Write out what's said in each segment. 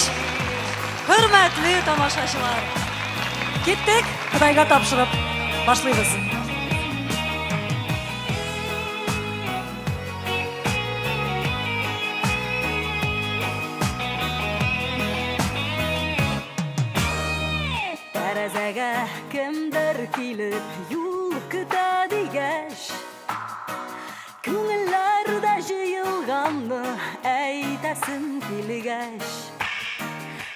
кич, хөрмәтле тамашачылар! Киттек, Ходайга тапшырып башлыйбыз. Тәрәзәгә кемдер килеп юл көтә дигәч, Күңелләрдә җыелганны әйтәсем килгәч,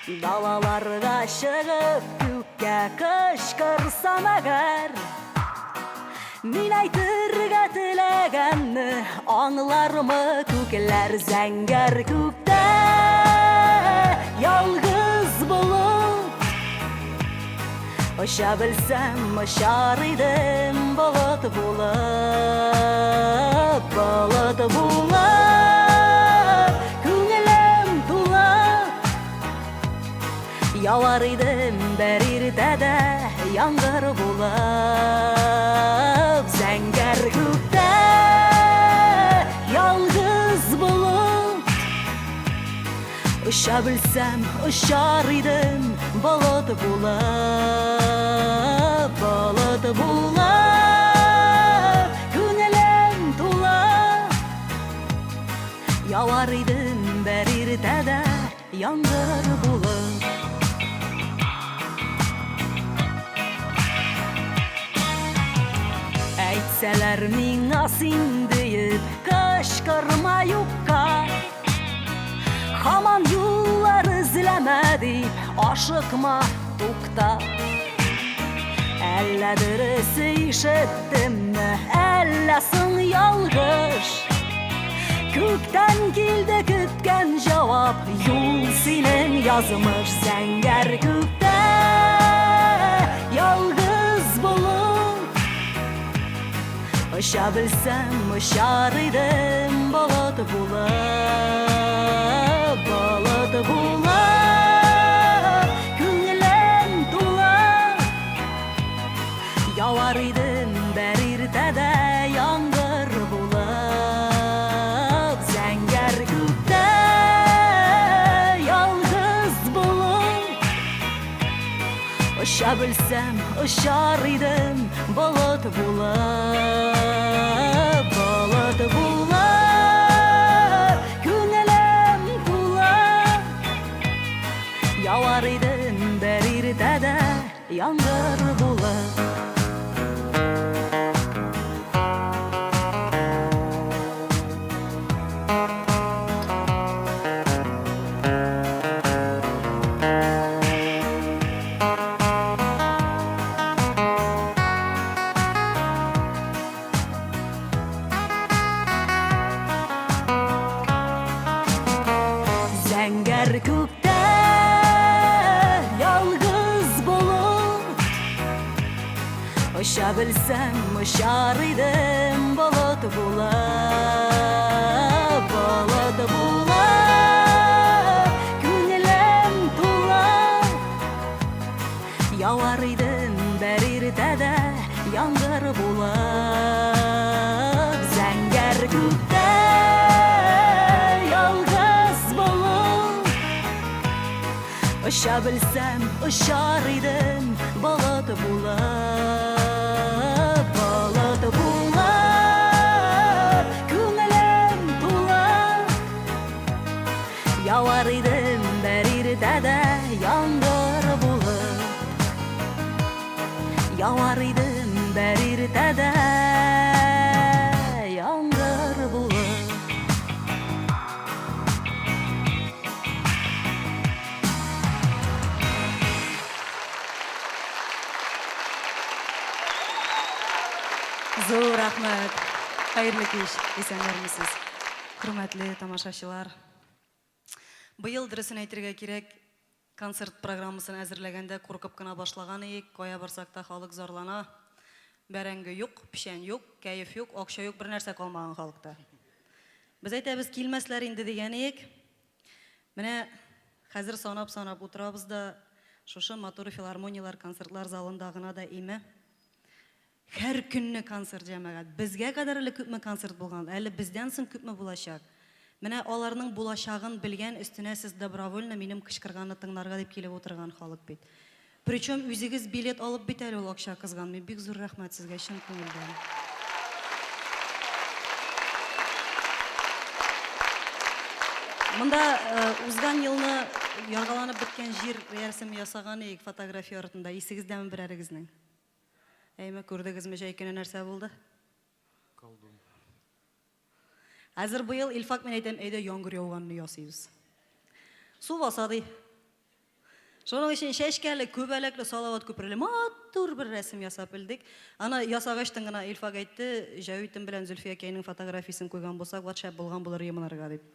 Далаларга чыгып күккә кычкырсам әгәр, Мин әйтергә теләгәнне аңлармы күкләр? Зәңгәр күктә ялгыз болыт Оча белсәм, очар идем болыт булып, болыт булып, күңелем тулып. Явар идем бер иртәдә яңгыр булып, зәңгәр күктә ялгыз болыт. Оча белсәм, очар идем болыт булып, болыт булып, күңелем тулып. Явар идем бер иртәдә яңгыр булып. Әйтсәләр миңа син диеп, кычкырма юкка. Хаман юллар эзләмә дип, ашыкма, тукта. Әллә дөрес ишеттемме, әллә соң ялгыш? Күктән килде көткән җавап, юл синең язмыш зәңгәр күктә. Ялгыз болыт Оча белсәм, очар идем болыт булып, болыт булып, күңелем тулып. Явар идем бер иртәдә яңгыр булып, зәңгәр күктә ялгыз болыт. Оча белсәм, очар идем болыт булып, болыт булып, күңелем тулып. Явар идем бер иртәдә яңгыр булып. Зәңгәр күктә ялгыз болыт Оча белсәм, очар идем болыт булып, болыт булып, күңелем тулып. Явар идем бер иртәдә яңгыр булып, зәңгәр күктә ялгыз болыт. Оча белсәм, очар идем болыт булып, болыт булып, күңелем тулып. Явар идем бер иртәдә яңгыр булып. Явар идем бер иртәдә яңгыр булып. Зур рәхмәт. Хәерле кич, исәннәрмесез, хөрмәтле тамашачылар. Быел, дөресен әйтергә кирәк, концерт программасын әзерләгәндә куркып кына башлаган иек, кая барсак та халык зарлана. Бәрәңге юк, печән юк, кәеф юк, акча юк, бернәрсә калмаган халыкта. Без әйтәбез, килмәсләр инде дигән иек. Менә хәзер санап-санап утырабыз да, шушы матур филармонияләр, концертлар залында гына да име. Һәр көнне концерт, җәмәгать. Безгә кадәр әле күпме концерт булган, әле бездән соң күпме булачак. Менә аларның булачагын белгән өстенә сез добровольно минем кычкырганны тыңларга дип килеп утырган халык бит. Причем үзегез билет алып бит әле ул акча кызганмый. Бик зур рәхмәт сезгә чын күңелдән. Монда узган елны яргаланып беткән җир рәсеме ясаган идек фотография артында. Исегездәме берәрегезнең? Әйме, күрдегезме җәй көне нәрсә булды? Колдун. Хәзер быел Илфак мин әйтәм, әйдә яңгыр яуганны ясыйбыз. Су баса ди. Шуның өчен чәчкәле, күбәләкле, салават күпереле матур бер рәсем ясап элдек. Аны ясагачтын гына Илфак әйтте, Җәвитем белән Зөлфиякәйнең фотографиясен куйган булсак, вот шәп булган булыр йомынырга дип.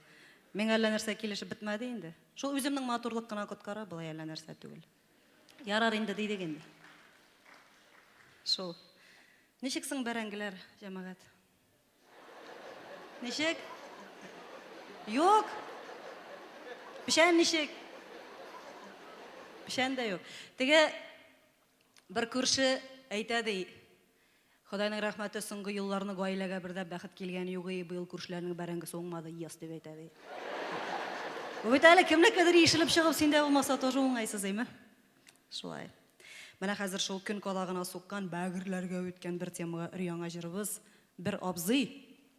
Миңа әллә нәрсә килешеп бетмәде инде. Шул үземнең матурлык кына коткара, болай әллә нәрсә түгел. Ярар инде дидек инде. Шул. Ничек соң бәрәңгеләр, җәмәгать? Ничек? Юк. Печән ничек? Печән дә юк. Теге бер күрше әйтә ди, Ходайның рәхмәте, соңгы елларны гаиләгә бер дә бәхет килгәне юк и, быел күршеләрнең бәрәңгесе уңмады, ес дип әйтә ди. Бу бит әле кемнекедер ишелеп чыгып синдә булмаса тоже уңайсыз, әйме? Шулай. Менә хәзер шул көн кадагына суккан, бәгырьләргә үткән бер темага өр-яңа җырыбыз, Бер абзый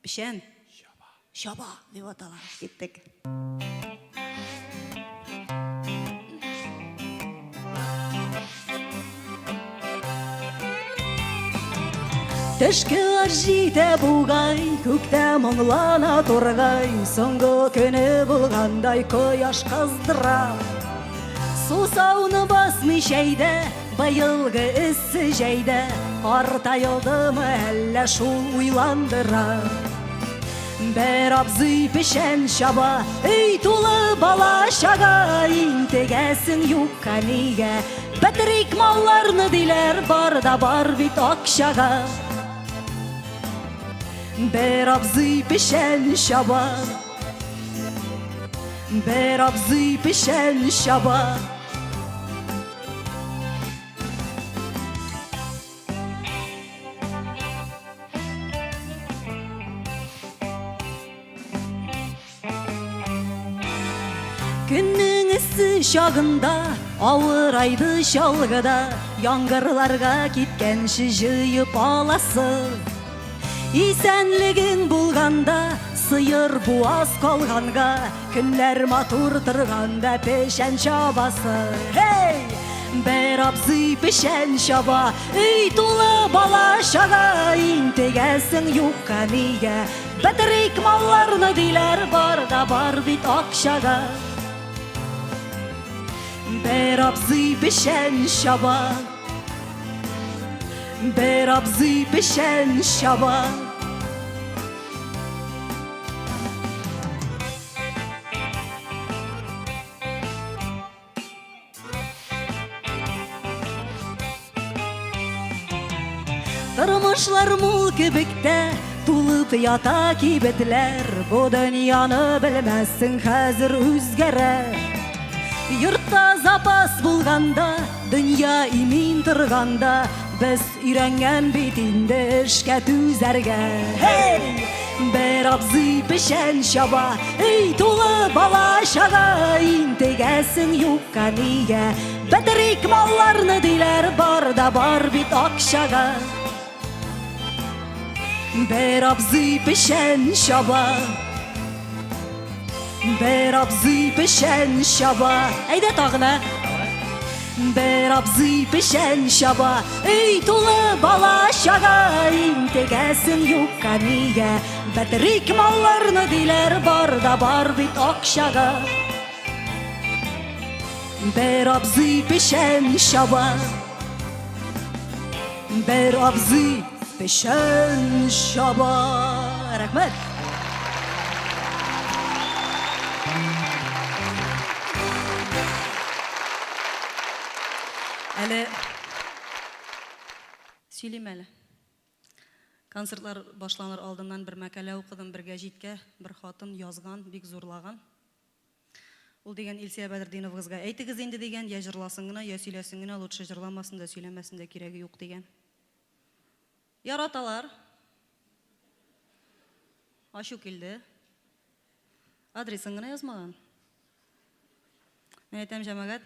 печән чаба. Чаба дип атала. Киттек. Төшке аш җитә бугай, күктә моңлана тургай, соңгы көне булгандай кояш кыздыра. Сусауны басмый чәйдә, быелгы эссе җәйдә, картаелдымы әллә шул уйландыра. Бер абзый печән чаба, өй тулы бала-чага, интегәсең юкка нигә? Бетерик малларны, диләр, бар да бар бит акчага. Бер абзый печән чаба, Бер абзый печән чаба. Көннең эссе чагында авырайды чалгыда, яңгырларга киткәнче җыеп аласы. Исәнлегең булганда, сыер буаз калганга, көннәр матур торганда печән чабасы. Һей! Бер абзый печән чаба, өй тулы бала-чага, интегәсең юкка нигә? Бетерик малларны, диләр, бар да бар бит акчага. Бер абзый печән чаба. Бер абзый печән чаба. Тормышлар мул кебек тә, тулып ята кибетләр. Бу дөньяны белмәссең, хәзер үзгәрә. Йортта запас булганда, дөнья имин торганда, без өйрәнгән бит инде эшкә түзәргә. Һей! Бер абзый печән чаба, өй тулы бала-чага, интегәсең юкка нигә? Бетерик малларны, диләр, бар да бар бит акчага. Бер абзый печән чаба. Бер абзый печән чаба. Әйдә тагын, ә? Бер абзый печән чаба, өй тулы бала-чага, интегәсең юкка нигә? Бетерик малларны, диләр, бар да бар бит акчага. Бер абзый печән чаба. Бер абзый печән чаба. Рәхмәт. Әле сөйлим әле. Концертлар башланыр алдыннан бер мәкалә укыдым, бер гәҗиткә бер хатын язган, бик зурлаган. Ул дигән Илсөя Бәдретдиновыгызга әйтегез инде дигән, я җырласын гына, я сөйләсен генә, лучше җырламасын да, сөйләмәсен дә кирәге юк дигән. Яраталар. Ачу килде. Адресын гына язмаган. Мин әйтәм, җәмәгать,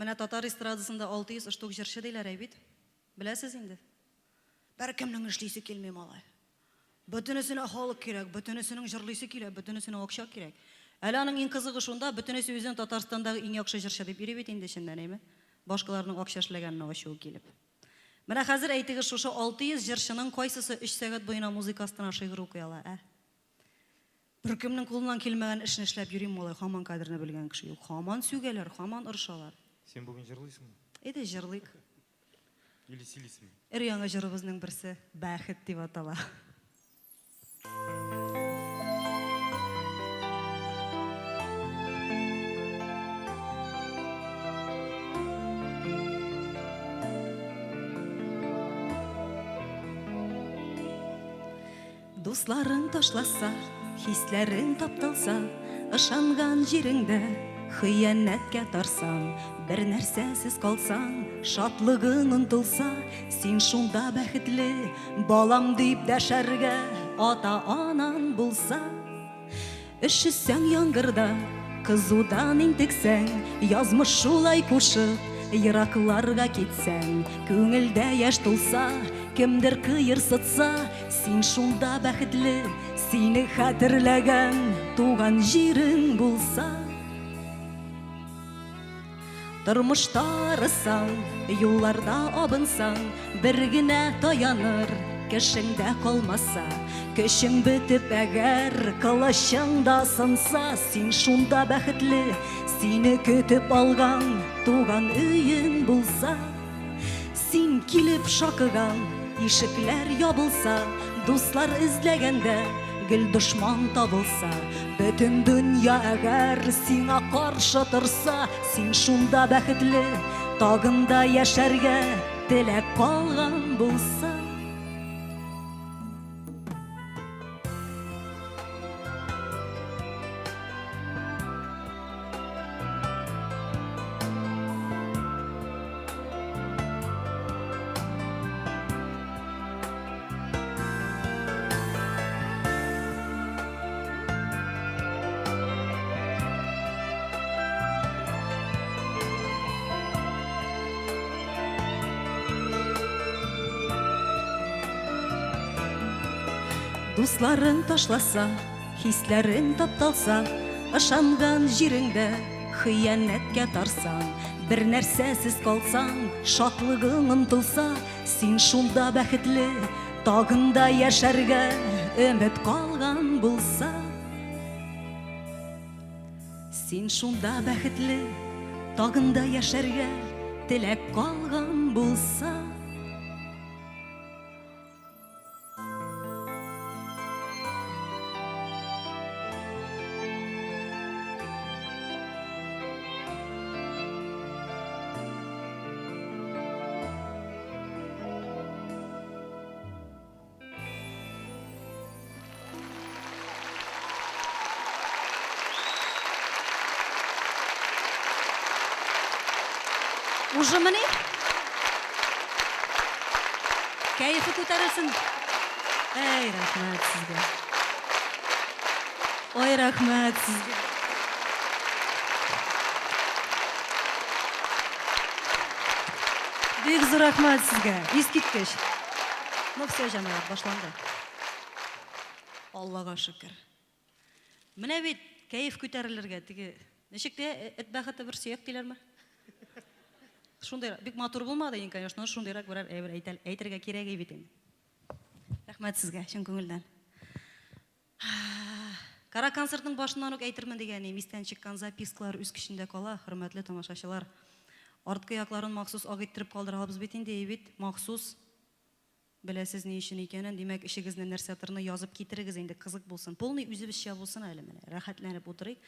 менә татар эстрадасында 600 штук җырчы диләр әй бит. Беләсез инде. Беркемнең эшлисе килми, малай. Бөтенесенә халык кирәк, бөтенесенең җырлыйсы килә, бөтенесенә акча кирәк. Әле аның иң кызыгы шунда, бөтенесе үзен Татарстандагы иң яхшы җырчы дип йөри бит инде чыннан, әйме? Башкаларның акча эшләгәненә ачуы килеп. Менә хәзер әйтегез, шушы 600 җырчының кайсысы өч сәгать буена музыка астына шигырь укый ала, ә? Беркемнең кулыннан килмәгән эшне эшләп йөрим, малай, һаман кадерне белгән кеше юк. Һаман сүгәләр, һаман орышалар. Син бүген җырлыйсыңмы? Әйдә, җырлыйк. Или сөйлисеңме? Өр-яңа җырыбызның берсе Бәхет дип атала. Дусларың ташласа, хисләрең тапталса, Ышанган җиреңдә хыянәткә тарсаң, Бер нәрсәсез калсаң, шатлыгың онтылса, Син шунда бәхетле, балам дип дәшәргә Ата-анаң булса. Өшесәң яңгырда, кызудан интексәң, Язмыш шулай кушып, еракларга китсәң, Күңелдә яшь тулса, кемдер кыерсытса, Син шунда бәхетле, сине хәтерләгән Туган җирең булса. Тормышта арысаң, юлларда абынсаң, Бер генә таяныр кешең дә калмаса, Көчең бетеп әгәр кылычың да сынса, Син шунда бәхетле, сине көтеп алган Туган өең булса. Син килеп шакыган ишекләр ябылса, Дуслар эзләгәндә гел дошман табылса, Бөтен дөнья әгәр сиңа каршы торса, Син шунда бәхетле, тагын да яшәргә теләк калган булса. Дусларың ташласа, хисләрең тапталса, Ышанган җиреңдә хыянәткә тарсаң, Бер нәрсәсез калсаң, шатлыгың онтылса, Син шунда бәхетле, тагын да яшәргә өмет калган булса. Син шунда бәхетле, тагын да яшәргә теләк калган булса. Ужымыни? Кәефе күтәрелсен. Әй, рәхмәт сезгә. Ой, рәхмәт сезгә. Бик зур рәхмәт сезгә. Искиткеч. Ну все, җәмәгать, башланды. Аллага шөкер. Менә бит кәеф күтәрелергә теге ничек тә эт бәхете бер сөяк диләрме? Шундый бик матур булмады инде, конечно, но шундыйрак берәр әйбер әйтергә кирәк бит инде. Рәхмәт сезгә, чын күңелдән. Кара концертның башыннан ук әйтермен дигән идем, истән чыккан запискалар үз көчендә кала, хөрмәтле тамашачылар. Арткы якларын махсус ак иттереп калдырабыз бит инде, бит, махсус. Беләсез ни өчен икәнен, димәк, эчегезне нәрсәтерне язып китерегез инде, кызык булсын. Полный үзебезчә булсын әле менә, рәхәтләнеп утырыйк.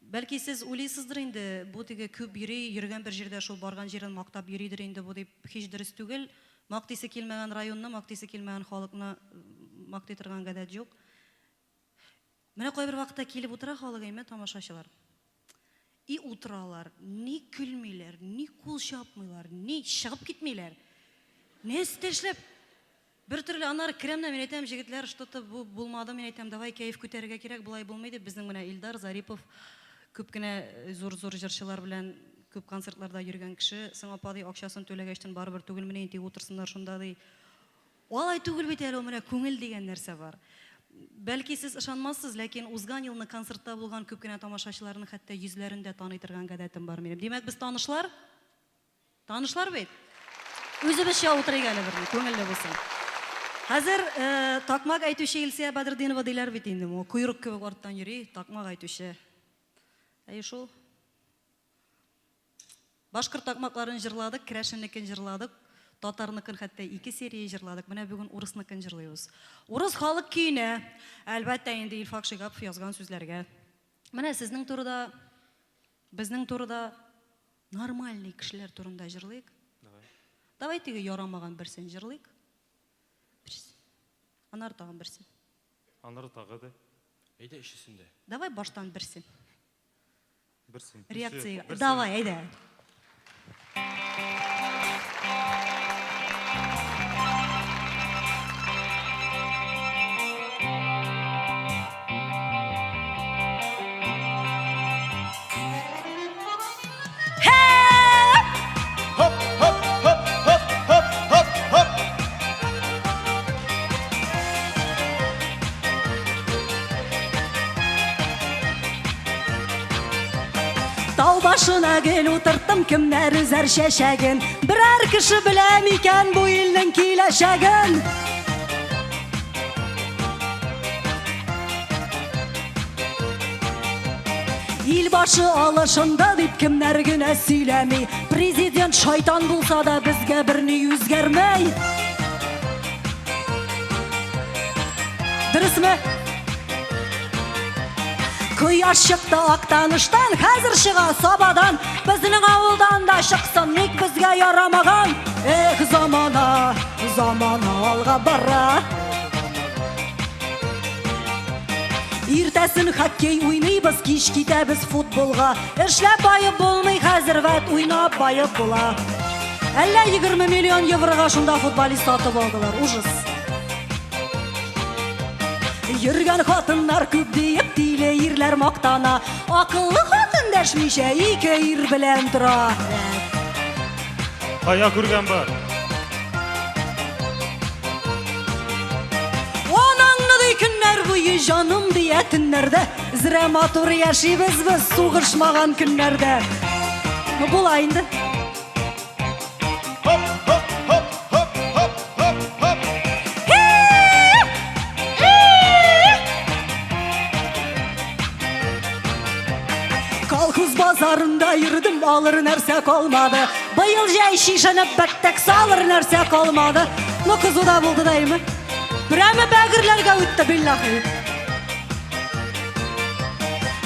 Бәлки сез уйлыйсыздыр инде, бу теге күп йөри, йөргән бер җирдә шул барган җирен мактап йөридер инде бу дип, һич дөрес түгел. Мактыйсы килмәгән районны, мактыйсы килмәгән халыкны мактый торган гадәт юк. Менә кайбер вакытта килеп утыра халык, әйме, тамашачылар. И утыралар, ни көлмиләр, ни кул чапмыйлар, ни чыгып китмиләр. Нәрсә эшләп? Бер төрле аннары керәм дә, мин әйтәм, җегетләр, что-то бу булмады, мин әйтәм, давай кәеф күтәрергә кирәк, болай булмый дип, безнең менә Илдар Зарипов күп кенә зур-зур җырчылар белән күп концертларда йөргән кеше, соң апа ди, акчасын түләгәчтен барыбер түгелмени, тик утырсыннар шунда ди. Алай түгел бит әле ул, менә күңел дигән нәрсә бар. Бәлки сез ышанмассыз, ләкин узган елны концертта булган күп кенә тамашачыларның хәтта йөзләрен дә таный торган гадәтем бар минем. Димәк, без танышлар? Танышлар бит? Үзебезчә утырыйк әле берне, күңелле булсын. Хәзер такмак әйтүче Илсөя Бәдретдинова диләр бит инде, ул койрык кебек арттан йөри, такмак әйтүче. Әйе шул. Башкорт такмакларын җырладык, керәшеннекен җырладык, татарныкын хәтта ике серия җырладык. Менә бүген урысныкын җырлыйбыз. Урыс халык көенә, әлбәттә инде Илфак Шигапов язган сүзләргә. Менә сезнең турыда, безнең турыда Нормальный кешеләр турында җырлыйк. Давай. Давай теге ярамаган берсен җырлыйк. Берсен. Аннары тагын берсен. Аннары тагы да. Әйдә өчесен дә. Давай баштан берсен. Берсен. Реакция. Берсен. Давай, әйдә. Хоп, хоп, хоп, хоп, хоп, хоп, хоп. Тау башына гел утырттым, кемнәр өзәр чәчәген? Берәр кеше белә микән бу илнең киләчәген? Ил башы алышында дип кемнәр генә сөйләми. Президент шайтан булса да безгә берни үзгәрмәй. Дөресме? Кояш чыкты Актаныштан, хәзер чыга Сабадан. Безнең авылдан да чыксын, ник безгә ярамаган? Эх, замана, замана алга бара. Иртәсен хоккей уйныйбыз, кич китәбез футболга. Эшләп баеп булмый хәзер, вәт уйнап баеп була. Әллә 20 миллион еврога шунда футболист сатып алдылар, ужас. Йөргән хатыннар күп диеп тиле ирләр мактана. Акыллы хатын дәшмичә ике ир белән тора. Кая күргән бар? Анаңны ди көннәр буе җаным дия төннәрдә. Зрә матур яшибез без сугышмаган көннәрдә. Ну, була инде. Хоп, хоп, хоп, хоп, хоп, хоп, хоп. Колхоз базарында йөрдем, алыр нәрсә калмады. Быел җәй шешенеп беттек, салыр нәрсә калмады. Ну, кызу да булды да име. Прямо бәгырләргә үтте, биллахи.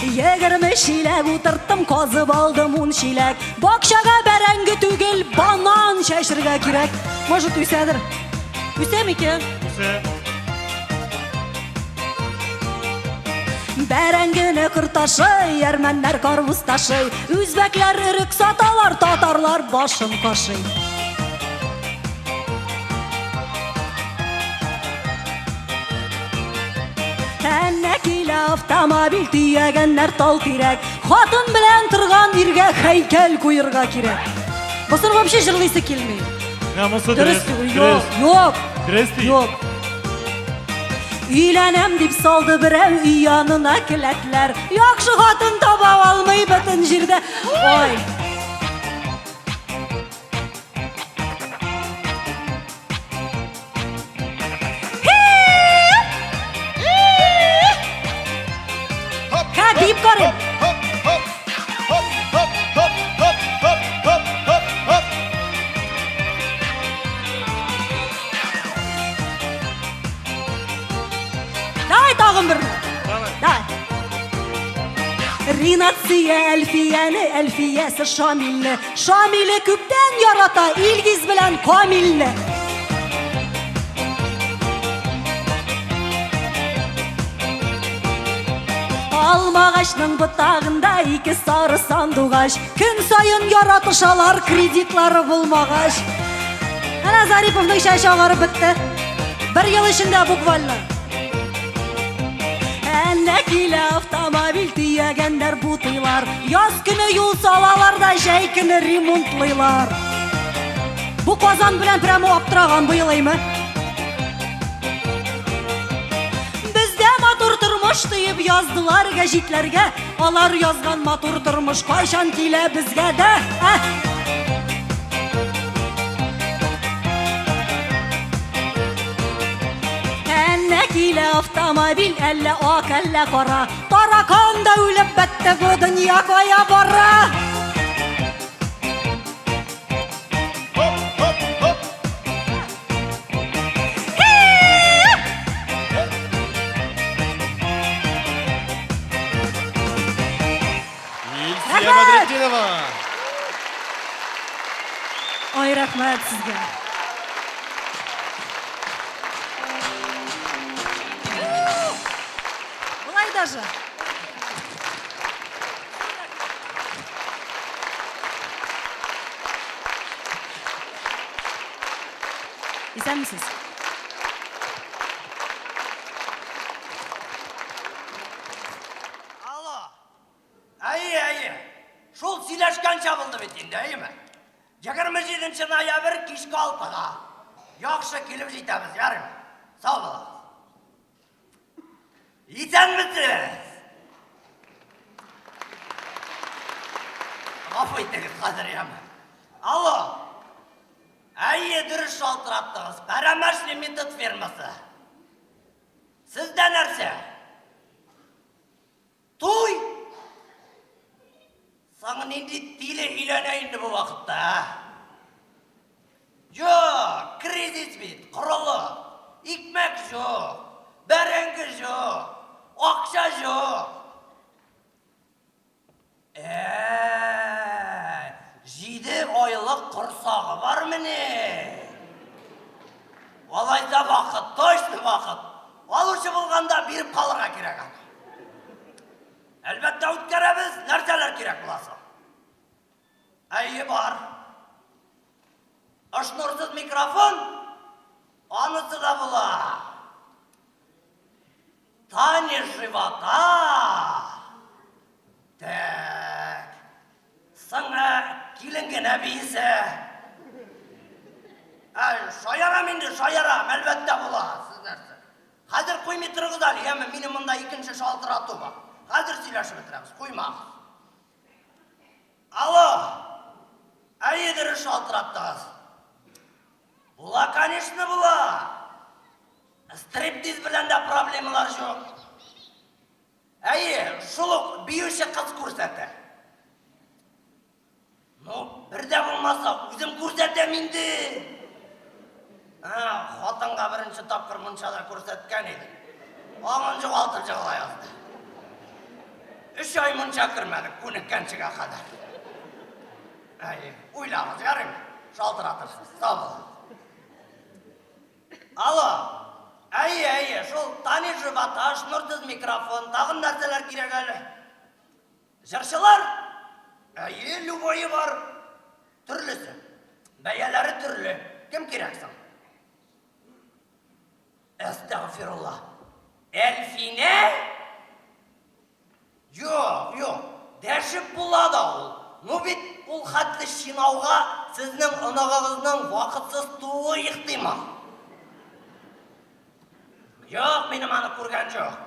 20 чиләк утырттым, казып алдым 10 чиләк. Бакчага бәрәңге түгел, банан чәчергә кирәк. Может, үсәдер. Үсә микән? Үсә. Бәрәңгене кыр ташый, әрмәннәр карбыз ташый, үзбәкләр өрек саталар, татарлар башын кашый. Әнә килә автомобиль төягәннәр тал тирәк. Хатын белән торган иргә һәйкәл куерга кирәк. Бусын вообще җырлыйсы килми. Менә монысы Дөрес дөрес. түгел. Дөрес. Юк, юк. Дөрес ди. Юк. Өйләнәм дип салды берәү өй янына келәтләр. Яхшы хатын таба алмый бөтен җирдә. Ой. Ха, дип карыйм. Хоп, хоп, хоп, хоп, хоп, хоп, хоп, хоп, хоп, хоп. Давай тагын берне. Давай. Давай. Ринат сөя Әлфияне, Әлфиясе Шамилне. Шамиле күптән ярата Илгиз белән Камилне. Алмагачның ботагында ике сары сандугач. Көн саен яратышалар кредитлары булмагач. Әнә Зариповның чәче агарып бетте. Бер ел эчендә буквально. Әнә килә автомобиль төягәннәр бутыйлар. Яз көне юл салалар да, җәй көне ремонтлыйлар. Бу Казан белән прямо аптыраган быел әйме? Бездә матур тормыш диеп яздылар гәҗитләргә. Алар язган матур тормыш кайчан килә безгә дә? Ә? Әнә килә автомобиль, әллә ак, әллә кара. Таракан да үлеп бетте, бу дөнья кая бара? Хоп, хоп, хоп. Илсөя Рәхмәт! Бәдретдинова. Ай, рәхмәт сезгә. Болай даже. Исәнмесез. Алло. Әйе, әйе. Шул сөйләшкәнчә булды бит инде, әйеме? 27 ноябрь кичке алтыга. Яхшы килеп җитәбез, ярыймы? Сау булыгыз. Исәнмесез! Гафу итегез, хәзер яме. Алло. Әйе, дөрес шалтыраттыгыз. Пәрәмәш лимитед фирмасы. Сездә нәрсә? Туй! Соң нинди тиле өйләнә инде бу вакытта, ә? Юк, кризис бит, корылык. Икмәк юк, бәрәңге юк, акча юк. Ә, җиде айлык корсагы бармыни? Алайса вакыт, точно вакыт. Алучы булганда биреп калырга кирәк аны. Әлбәттә үткәрәбез, нәрсәләр кирәк була соң? Әйе, бар. Шнурсыз микрофон, анысы да була. Танец живота. Так. Сыңа килен генә биесе. Ә, шаярам инде, шаярам, әлбәттә була. Сез нәрсә? Хәзер куймый торыгыз әле, яме, минем монда икенче шалтырату бар. Хәзер сөйләшеп бетерәбез, куймагыз. Алло! Әйе, дөрес шалтыраттыгыз. Була, конечно, була. Стриптиз белән дә проблемалар юк. Әйе, шул ук биюче кыз күрсәтә. Ну, бер дә булмаса, үзем күрсәтәм инде. Ә, хатынга беренче тапкыр мунчада күрсәткән идем. Аңын югалтып җыгыла язды. Өч ай мунча кермәдек, күнеккәнчегә кадәр. Әйе, уйлагыз, ярыймы? Шалтыратырсыз. Сау булыгыз. Алло. Әйе, әйе, шул танец живота, шнурсыз микрофон, тагын нәрсәләр кирәк әле? Җырчылар? Әйе, любое бар. Төрлесе. Бәяләре төрле. Кем кирәк соң? Әстәгъфирулла. Әлфинә? Юк, юк, дәшеп була да ул. Ну бит ул хәтле чинауга сезнең оныгыгызның вакытсыз тууы ихтимал. Юк, минем аны күргән юк.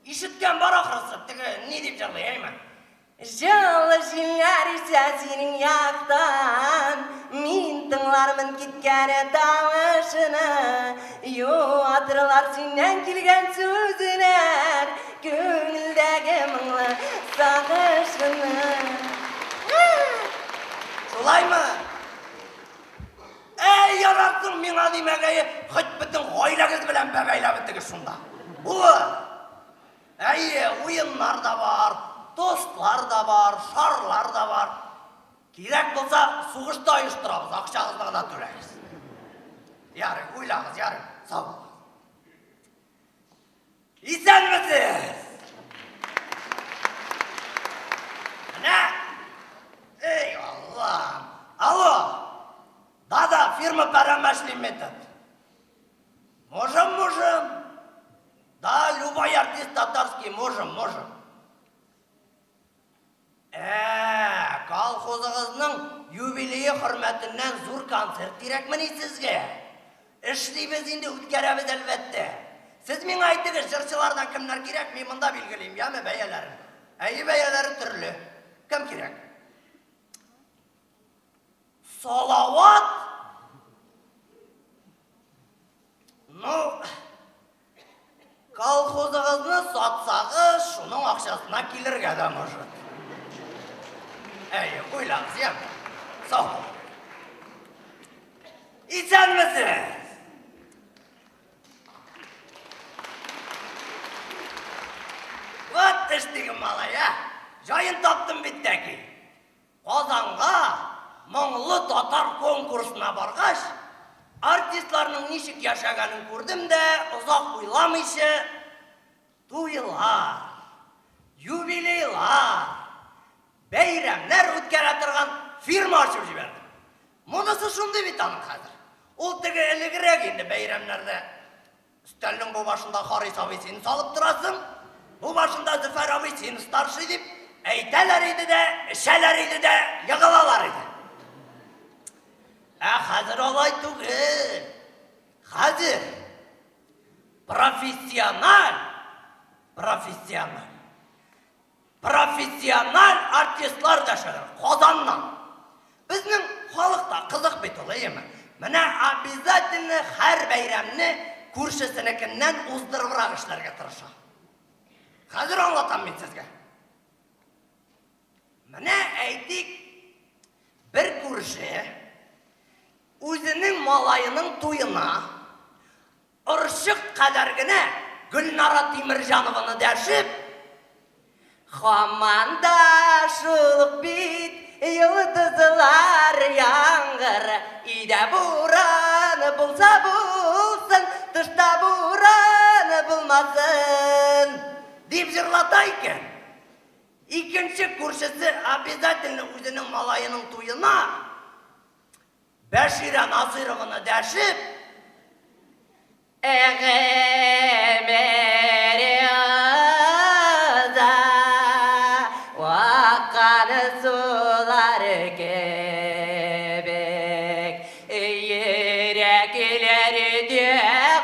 Ишеткән бар ахрысы, теге ни дип җырлый, әйме? Җылы җилләр исә синең яктан, Мин тыңлармын киткән тавышыны, Юатырлар синнән килгән сүзләр, Күңелдәге моңлы сагышны. Шулаймы? Әй, ярарсың миңа димәгәе, хоть бөтен гаиләгез белән бәбәйләп бетегез шунда. Булыр. Әйе, уеннар да бар, тостлар да бар, шарлар да бар. Кирәк булса, сугыш та оештырабыз, акчагызны гына түләгез. Ярый, уйлагыз, ярый, сау булыгыз. Исәнмесез! Менә, эй, Аллам! Алло! Да-да, фирма Пәрәмәш Лимитед. Колхозыгызның юбилее хөрмәтеннән зур концерт кирәкмени сезгә? Эшлибез инде, үткәрәбез, әлбәттә. Сез миңа әйтегез, җырчылардан кемнәр кирәк, мин монда билгелим, яме, бәяләрен. Әйе, бәяләре төрле. Кем кирәк? Салават? Ну, колхозыгызны сатсагыз, шуның акчасына килергә дә может. Әйе, уйлагыз, яме. Сау булыгыз. Исәнмесез! Вот эш диген, малай, ә? Җаен таптым бит тәки. Казанга Моңлы татар конкурсына баргач, артистларның ничек яшәгәнен күрдем дә, озак уйламыйча, туйлар, юбилейлар, бәйрәмнәр үткәрә торган фирма ачып җибәрдем. Монысы шундый бит аның хәзер. Ул теге элегрәк инде бәйрәмнәрдә Өстәлнең бу башында Харис абый син салып торасың, бу башында Зөфәр абый син старший дип әйтәләр иде дә, эчәләр иде дә, егылалар иде. Ә хәзер алай түгел. Хәзер профессиональ, профессиональ Профессиональ артистлар дәшәләр Казаннан. Безнең халык та кызык бит ул, әйеме? Менә обязательно һәр бәйрәмне күршесенекеннән уздырыбрак эшләргә тырыша. Хәзер аңлатам мин сезгә. Менә әйтик, бер күрше үзенең малаеның туена Орчык кадәр генә Гөлнара Тимерҗанованы дәшеп, Һаман да шул ук бит йолдызлар яңгыр, Өйдә буран булса булсын, тышта буран булмасын, дип җырлата икән. Икенче күршесе обязательно үзенең малаеның туена Бәширә Насыйрованы дәшеп. Гомер уза, аккан сулар кебек, йөрәкләрдә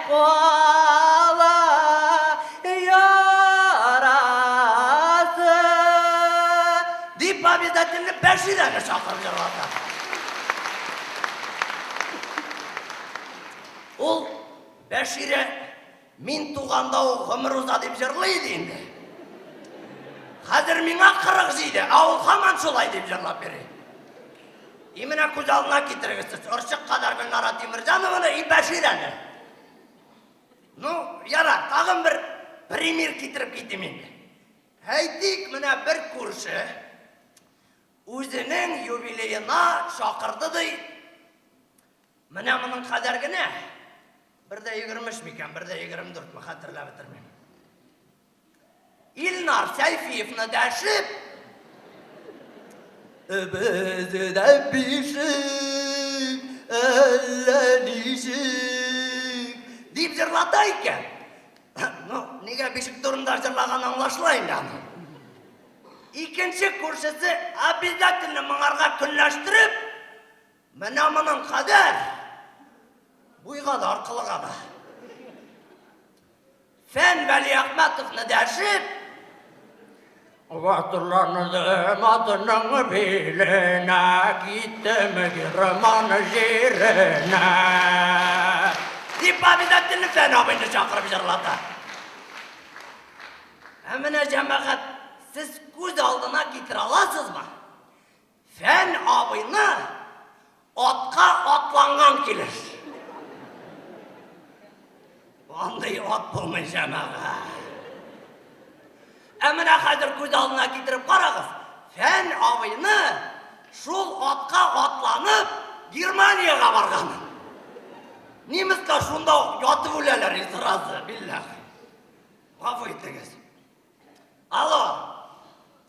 кала ярасы. Дип обязательно Бәширәне чакырып җырлата. Ул Бәширә мин туганда ук гомер уза дип җырлый иде инде. Хәзер миңа 47, ә ул һаман шулай дип җырлап йөри. И менә күз алдына китерегез сез, орчык кадәр Гөлнара Тимерҗанованы и Бәширәне. Ну, ярар, тагын бер пример китереп китим инде. Әйтик, менә бер күрше Үзенең юбилеена чакырды ди. Менә моның кадәр генә. Бер дә 23 микән, бер дә 24 ме, хәтерләп бетермим. Илнар Сәйфиевны дәшеп, Бездә бишек, әллә ничек, дип җырлата икән. Ну, нигә бишек турында җырлаган аңлашыла инде аның. Икенче күршесе обязательно моңарга көнләштереп, менә моның кадәр буйга да, аркылыга да. Фән Вәлиәхмәтовны дәшеп, Батырландым атының биленә, киттем Герман җиренә. Дип обязательно Фән абыйны чакырып җырлата. Ә менә, җәмәгать, сез күз алдына китерә аласызмы? Фән абыйны атка атланган килеш. Андый ат булмый, җәмәгать. Ә менә хәзер күз алдына китереп карагыз, Фән абыйны шул атка атланып Германиягә барган. Немецлар шунда ук ятып үләләр, сразу, билләһи. Гафу итегез. Алло.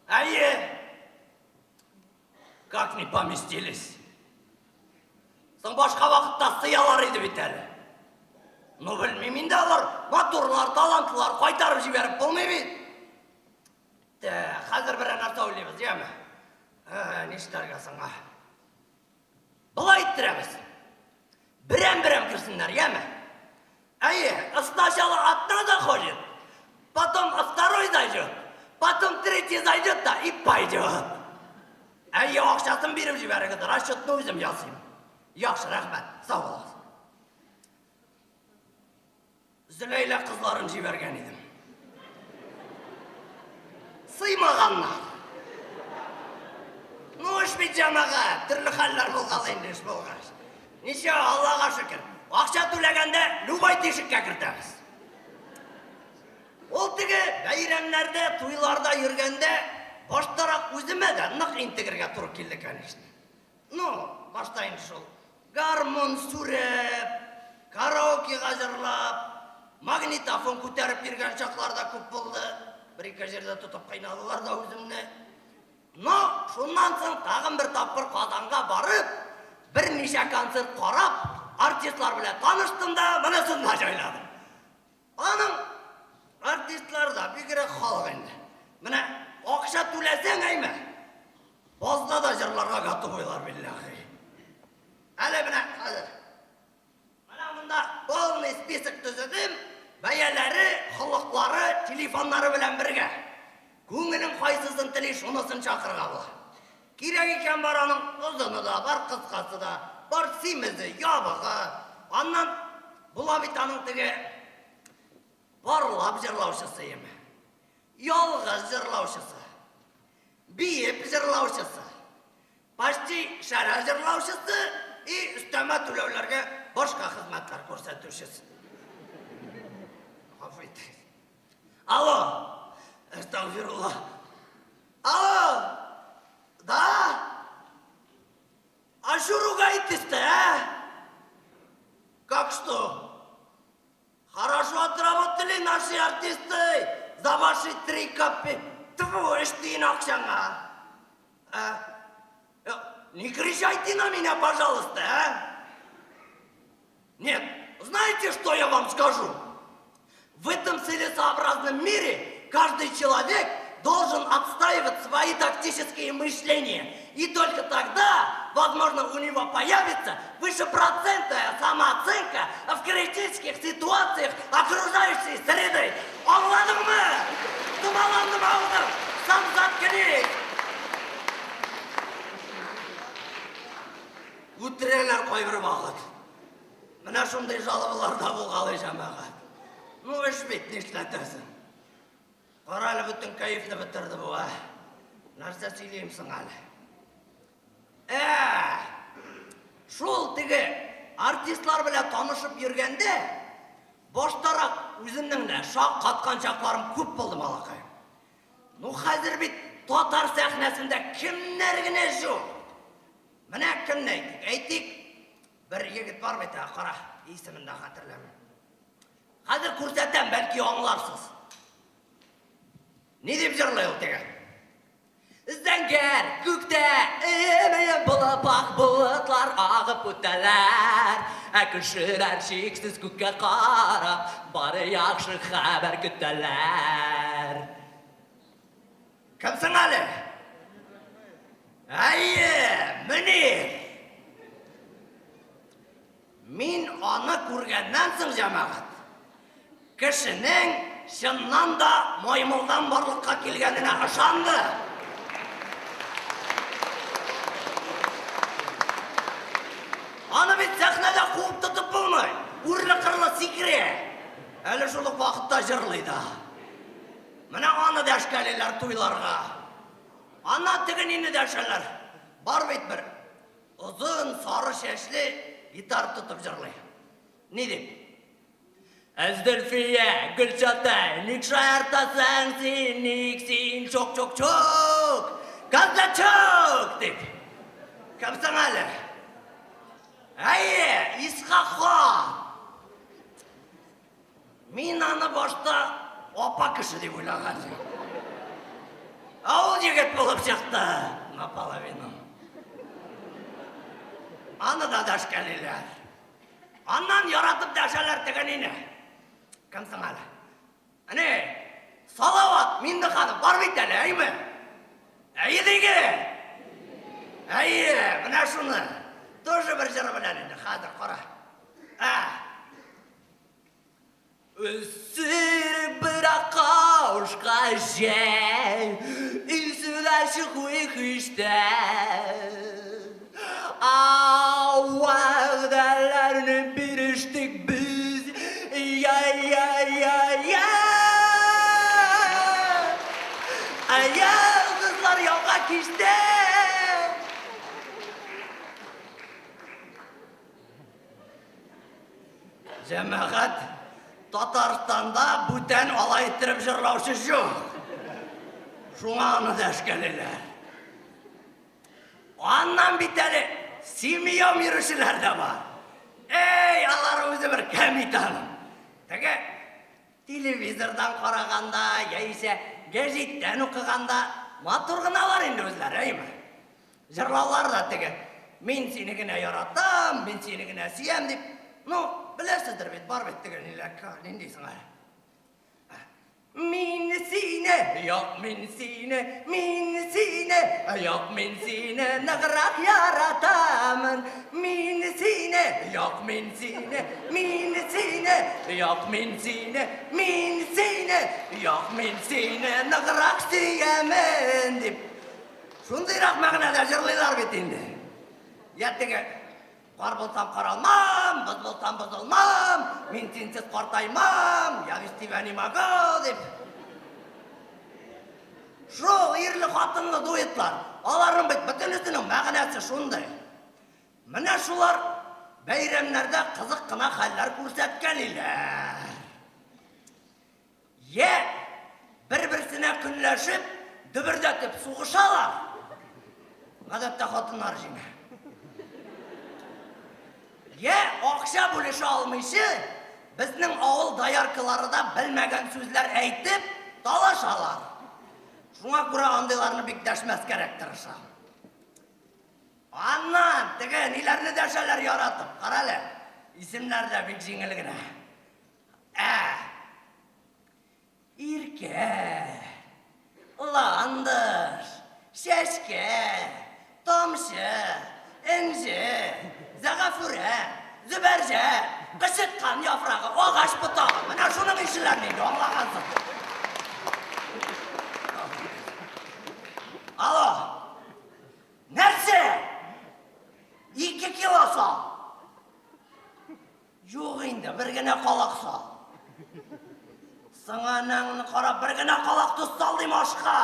Әйе. Как не поместились? Соң башка вакытта сыялар иде бит әле. Ну, белмим инде алар, матурлар, талантлар, кайтарып җибәреп булмый бит. Тә, хәзер берәр нәрсә уйлыйбыз, яме? Ә, нишләргә соң, а? Болай иттерәбез. Берәм-берәм керсеннәр, яме? Әйе, сначала одна заходит, потом второй зайдет, потом третий зайдет да и пойдет. Әйе, акчасын биреп җибәрегез, расчетны үзем ясыйм. Яхшы, рәхмәт, сау булыгыз. Зөләйлә кызларын җибәргән идем. Сыймаганнар. Ну, эш бит җәмәгать, төрле хәлләр булгалый инде эш булгач. Ничә, Аллага шөкер. Акча түләгәндә любой тишеккә кертәбез. Ул теге бәйрәмнәрдә, туйларда йөргәндә баштарак үземә дә нык интегергә туры килде, конечно. Ну, башта инде шул гармун сүреп, караокега җырлап, магнитофон күтәреп йөргән чаклар да күп булды. Бер-ике җирдә тотып кыйнадылар да үземне. Но шуннан соң тагын бер тапкыр Казанга барып, берничә концерт карап, артистлар белән таныштым да, монысын да җайладым. Аның артистлары да бигрәк халык инде. Менә акча түләсәң, әйме, базда да җырларга готовыйлар, билләһи. Әле менә хәзер. Менә монда полный список төзедем, бәяләре, холыклары, телефоннары белән бергә. Күңелең кайсысын тели, шунысын чакырырга була. Кирәк икән бар аның озыны да, бар кыскасы да, бар симезе, ябыгы. Аннан була бит аның теге парлап җырлаучысы яме. Ялгыз җырлаучысы. Биеп җырлаучысы. Почти шәрә җырлаучысы и өстәмә түләүләргә башка хезмәтләр күрсәтүчесе. Гафу итегез. Алло! Әстәгъфирулла. Алло! Да? А что ругаетесь-то, а? Как что? Хорошо отработали наши артисты за ваши три копейки. Тьфу, өч тиен акчаңа. А? Не кричайте на меня, пожалуйста, а? Нет, знаете, что я вам скажу? В этом целесообразном мире каждый человек должен отстаивать свои тактические мышления. И только тогда, возможно, у него появится высшепроцентная самооценка в критических ситуациях окружающей среды. Аңладыңмы? Томаландым авызың, сам заткнись! Үтерәләр кайбер вакыт. Менә шундый жалобалар да булгалый, җәмәгать. Ну, эш бит, нишләтәсең? Кара әле, бөтен кәефне бетерде бу, ә. Нәрсә сөйлим соң әле? Ә, шул теге артистлар белән танышып йөргәндә, баштарак үземнең дә шак каткан чакларым күп булды, малакай. Ну, хәзер бит татар сәхнәсендә кемнәр генә юк. Менә кемне әйтик? Әйтик, бер егет бар бит, ә, кара, исемен дә хәтерләмим. Хәзер күрсәтәм, бәлки аңларсыз. Ни дип җырлый ул теге? Зәңгәр күктә өем-өем булып ак болытлар агып үтәләр. Ә кешеләр чиксез күккә карап, бары яхшы хәбәр көтәләр. Кем соң әле? Әйе, Мөнир! Мин аны күргәннән соң, җәмәгать, кешенең чыннан да маймылдан барлыкка килгәненә ышанды. Аны бит сәхнәдә куып тотып булмый, үрле-кырлы сикерә. Әле шул ук вакытта җырлый да. Менә аны дәшкәлиләр туйларга. Аннан теге нине дәшәләр. Бар бит бер озын сары чәчле гитар тотып җырлый. Ни дип? Әздөлфия, Гөлчатай, ник шаяртасың син, ник син чок-чок-чок, казачок, дип. Кем соң әле? Әйе, Исхак хан. Мин аны башта апа кеше дип уйлаган идем. Ә ул егет булып чыкты наполовину. Аны да дәшкәлиләр. Аннан яратып дәшәләр теге нине. Кем соң әле? Әне, Салават Миннеханов бар бит әле, әйме? Әйе диге. Әйе, менә шуны. Тоже бер җыры белән инде, хәзер кара. Ә. Өсіріп бірақ қауышқа жай, Үсіләші хуйхышта. Ауағдаларны беріштік біз, Я, я, я, я. Йолдызлар яуга кичте. Җәмәгать, Татарстанда бүтән алай иттереп җырлаучы юк. Шуңа аны дәшкәлиләр. Аннан бит әле семьям йөрүчеләр дә бар. Эй, алар үзе бер кәмит аның. Теге телевизордан караганда, яисә гәҗиттән укыганда матур гыналар инде үзләре, әйме? Җырлаулар да теге мин сине генә яратам, мин сине генә сөям дип. Ну, беләсездер бит, бар бит теге ниләр, нинди соң әле? Мин сине, юк, мин сине, мин сине, юк, мин сине ныграк яратамын. Мин сине, юк, мин сине, мин сине, юк, мин сине, мин сине, юк, мин сине ныграк сөямен дип. Шундыйрак мәгънәдә җырлыйлар бит инде. Я теге кар булсам каралмам, боз булсам бозылмам, мин синсез картаймам, я без тебя не могу дип. Шул ирле хатынлы дуэтлар, аларның бит бөтенесенең мәгънәсе шундый. Менә шулар бәйрәмнәрдә кызык кына хәлләр күрсәткәниләр. Йә бер-берсенә көнләшеп, дөбердәтеп сугышалар. Гадәттә хатыннар җиңә. Йә акча бүлешә алмыйча, безнең авыл дояркалары да белмәгән сүзләр әйтеп талашалар. Шуңа күрә андыйларны бик дәшмәскәрәк тырышам. Аннан теге ниләрне дәшәләр яратып, кара әле. Исемнәр дә бик җиңел генә. Ә. Иркә, Ландыш, Чәчкә, Тамчы, Энҗе, Зәгафүрә, Зөбәрҗәт, кычыткан яфрагы, агач ботагы. Менә шуның ишеләрне инде аңлагансың. Алло. Нәрсә? 2 кило сал. Юк инде, бер генә калак сал. Сыңанаңны карап, бер генә калак тоз сал дим ашка.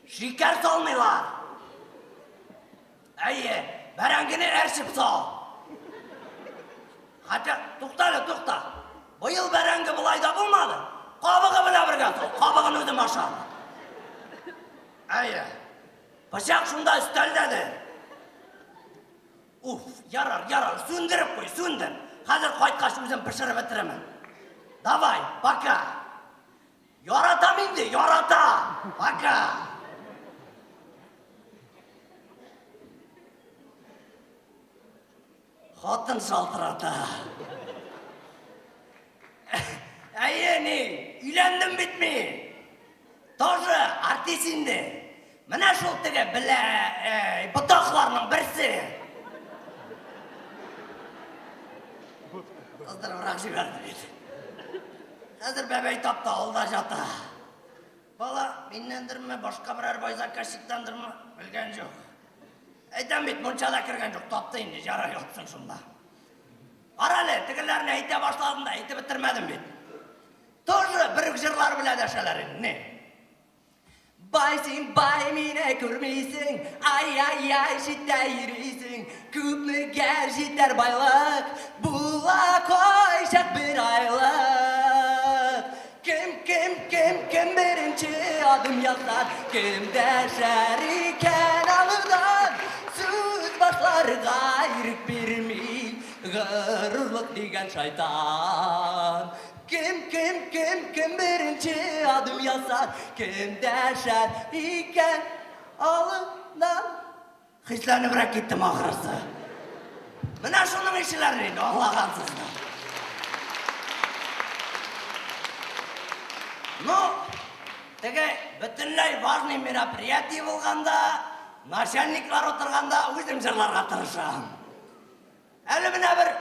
Шикәр салмыйлар. Әйе, бәрәңгене әрчеп сал. Хәтта, тукта әле, тукта. Быел бәрәңге болай да булмады. Кабыгы белән бергә сал, кабыгын үзем ашам. Әйе. Пычак шунда өстәлдәдер. Уф, ярар, ярар, сүндереп куй, сүндер. Хәзер кайткач үзем пешереп бетерермен. Давай, пока. Яратам инде, яратам. Пока. Хатын шалтырата. Әйе, ни, өйләндем бит мин. Тоже артист инде. Менә шул теге белә ботакларның берсе. Кыздырыбрак җибәрде бит. Хәзер бәбәй тапты, авылда ята. Бала миннәндерме, башка берәр бай заказчиктандырмы, белгән юк. Әйтәм бит, мунчада кергән юк, тапты инде, ярар ятсын шунда. Кара әле, тегеләрне әйтә башладым да, әйтеп бетермәдем бит. Тоже бер үк җырлар белән дәшәләр инде. Не? Бай син, бай, мине күрмисең, ай-ай-ай, читтә йөрисең. Күпмегә җитәр байлык, була кайчак бер айлык. Кем, кем, кем, кем беренче адым ясар, кем дәшәр икән алдан, сүз башларга ирек бирми, горурлык дигән шайтан. Кем, кем, кем, кем беренче адым ясар, кем дәшәр икән алдан. Хисләнебрәк киттем ахрысы. Менә шуның ишеләрне инде аңлагансыздар. Ну, теге бөтенләй важный мероприятие булганда, Начальниклар утырганда үзем җырларга тырышам. Әле менә бер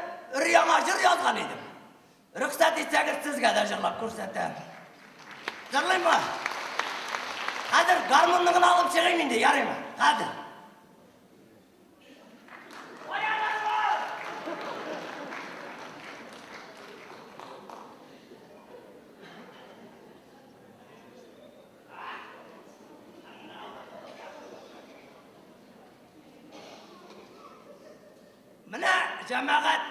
өр-яңа җыр язган идем. Рөхсәт итсәгез, сезгә дә җырлап күрсәтәм. Җырлыйммы? Хәзер гармунны гына алып чыгыйм инде, ярыймы? Хәзер. Менә, җәмәгать,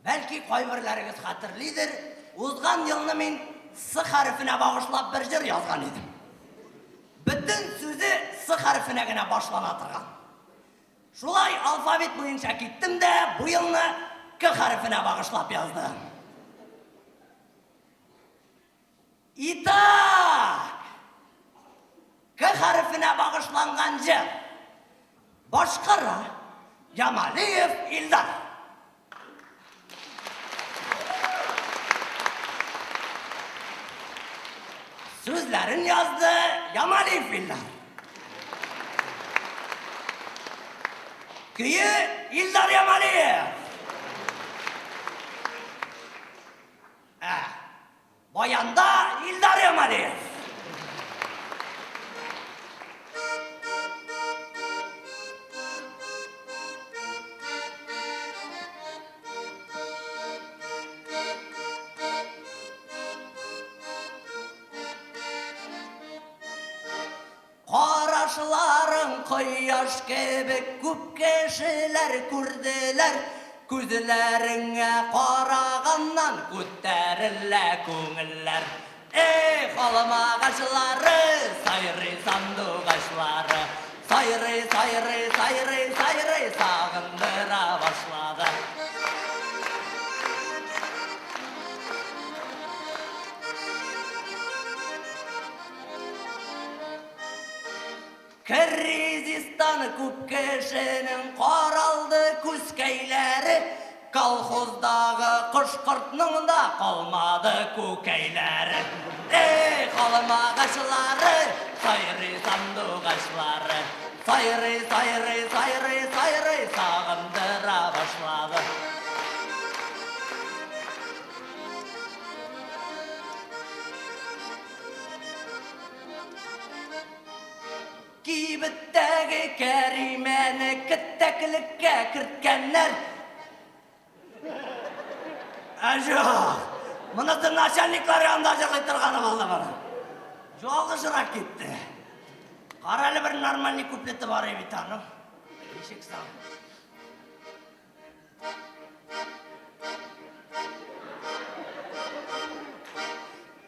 бәлки кайберләрегез хәтерлидер, узган елны мин С хәрефенә багышлап бер җыр язган идем. Бөтен сүзе С хәрефенә генә башлана торган. Шулай алфавит буенча киттем дә, бу елны К хәрефенә багышлап яздым. Итак! К хәрефенә багышланган җыр. Башкара Ямалиев Илдар. Сүзләрен язды Ямалиев Илдар. Көе Илдар Ямалиев. Ә, Баянда Илдар Ямалиев. Карашларың кояш кебек күп кешеләр күрделәр, Күзләреңә караганнан күтәрелә күңелләр. Эх, алмагачлары, сайрый сандугачлары, Сайрый, сайрый, сайрый, сайрый, сагындыра башлады. Кризистан күп кешенең каралды күзкәйләре, Колхоздагы кош-кортның да калмады күкәйләре. Эх, алмагачлары, сайрый сандугачлары, Сайрый, сайрый, сайрый, сайрый, сагындыра башлады. Кибеттәге Кәримәне кетәклеккә керткәннәр. Ә юк, монысы начальниклар янында җырлый торганы булды моның. Ялгышрак китте. Кара әле бер нормальный куплеты бар бит аның. Ничек соң?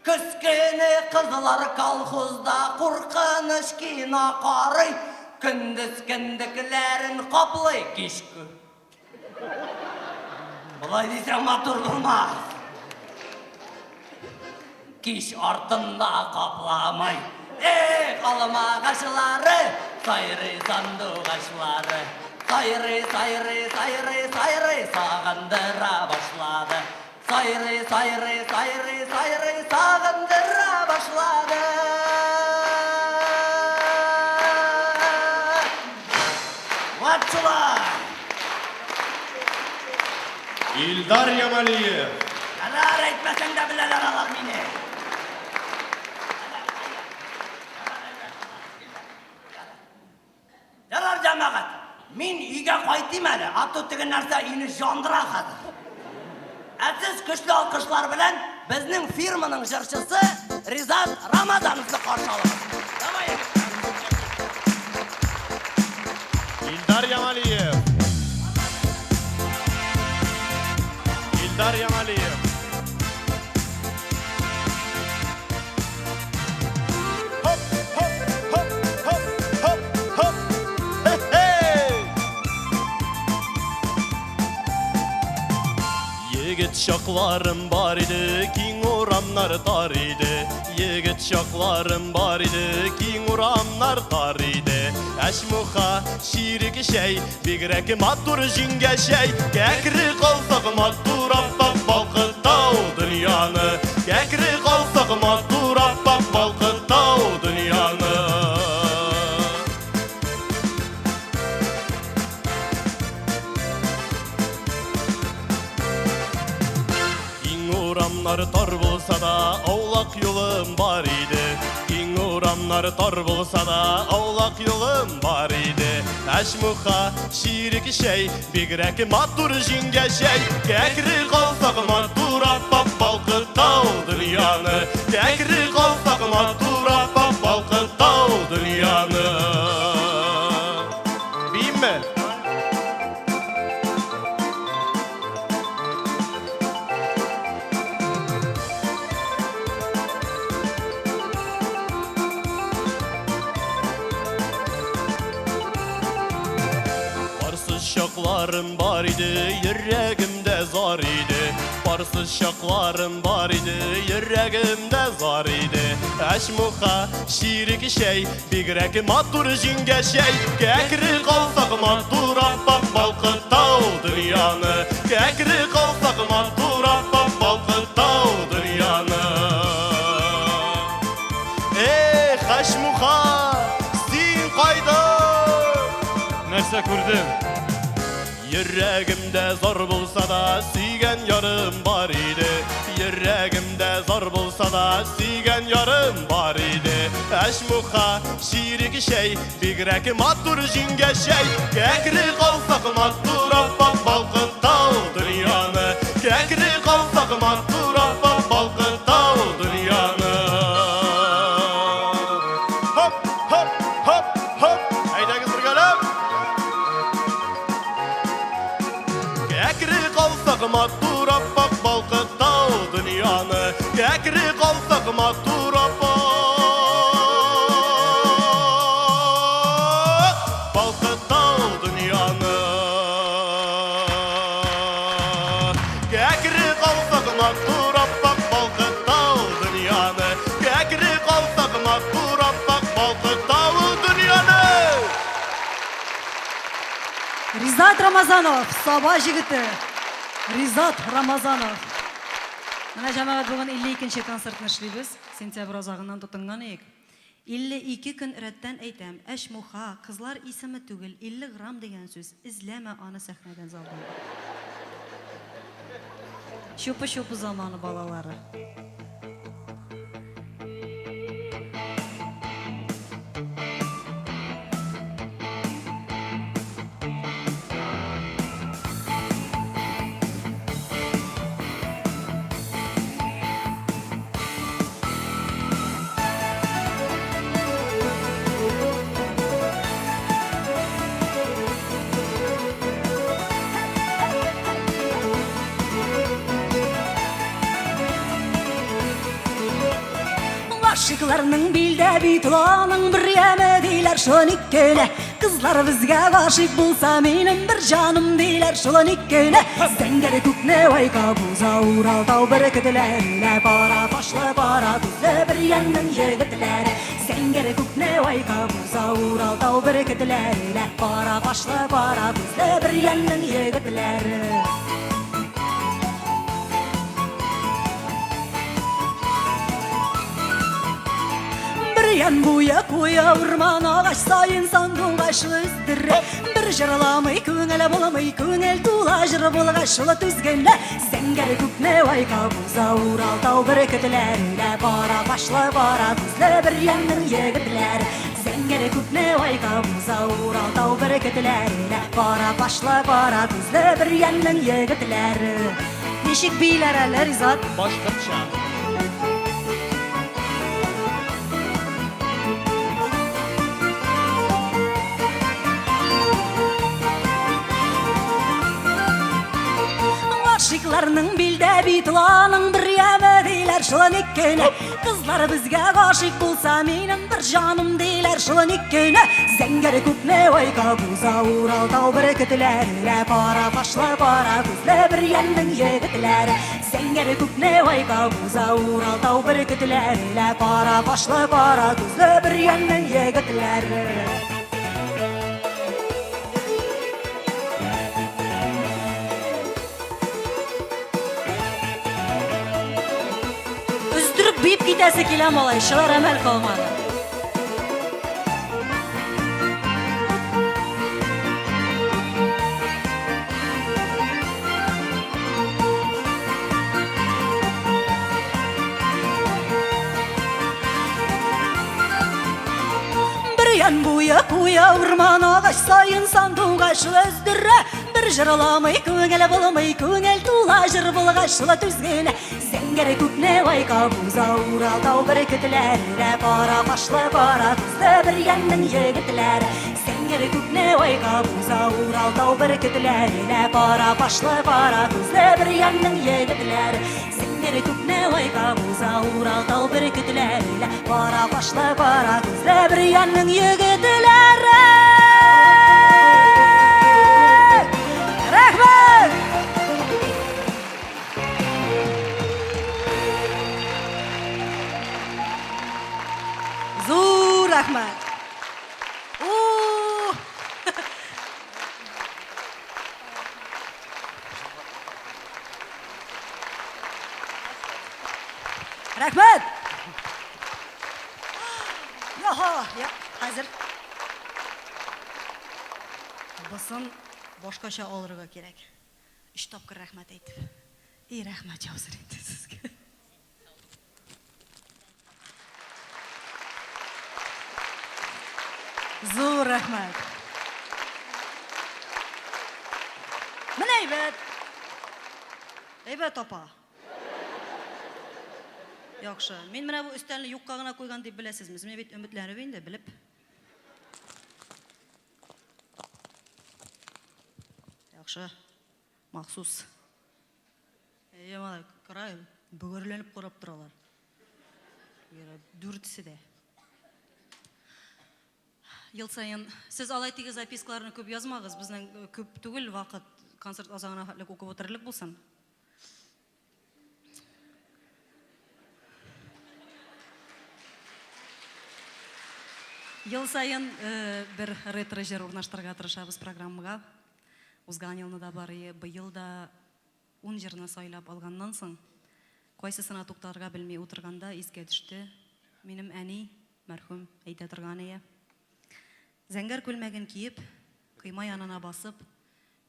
Көз көне кызлар колхозда куркыныч кино карый, көндез кендекләрен каплый, кич Болай дисәң матур булмас. Кич артында капламый. Эх, алмагачлары, сайрый сандугачлары. Сайрый, сайрый, сайрый, сайрый, сагындыра башлады. Сайрый, сайрый, сайрый, сайрый, сагындыра башлады. Вот шулай! Илдар Ямалиев. Ярар, әйтмәсәң дә беләләр алар мине. Ярар, җәмәгать, мин өйгә кайтыйм әле, а то теге нәрсә өйне җандыра хәзер. Ә сез көчле алкышлар белән безнең фирманың җырчысы Ризат Рамазановны каршы алыгыз. Давай, егетләр. Илдар Ямалиев. Илдар Ямалиев. Хоп, хоп, хоп, хоп, хоп, хоп. Хе-хей! Егет чакларым бар иде, киң урамнар тар иде. Егет чакларым бар иде, киң урамнар тар иде. Әшмуха, чирек чәй, бигрәк матур җиңгәчәй. Кәкре калфак матур аппак балкыта ул дөньяны. Кәкре калфак матур аппак балкыта ул дөньяны. урамнар тар булса да, аулак юлым бар иде. Киң урамнар тар булса да, аулак юлым бар иде. Әшмуха, чирек чәй, бигрәк матур җиңгәчәй. Кәкре калфак матур аппак балкыта ул дөньяны. Кәкре калфак матур аппак балкыта ул дөньяны. Биимме? Парсыз чакларым бар иде, йөрәгемдә зар иде. Парсыз чакларым бар иде, йөрәгемдә зар иде. Әшмуха, чирек чәй, бигрәк матур җиңгәчәй. Кәкре калфак матур аппак балкыта ул дөньяны. Кәкре калфак матур аппак балкыта ул дөньяны. Эх, Әшмуха, син кайда? Нәрсә күрдем? Йөрәгемдә зар булса да, сөйгән ярым бар иде. Йөрәгемдә зар булса да, сөйгән ярым бар иде. Әшмуха, чирек чәй, бигрәк матур җиңгәчәй. Кәкре калфак матур аппак балкыта ул дөньяны. Кәкре калфак матур аппак балкыта ул дөньяны. Хоп, хоп, хоп, хоп. Әйдәгез бергәләп. Кәкре калфак матур аппак балкыта ул дөньяны. Кәкре калфак матур аппак балкыта ул дөньяны. Кәкре калфак матур аппак балкыта ул дөньяны. Кәкре калфак матур аппак балкыта ул дөньяны. Ризат Рамазанов, Саба җегете. Ризат Рамазанов. Менә, җәмәгать, бүген 52 концертны эшлибез. Сентябрь азагыннан тотынган идек. 52 көн рәттән әйтәм, Әшмуха, кызлар исеме түгел, 50 грамм дигән сүз. Эзләмә аны сәхнәдән, залдан. Чупы-чупы заманы балалары. Гашыйкларның билдә бит аның бер яме диләр шул иккенә. Кызлар безгә гашыйк булса, минем бер җаным диләр шул иккенә. Зәңгәр күкне айка буза Урал тау бөркетләре, кара кашлы, кара күзле бер янның егетләре. Зәңгәр күкне айка буза Урал тау бөркетләре, кара кашлы, кара күзле бер янның егетләре. Бер ян буе куе урман, агач саен сандугач өздерә. Бер җырламый күңел булмый, күңел тула җыр булгач шул түзгенә. Зәңгәр күкне айка буза Урал тау бөркетләре, кара кашлы, кара күзле бер янның егетләре. Зәңгәр күкне айка буза Урал тау бөркетләре, кара кашлы, кара күзле бер янның егетләре. Ничек бииләр әле, Ризат? Башкортча. Гашыйкларның билдә бит аның бер яме диләр шул иккенә. Кызлар безгә гашыйк булса, минем бер җаным диләр шул иккенә. Зәңгәр күкне айка буза Урал тау бөркетләре, кара кашлы, кара күзле бер янның егетләре. Зәңгәр күкне айка буза Урал тау бөркетләре, кара кашлы, кара күзле бер янның егетләре. Өздереп биеп китәсе килә, малай, чыдар әмәл калмады. Бөрьян буе куе урман агач саен сандугач өздерә. Бер җырламый күңел булмый, күңел тула җыр булгач шула түз генә. Зәңгәр күкне айкап уза Урал тау бөркетләре, кара кашлы кара күзле Бөрьянның егетләре. Зәңгәр күкне айкап уза Урал тау бөркетләре, кара кашлы кара күзле Бөрьянның егетләре. Зәңгәр күкне айкап уза Урал тау бөркетләре, кара кашлы кара күзле Бөрьянның егетләре. Рәхмәт! Зур рәхмәт! У! Рәхмәт! Яха, я, хәзер. Басын башкача алырга кирәк. Өч тапкыр рәхмәт әйтеп. И, рәхмәт яусын инде сезгә. Зур рәхмәт. Менә әйбәт. Әйбәт апа. Яхшы. Мин менә бу өстәлне юкка гына куйган дип беләсезме? Менә бит өметләнеп инде, белеп. Яхшы. Махсус. Әйе, малай, кара, бөгәрләнеп карап торалар. Дүртесе дә. Ел саен сез алай теге запискаларны күп язмагыз, безнең э, күп түгел вакыт, концерт азагына хәтле укып утырырлык булсын. Ел саен э, бер ретро җыр урнаштырырга тырышабыз программага. Узган елны да бар, быел да ун җырны сайлап алганнан соң, кайсысына туктарга белми утырганда искә төште, минем әни, мәрхүм, әйтә торган ие. Зәңгәр күлмәген киеп, койма янына басып,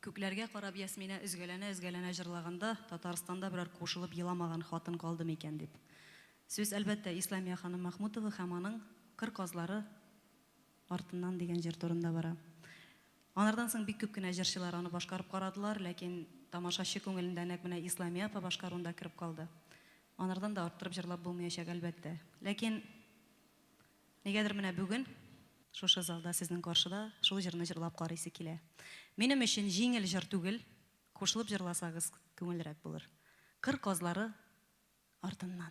күкләргә карап Ясминә өзгәләнә-өзгәләнә җырлаганда, Татарстанда берәр кушылып еламаган хатын калды микән дип. Сүз, әлбәттә, Исламия ханым Мәхмүтова һәм аның Кыр казлары артыннан дигән җыр турында бара. Анардан соң бик күп кенә җырчылар аны башкарып карадылар, ләкин тамашачы күңелендә нәкъ менә Исламия апа башкаруында кереп калды. Анардан да арттырып җырлап булмаячак, әлбәттә. Ләкин нигәдер менә бүген шушы залда сезнең каршыда шул җырны җырлап карыйсы килә. Минем өчен җиңел җыр түгел, кушылып җырласагыз күңелрәк булыр. Кыр казлары артыннан.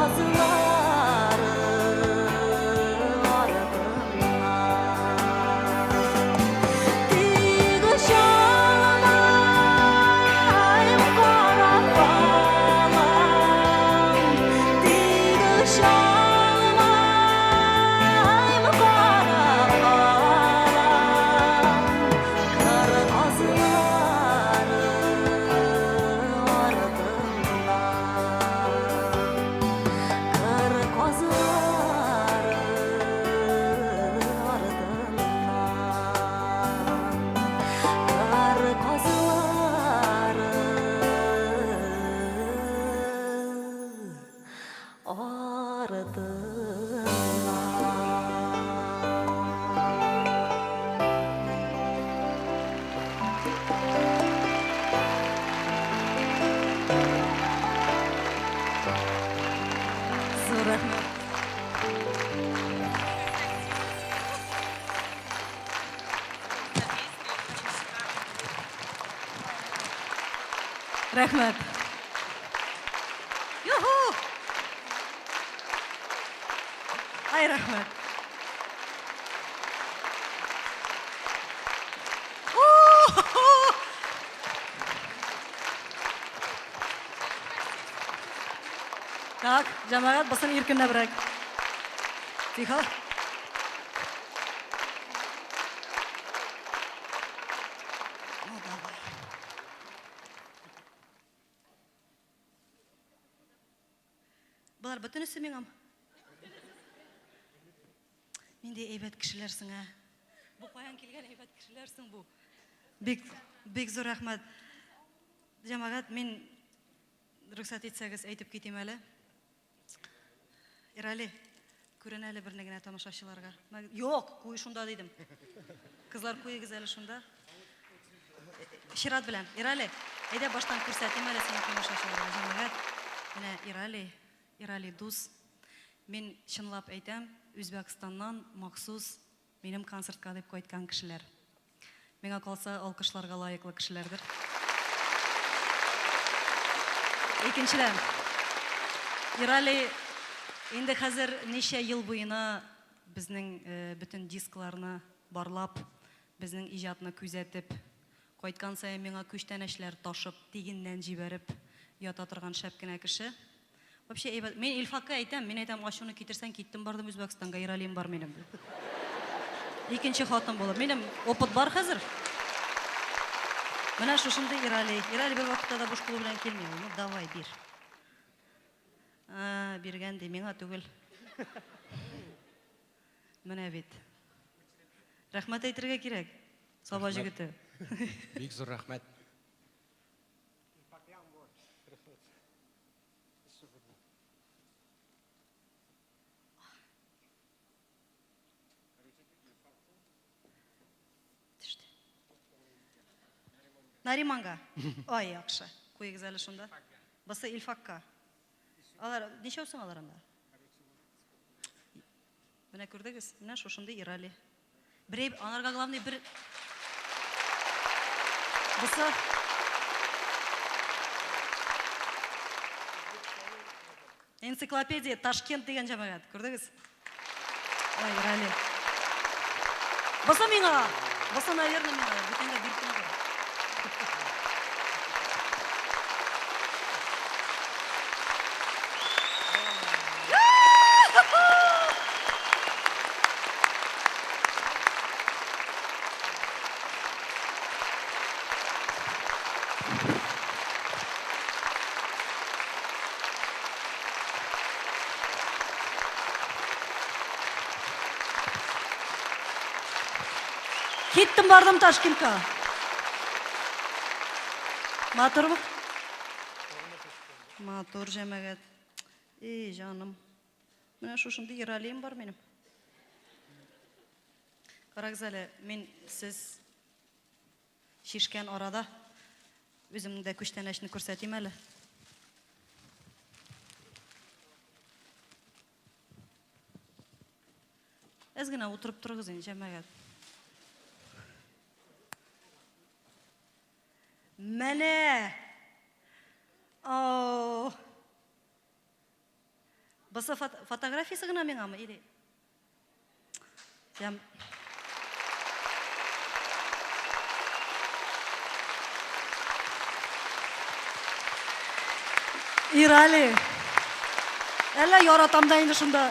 казлары артыннан. Тик очалмыйм, карап калам, тик очалмыйм, карап калам, кыр казлары артыннан. Кыр казлары артыннан, кыр казлары артыннан. Зур рәхмәт. Рәхмәт. Юху! Ай, рәхмәт. О-хо-хо! Так, җәмәгать, басын иркенләбрәк. Тихо. Ну, давай. Болар бөтенесе миңам. Нинди әйбәт кешеләр соң, ә? Бу каян килгән әйбәт кешеләр соң бу? Бик, бик зур рәхмәт. Җәмәгать, мин рөхсәт итсәгез, әйтеп китим әле. Ирали, күрен әле берне генә тамашачыларга. Юк, куй шунда дидем. Кызлар, куегыз әле шунда. Чират белән. Ирали, әйдә баштан күрсәтим әле сине тамашачыларга. Җәмәгать, менә Ирали, Ирали дус. Мин чынлап әйтәм, Үзбәкстаннан махсус минем концертка дип кайткан кешеләр. Миңа калса, алкышларга лаеклы кешеләрдер. Икенчедән, Ирали инде хәзер ничә ел буена безнең э, бөтен дискларны барлап, безнең иҗатны күзәтеп, кайткан саен миңа күчтәнәчләр ташып, тигеннән җибәреп ята торган шәп кенә кеше. Вообще әйбәт. Мин Илфакка әйтәм, мин әйтәм, ачуны китерсәң, киттем бардым Үзбәкстанга, Иралием бар минем. Икенче хатын булып. Минем опыт бар хәзер. Менә шушындый Ирали. Ирали бер вакытта да буш кулы белән килми. Ну, давай, бир. А, биргән ди, миңа түгел. Менә бит. Рәхмәт әйтергә кирәк. Саба җегете. Бик зур рәхмәт. Төште. Нариманга. Ай, яхшы. Куегыз әле шунда. Басы Илфакка. Алар ничәү соң алар анда? Менә күрдегез, менә шушындый Ирали. Берәй, аларга главный бер Бусы Энциклопедия Ташкент дигән җәмәгать, күрдегез? Ай, Ирали. Бусы миңа. Бусы, наверное, миңа. Бүтәнгә биреп кенә тора. Киттем бардым Ташкентка. Матурмы? Матур җәмәгать. Эй, җаным. Менә шушындый Ералием бар минем. Карагыз әле, мин сез чишкән арада үземнең дә күчтәнәчне күрсәтим әле. Әз генә утырып торыгыз инде, җәмәгать. Менә! О! Бусы фотографиясе гына миңамы или? Ям. Ирали. Әллә яратам да инде шунда.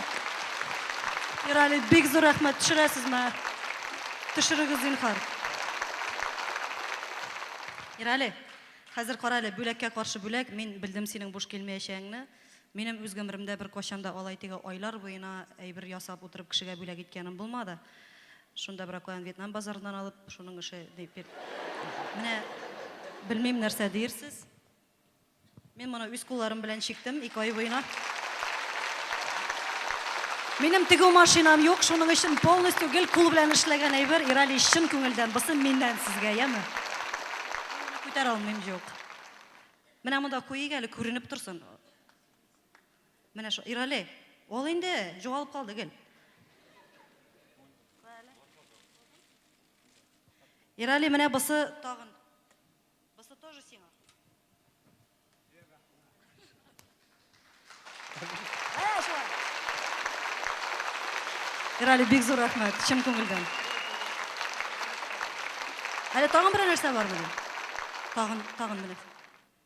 Ирали, бик зур рәхмәт. Төшерәсезме? Төшерегез, зинһар. Ирали, хәзер кара әле, бүләккә каршы бүләк. Мин белдем синең буш килмәячәгеңне. Минем үз гомеремдә беркайчан да алай теге айлар буена әйбер ясап утырып кешегә бүләк иткәнем булмады. Шунда берәр каян Вьетнам базарыннан алып, шуның эше дип бир. Менә белмим нәрсә диерсез. Мин моны үз кулларым белән чиктем ике ай буена. Минем тегү машинам юк, шуның өчен полностью гел кул белән эшләгән әйбер. Ирали, чын күңелдән, бусы миннән сезгә, яме? Мин моны күтәрә алмыйм, юк. Менә монда куйыйк әле, күренеп торсын. Менә шул, Ирали, ул инде югалып калды гел. Ирали, менә бусы тагын. Бусы тоже сиңа. Ә, шулай. Ирали, бик зур рәхмәт, чын күңелдән. Әле тагын берәр нәрсә бармы? Тагын, тагын менә.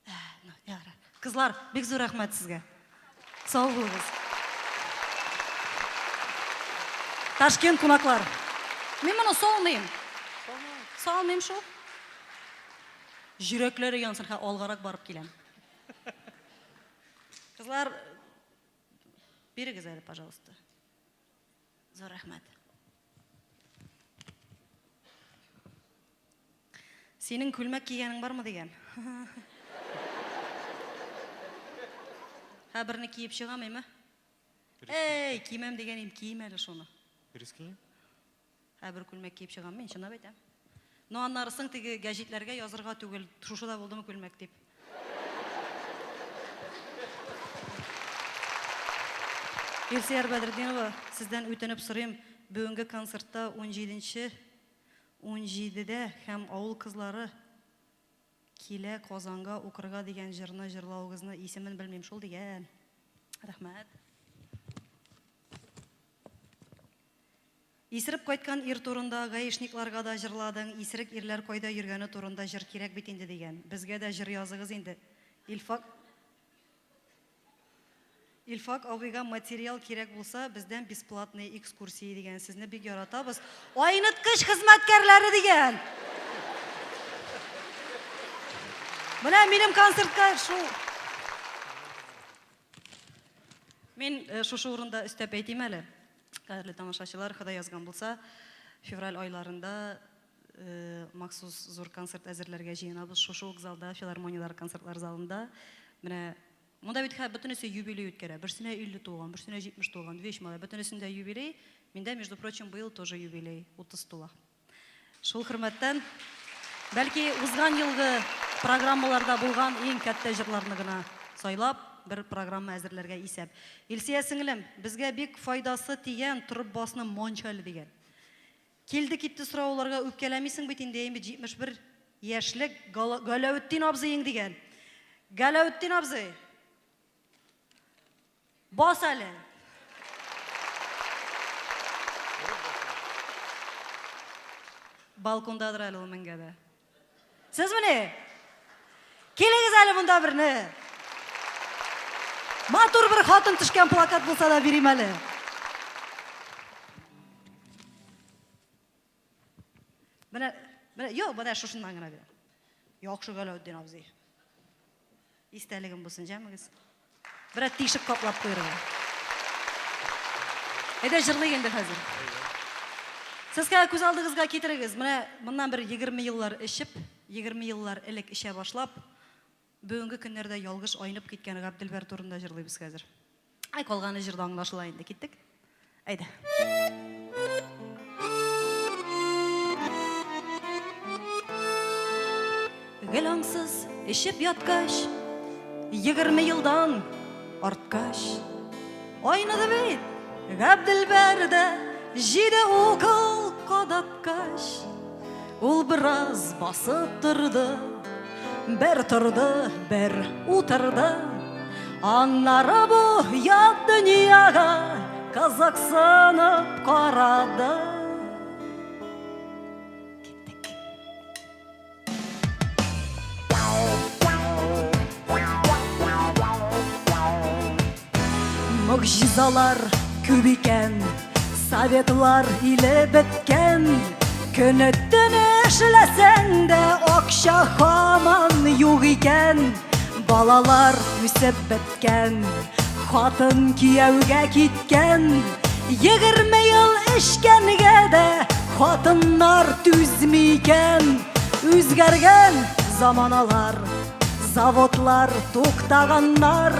Ә, ну, ярар. Кызлар, бик зур рәхмәт сезгә. Сау булыгыз. Ташкент кунаклар. Мин моны салмыйм. Салмыйм шул. Йөрәкләре янсын, хә алгарак барып киләм. Кызлар, бирегез әле, пожалуйста. Зур рәхмәт. Синең күлмәк кигәнең бармы дигән. Һә берне киеп чыгам, әйме? Эй, кимәм дигән идем, кием әле шуны. Рискни? Ә бер күлмәк киеп чыгам мин, чынлап әйтәм. Но аннары соң теге гәҗитләргә язырга түгел, шушы да булдымы күлмәк дип. Илсөяр Бәдретдинова, сездән үтенеп сорыйм, бүгенге концертта унҗиденче, унҗидедә һәм авыл кызлары килә Казанга укырга дигән җырны җырлавыгызны, исемен белмим шул дигән. Рәхмәт. Исереп кайткан ир турында гаишникларга да җырладың, исерек ирләр кайда йөргәне турында җыр кирәк бит инде дигән. Безгә дә җыр языгыз инде. Илфак Илфак абыйга материал кирәк булса, бездән бесплатные экскурсии дигән. Сезне бик яратабыз. Айныткыч хезмәткәрләре дигән. Менә минем концертка шул Мин э, шушы урында өстәп әйтим әле. Кадерле тамашачылар, Ходай язган булса, февраль айларында э, махсус зур концерт әзерләргә җыенабыз. Шушы ук залда, филармонияләр концертлар залында. Менә монда бит хәзер бөтенесе юбилей үткәрә. Берсенә 50 тулган, берсенә 70 тулган, вещь малай. Бөтенесендә юбилей. Миндә, между прочим, быел тоже юбилей, 30 тула. Шул хөрмәттән, бәлки, узган елгы программаларда булган иң кәттә җырларны гына сайлап, бер программа әзерләргә исәп. Илсөя сеңлем, безгә бик файдасы тигән торып басны манч әле дигән. Килде-китте сорауларга үпкәләмисең бит инде, әйме, 71 яшьлек Галәветдин абзыең дигән. Галәветдин абзый! Бас әле! Балкондадыр әле ул менгә дә. Сезмени? Килегез әле монда берне. Матур бер хатын төшкән плакат булса да бирим әле. Менә, менә, юк, менә шушыннан гына бирәм. Яхшы Галәүтдин абзый. Истәлегем булсын, җәмегез. Берәр тишек каплап куерга. Әйдә җырлыйк инде хәзер. Сез хәзер күз алдыгызга китерегез. Менә моннан бер 20 еллар эчеп, 20 еллар элек эчә башлап, бүгенге көннәрдә ялгыш айнып киткән Габделбәр турында җырлыйбыз хәзер. Ай, калганы җырда аңлашыла инде. Киттек. Әйдә. Гел аңсыз эчеп яткач, 20 елдан арткач, айныды бит Габделбәр дә җиде укол кадаткач. Ул бераз басып торды, бер торды, бер утырды. Аннары бу ят дөньяга кызыксынып карады. Киттек. Могҗизалар күп икән, Советлар иле беткән. Көне төне эшләсәң дә, акча һаман юк икән. Балалар үсеп беткән, хатын кияүгә киткән. 20 ел эчкәнгә дә хатыннар түзми икән. Үзгәргән заманалар. Заводлар туктаганнар,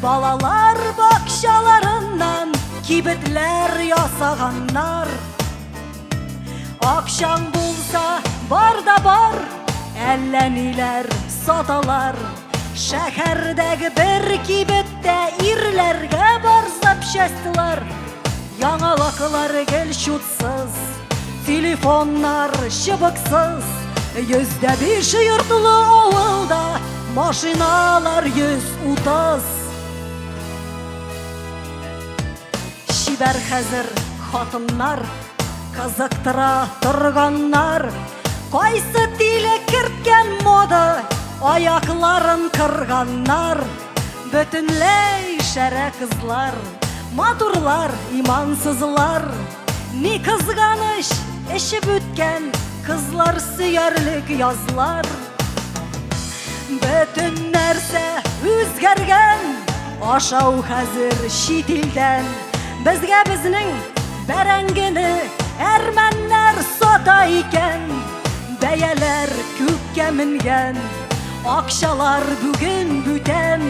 балалар бакчаларыннан кибетләр ясаганнар. Акчаң булса, бар да бар, әллә ниләр саталар. Шәһәрдәге бер кибеттә ирләргә бар запчастьлар. Яңалыклар гел чутсыз, телефоннар чыбыксыз. 105 йортлы авылда машиналар 130. Чибәр хәзер хатыннар, кызыктыра торганнар. Кайсы тиле керткән мода, аякларын кырганнар. Бөтенләй шәрә кызлар, матурлар, имансызлар. Ни кызганыч, эчеп үткән кызлар сөярлек язлар. Бөтен нәрсә үзгәргән, ашау хәзер чит илдән. Безгә безнең бәрәңгене әрмәннәр сата икән. Бәяләр күккә менгән, акчалар бүген бүтән.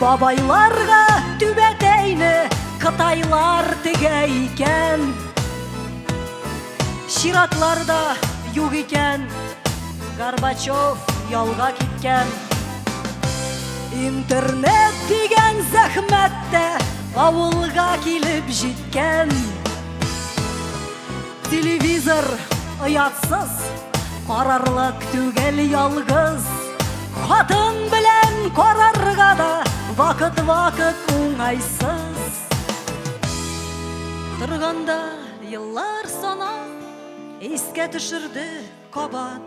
Бабайларга түбәтәйне кытайлар тегә икән. Чиратлар да юк икән, Горбачев ялга киткән. Интернет дигән зәхмәт тә авылга килеп җиткән. Телевизор оятсыз, карарлык түгел ялгыз. Хатын белән карарга да вакыт-вакыт уңайсыз. Торганда еллар санап, искә төшерде кабат.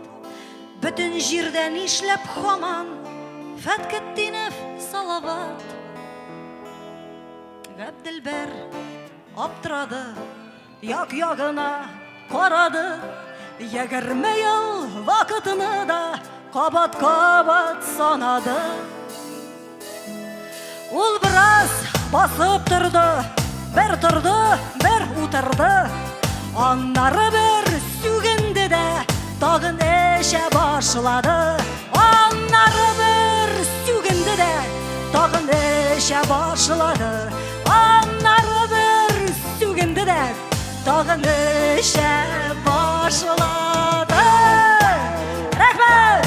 Бөтен җирдә нишләп хаман Фәткетдинов Салават. Габделбәр аптырады, як-ягына карады. 20 ел вакытны да кабат-кабат санады. Ул бераз басып торды, бер торды, бер утырды. Аннары бер сүгенде дә, тагын эчә башлады. Аннары бер сүгенде дә, тагын эчә башлады. Аннары бер сүгенде дә, тагын эчә башлады. Рәхмәт!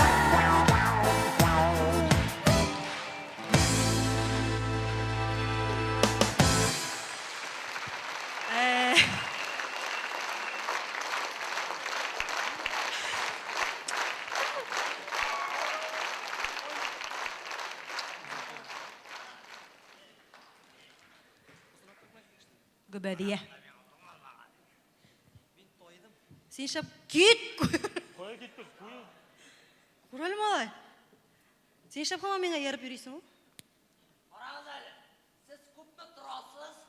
Гөбәдия. Син шәп кит! Кая киттек? Куй. Күрәле малай. Син нишләп һаман миңа ияреп йөрисең ул? Карагыз әле, сез күпме торасыз?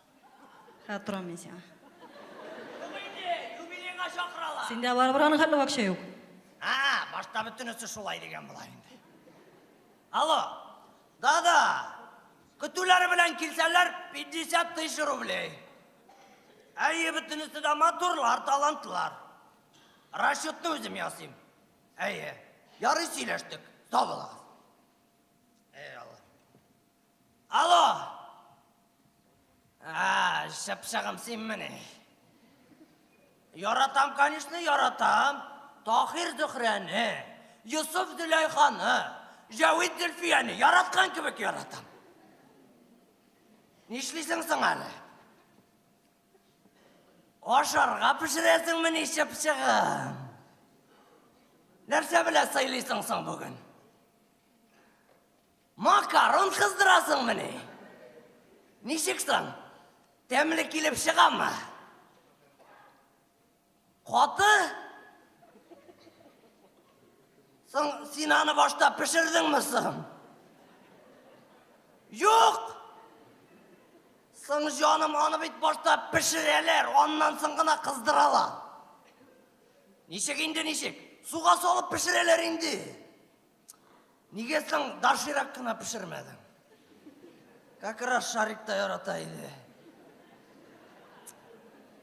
Хә, торам мин сиңа. Юк инде, юбилейга чакыралар. Синдә барыбер аның хәтле акча юк. А, башта бөтенесе шулай дигән була инде. Алло, да-да, көтүләре белән килсәләр, 50 тысяч рублей. Әйе, бөтенесе дә матурлар, талантлар. Расчетны үзем ясыйм. Әйе. Ярый сөйләштек. Сау булыгыз. Эй, Алла. Алло! А, чыпчыгым синмени? Яратам, конечно, яратам. Тахир Зөхрәне, Йосыф Зөләйханы, Җәвит Зөлфияне яраткан кебек яратам. Нишлисең соң әле? Ашарга пешерәсеңмени, чыпчыгым? Нәрсә белән сыйлыйсың соң бүген? Макарон кыздырасыңмыни? Ничек соң? Тәмле килеп чыгамы? Каты? Соң син аны башта пешердеңме соң? Юк! Соң җаным, аны бит башта пешерәләр, аннан соң гына кыздыралар. Ничек инде ничек? Суга салып пешерәләр инде. Нигә соң доширак кына пешермәдең? Как раз Шарик та ярата иде.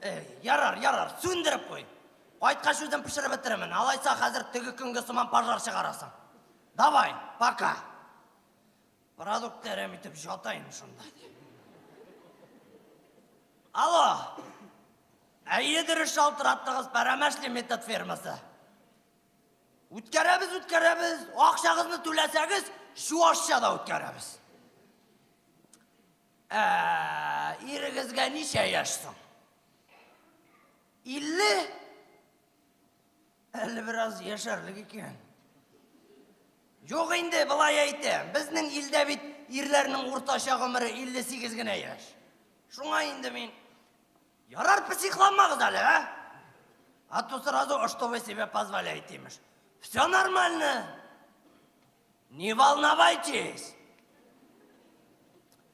Эй, ярар, ярар, сүндереп куй. Кайткач үзем пешереп бетерермен. Алайса хәзер теге көнге сыман пожар чыгарасың. Давай, пока. Продукт әрәм итеп жатайын шунда. Алло. Әйе, дөрес шалтыраттыгыз, Пәрәмәш лимитед фирмасы. Үткәрәбез, үткәрәбез. Акчагызны түләсәгез, чуашча да үткәрәбез. Ә, ирегезгә ничә яшь соң? 50? Әле бераз яшәрлек икән. Юк инде, болай әйтәм. Безнең илдә бит ирләрнең уртача гомере 58 генә яшь. Шуңа инде мин Ярар, психланмагыз әле, а? А то сразу, а что вы себе позволяете, имеш. Все нормально. Не волновайтесь.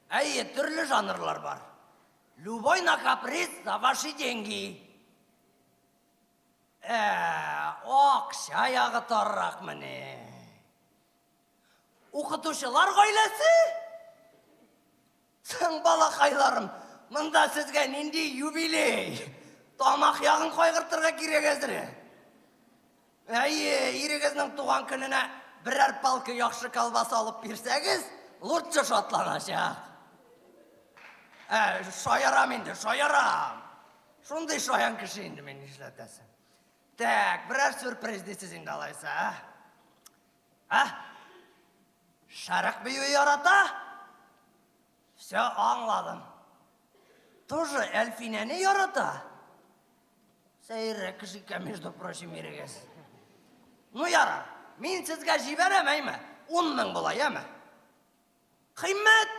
Әйе, төрле жанрлар бар. Любой на каприз за ваши деньги. Ә, акча ягы таррак менә. Укытучылар гаиләсе? Соң, балакайларым, монда сезгә нинди юбилей? Тамак ягын кайгыртырга кирәк әзрәк. Әйе, ирегезнең туган көненә берәр палка яхшы колбаса алып бирсәгез, лучше шатланачак. Ә, шаярам инде, шаярам. Шундый шаян кеше инде мин нишләтәсең. Так, берәр сюрприз дисез инде алайса, ә? Ә? Шәрык биюе ярата? Все, аңладым. Тоже Әлфинәне ярата? Сәеррәк кеше икән, между прочим, ирегез. Ну, ярар. Мин сезгә җибәрәм, әйме? Ун мең була, яме? Кыйммәт!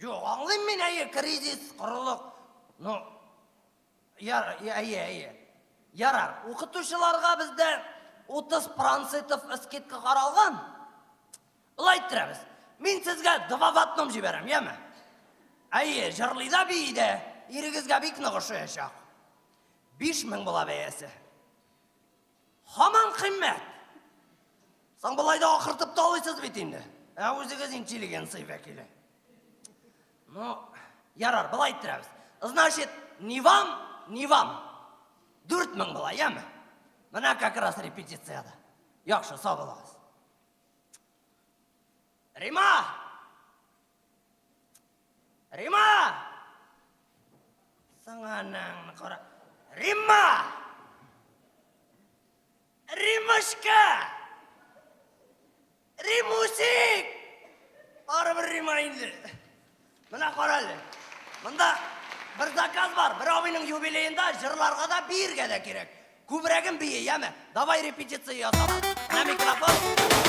Юк, аңлыйм мин, әйе, кризис, корылык. Ну, Яр, әйе, әйе. Ярар, укытучыларга бездә 30 процентов скидка каралган. Болай иттерәбез. Мин сезгә два в одном җибәрәм, яме? Әйе, җырлый да бии дә. Ирегезгә бик нык ошаячак. 5000 була бәясе. Һаман кыйммәт. Соң болай да акыртып та алыйсыз бит инде. Ә үзегез интеллигенция вәкиле. Ну, ярар, болай иттерәбез. Значит, не вам, не вам. 4000 була, яме? Менә как раз репетициядә. Яхшы, сау булыгыз. Рима! Рима! Саңа анаңны кара. Римма! Римушка! Римусик! Барыбер Рима инде. Менә кара әле. Монда бер заказ бар. Бер абыйның юбилеенда җырларга да, биергә дә кирәк. Күбрәген бии, яме. Давай репетиция ясап. Менә микрофон.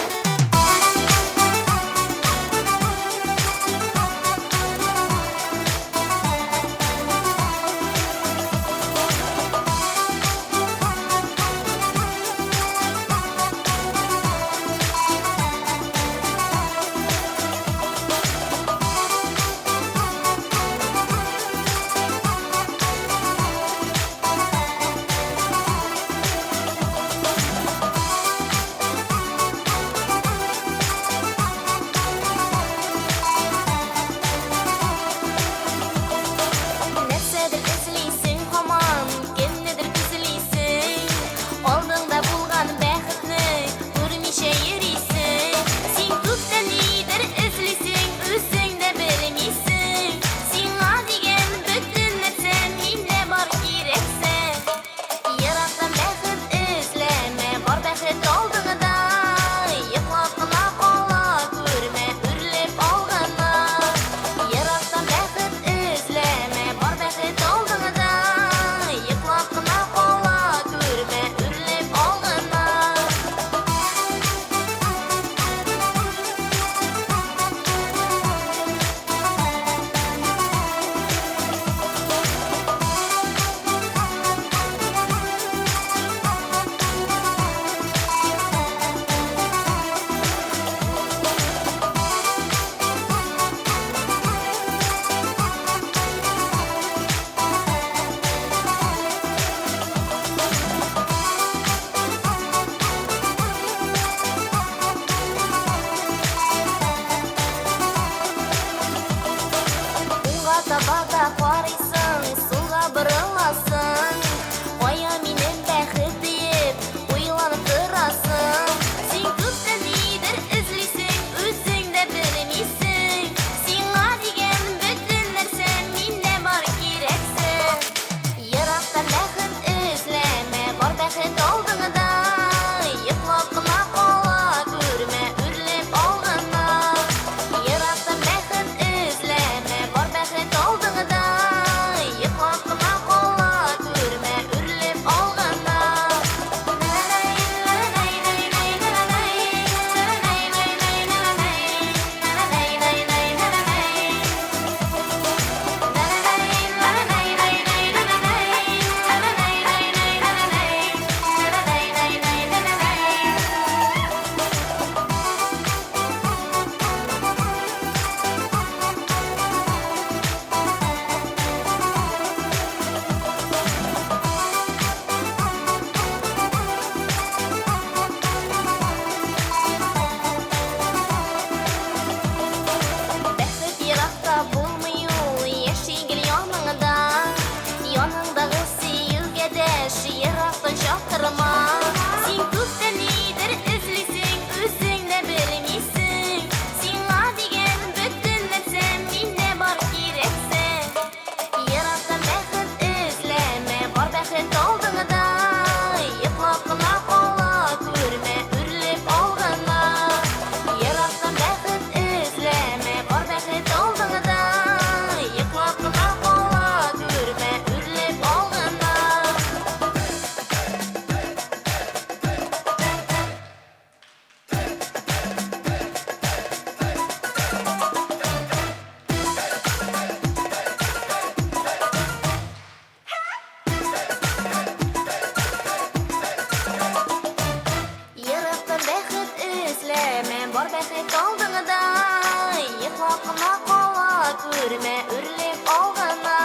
күрмә, үрләп алгана.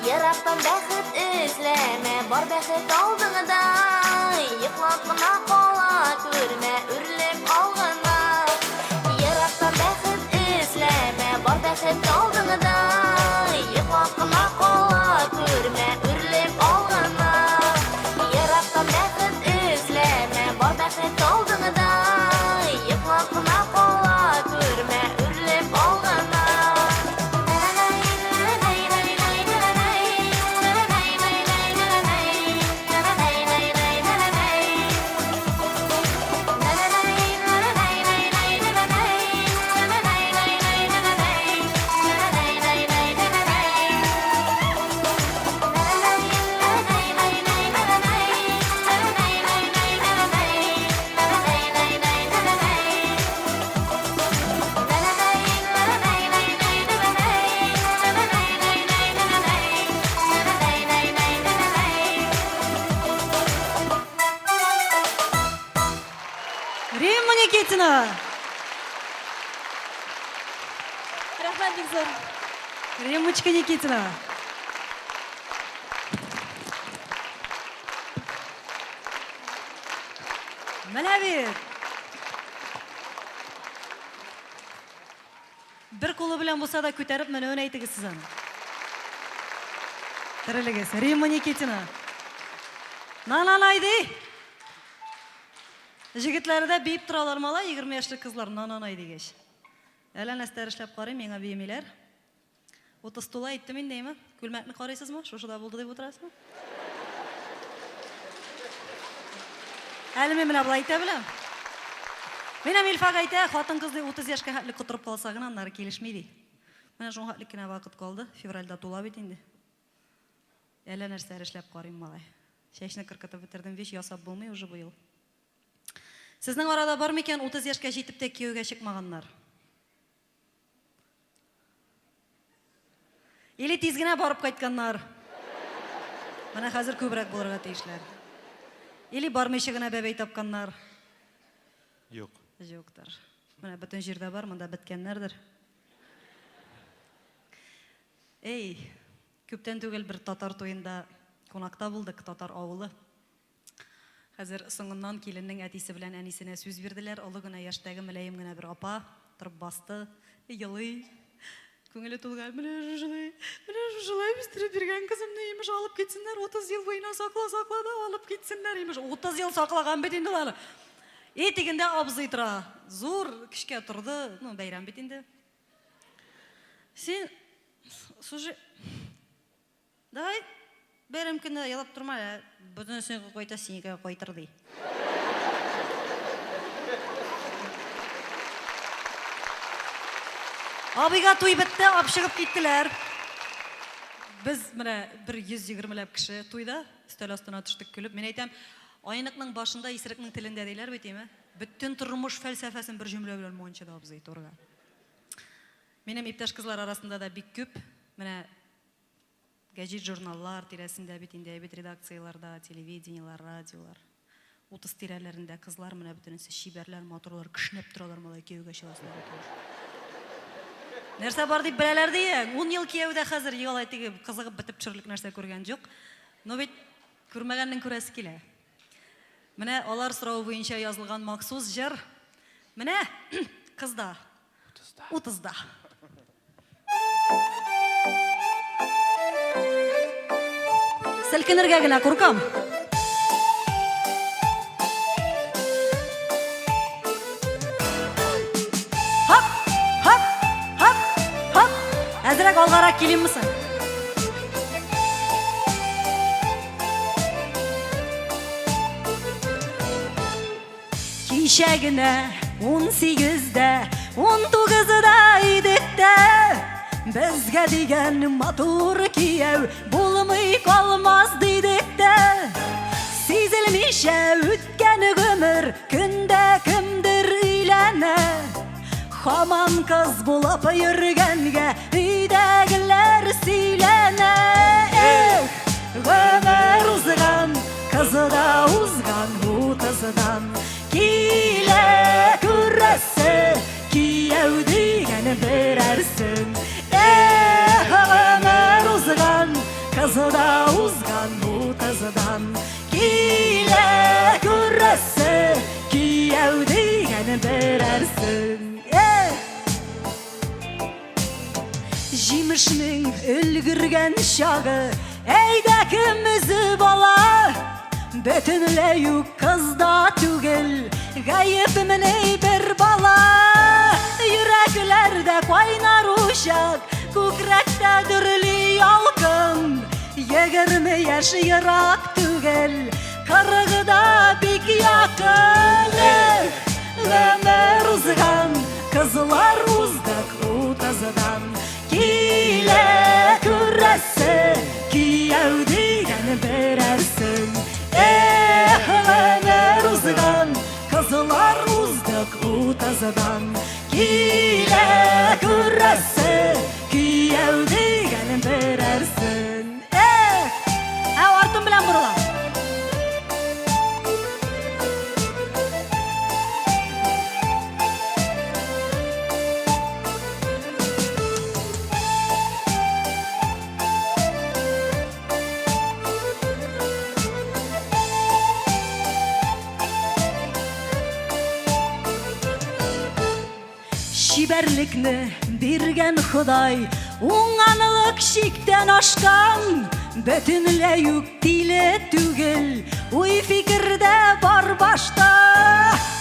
Ерактан бәхет эзләмә, бар бәхет алдыңда. Йоклап кына кала күрмә, үрләп алгана. Ерактан бәхет эзләмә, бар бәхет алдыңда. Йоклап кына кала күрмә, үрләп алгана. Ерактан бәхет эзләмә, бар бәхет алдыңда. Йоклап кына кала күрмә, үрләп алгана. Римма Никитина! Рәхмәт бик зур. Риммочка Никитина! Менә бит! Бер кулы белән булса да күтәреп менүен әйтегез сез аны. Терелегез. Римма Никитина. На-на-най ди. Җегетләре дә биеп торалар малай, 20 яшьлек кызлар на-на-най дигәч. Әллә нәрсәләр эшләп карыйм, миңа биемиләр. 30 тула әйттем инде, әйме? Күлмәкне карыйсызмы? Шушы да булды дип утырасызмы? Әле мин менә болай әйтә беләм. Менә Илфак әйтә, хатын-кыз ди 30 яшькә хәтле котырып калса гына, аннары килешми ди. Менә шуңа хәтле кенә вакыт калды. Февральдә тула бит инде. Әллә нәрсәләр эшләп карыйм, малай. Чәчне кыркытып бетердем, вич ясап булмый уже быел. Сезнең арада бар микән 30 яшькә җитеп тә кияүгә чыкмаганнар? Или тиз генә барып кайтканнар. Менә хәзер күбрәк булырга тиешләр. Или бармыйча гына бәбәй тапканнар. Юк. Юктыр. Менә бөтен җирдә бар, монда беткәннәрдер. Эй, күптән түгел бер татар туенда кунакта булдык, татар авылы. Хәзер соңыннан киленнең әтисе белән әнисенә сүз бирделәр. Олы гына яшьтәге мөлаем генә бер апа торып басты. Елый. Күңеле тулган. Менә шушылай, менә шушылай үстереп биргән кызымны, имеш, алып китсеннәр. 30 ел буена сакла, сакла да алып китсеннәр, имеш. 30 ел саклаган бит инде ул аны. И тегендә абзый тора. Зур көчкә торды. Ну, бәйрәм бит инде. Син, слушай, Давай, бәйрәм көне елап торма әле, бөтенесенеке кайта, синеке кайтыр, ди. Абыйга туй бетте, ап чыгып киттеләр. Без менә бер 120 ләп кеше туйда, өстәл астына төштек көлеп. Мин әйтәм, айныкның башында, исерекнең телендә диләр бит, име? Бөтен тормыш фәлсәфәсен бер җөмлә белән мунчада абзый турыга. Минем иптәш кызлар арасында да бик күп менә Гәҗит-журналлар тирәсендә бит инде, әйбит редакцияләрдә, телевидениелар, радиолар. 30 тирәләрендә кызлар менә бөтенесе чибәрләр, матурлар, кешнәп торалар малай кияүгә чыгасылар итеп. Нәрсә бар дип беләләр дияң. Ун ел кияүдә хәзер алай теге кызыгып бетеп төшерлек нәрсә күргән юк. Но бит күрмәгәннең күрәсе килә. Менә алар соравы буенча язылган махсус җыр. Менә кызда. Утызда. Селкенергә генә куркам. Һап, һап, һап, һап. Әзрәк алгарак килимме соң? Кичә генә унсигездә, унтугызда идек тә, Безгә дигән матур кияү булмый калмас дидек тә. Сизелмичә үткән гомер, көндә кемдер өйләнә. Хаман кыз булып йөргәнгә өйдәгеләр сөйләнә. Эх, гомер узган, кызы да узган утыздан. Килә күрәсе, кияү дигән берәрсен. Кызы да узган утыздан. Килә күрәсе, кияү дигән берәрсен. Эх! Җимешнең өлгергән чагы, әйдә кем өзеп ала? Бөтенләй үк кыз да түгел, гаепмени бер бала? Йөрәкләрдә кайнар учак, күкрәктә дөрли ялкын. 20 яшь ерак түгел, кырыгы да бик якын. Эх, гомер узган, кызлар уздык утыздан. Килә күрәсе, кияү дигән берәрсен. Эх, гомер узган, кызлар уздык утыздан. Килә күрәсе, кияү дигән берәрсен. Эх! Ә артым белән борыла. Чибәрлекне биргән Ходай, уңганлык чиктән ашкан, бөтенләй үк тиле түгел, уй-фикердә бар башта.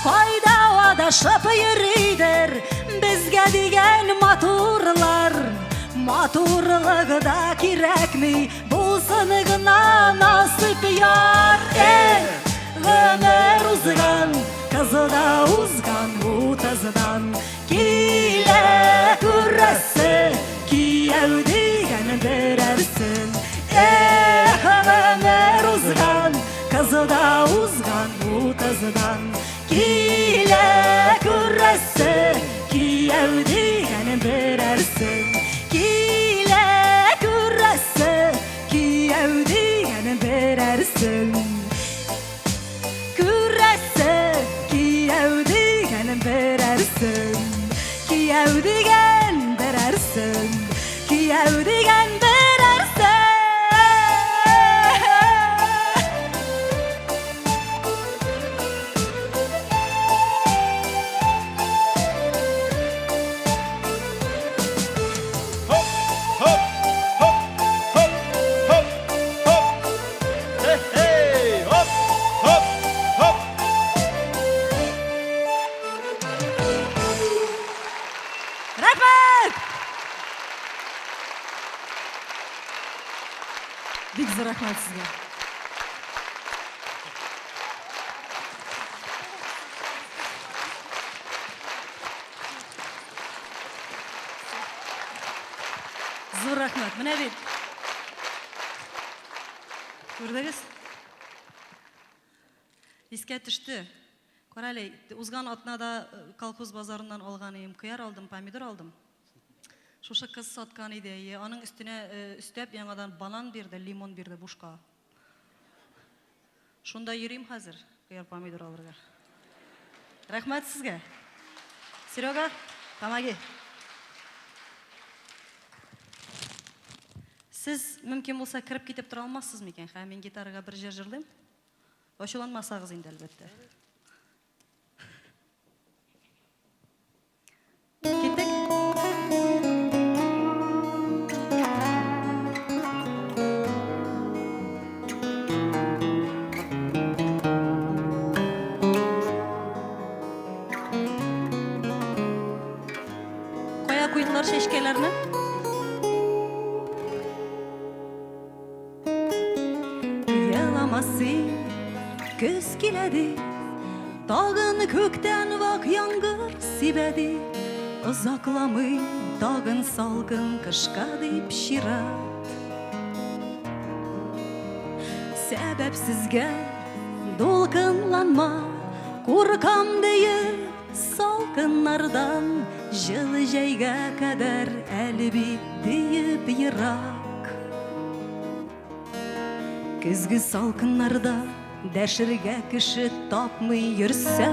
Кайда адашып йөридер безгә дигән матурлар. Матурлыгы да кирәкми, булсын гына насыйп яр. Эх, гомер узган, кызы да узган утыздан. Килә күрәсе, кияү дигән берәрсен. Эх, гомер узган, кызы да узган утыздан. Килә күрәсе, кияү дигән берәрсен. Килә күрәсе, кияү дигән берәрсен. Күрәсе, кияү дигән берәрсен. Кияү дигән берәрсен. Кияү дигән берәрсен. Хоп, хоп, хоп, хоп, хоп, хоп. Хе-хей, хоп, хоп, хоп. Рәхмәт! Бик зур рәхмәт сезгә. Зур рәхмәт. Менә бит. Күрдегез? Искә төште. Кара әле, узган атнада э, колхоз базарыннан алган идем. Кыяр алдым, помидор алдым. Шушы кыз саткан иде. Әйе, аның өстенә э, өстәп яңадан банан бирде, лимон бирде бушка. Шунда йөрим хәзер, кыяр помидор алырга. Рәхмәт сезгә. Серега, помоги. Сез мөмкин булса кереп китеп тора алмассыз микән? Хә, мин гитарага бер җыр җырлыйм. Ачуланмасагыз инде, әлбәттә. Киттек. Кая куйдылар чәчкәләрне? Елама син, көз килә ди, Тагын күктән вак яңгыр сибә ди, Озакламый тагын салкын кышка дип чират. Сәбәпсезгә дулкынланма, Куркам диеп салкыннардан, Җылы җәйгә кадәр әле бит диеп ерак. Көзге салкыннарда дәшергә кеше тапмый йөрсә,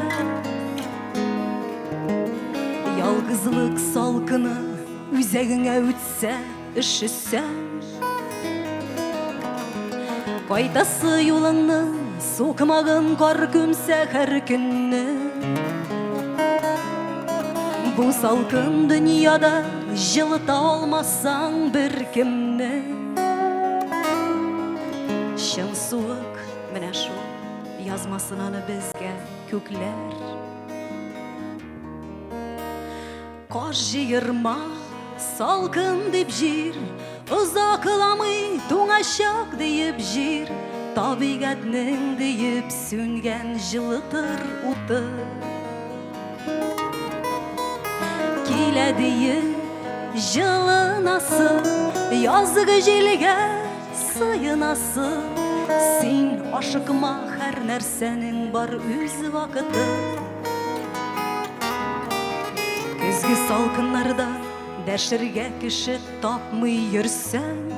Ялгызлык салкыны үзәгеңә үтсә, өшесәң. Кайтасы юлыңның сукмагын кар күмсә һәр көнне. Бу салкын дөньяда җылыта алмасаң беркемне. Чын суык менә шул, язмасын аны безгә күкләр. Каш җыерма, салкын дип җир, Озакламый туңачак диеп җир, Табигатьнең диеп сүнгән җылытыр уты. Килә диеп җылынасы, Язгы җилгә сыенасы. Син ашыкма, һәр нәрсәнең бар үз вакыты. Көзге салкыннарда дәшергә кеше тапмый йөрсәң,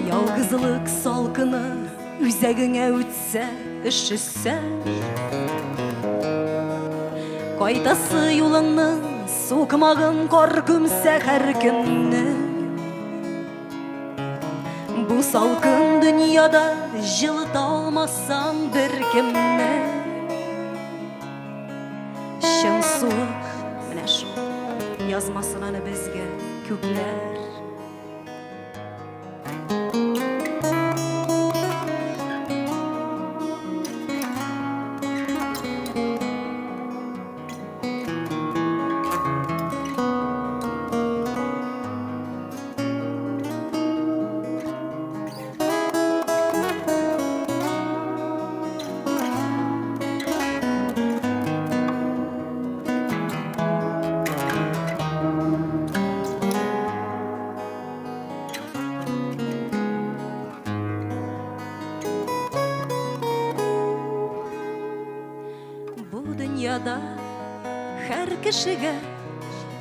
Ялгызлык салкыны үзәгеңә үтсә, өшесәң, Кайтасы юлыңның сукмагын кар күмсә һәр көнне. Бу салкын дөньяда җылыта алмасаң беркемне. Чын суык менә шул, язмасын аны безгә күкләр. Бу дөньяда һәр кешегә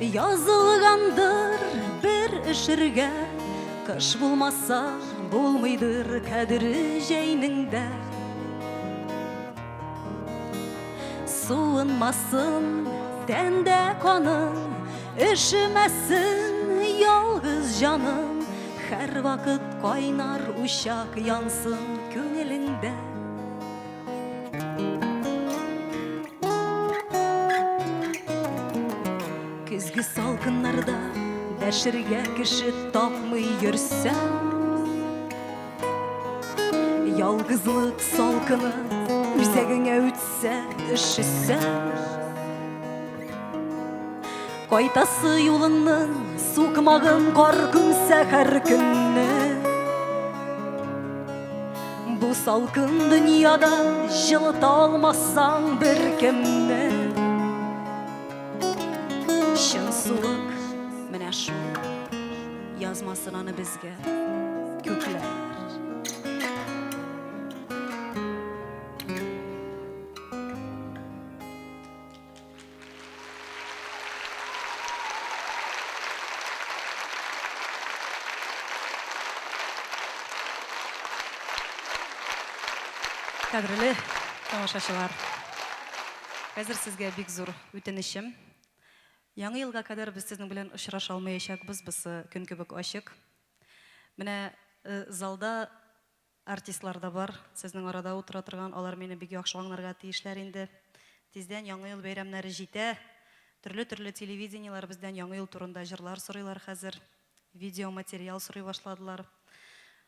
Язылгандыр бер өшергә, Кыш булмаса, булмыйдыр кадере җәйнең дә. Суынмасын тәндә каның, Өшемәсен ялгыз җаның, Һәрвакыт кайнар учак янсын күңелеңдә. Көзге салкыннарда дәшергә кеше тапмый йөрсәм, Ялгызлык салкыны үзәгеңә үтсә, өшесәң, Кайтасы юлыңның сукмагын кар күмсә һәр көнне. Бу салкын дөньяда җылыта алмасаң беркемне. Чын суык менә шул, язмасын аны безгә күкләр. Кадерле тамашачылар, хәзер сезгә бик зур үтенечем. Яңа елга кадәр без сезнең белән очраша алмаячакбыз, бусы көн кебек ачык. Менә э, залда Артистлар да бар, сезнең арада утыра торган, алар мине бик яхшы аңларга тиешләр инде. Тиздән Яңа ел бәйрәмнәре җитә. Төрле-төрле телевидениеләр бездән Яңа ел турында җырлар сорыйлар хәзер. Видеоматериал сорый башладылар.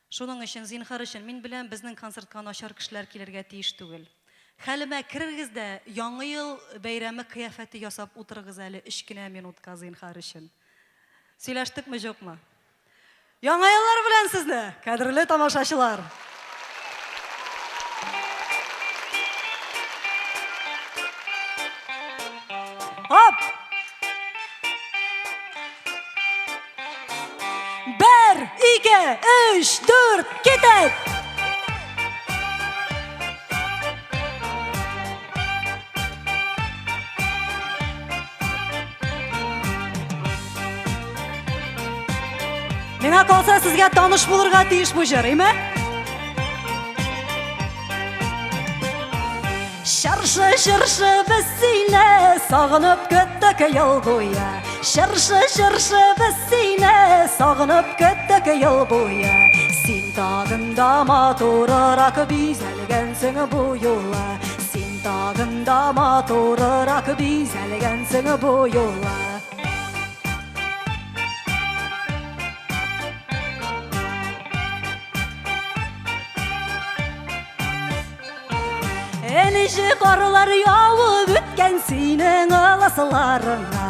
Шуның өчен, зинһар өчен, мин беләм, безнең концертка начар кешеләр килергә тиеш түгел. Хәлемә керегез дә, Яңа ел бәйрәме кыяфәте ясап утырыгыз әле өч кенә минутка, зинһар өчен. Сөйләштекме, юкмы? Яңа еллар белән сезне, кадерле тамашачылар! Хоп! Бер, ике, өч, дүрт, китек! Миңа калса, сезгә таныш булырга тиеш бу җыр, име? Чыршы, чыршы, без сине сагынып көттек ел буе. Чыршы, чыршы, без сине сагынып көттек ел буе. Син. тагын да матурырак бизәлгәнсең бу юлы. Син тагын да матурырак бизәлгәнсең бу юлы. Энҗе карлар явып үткән синең ылысларыңа.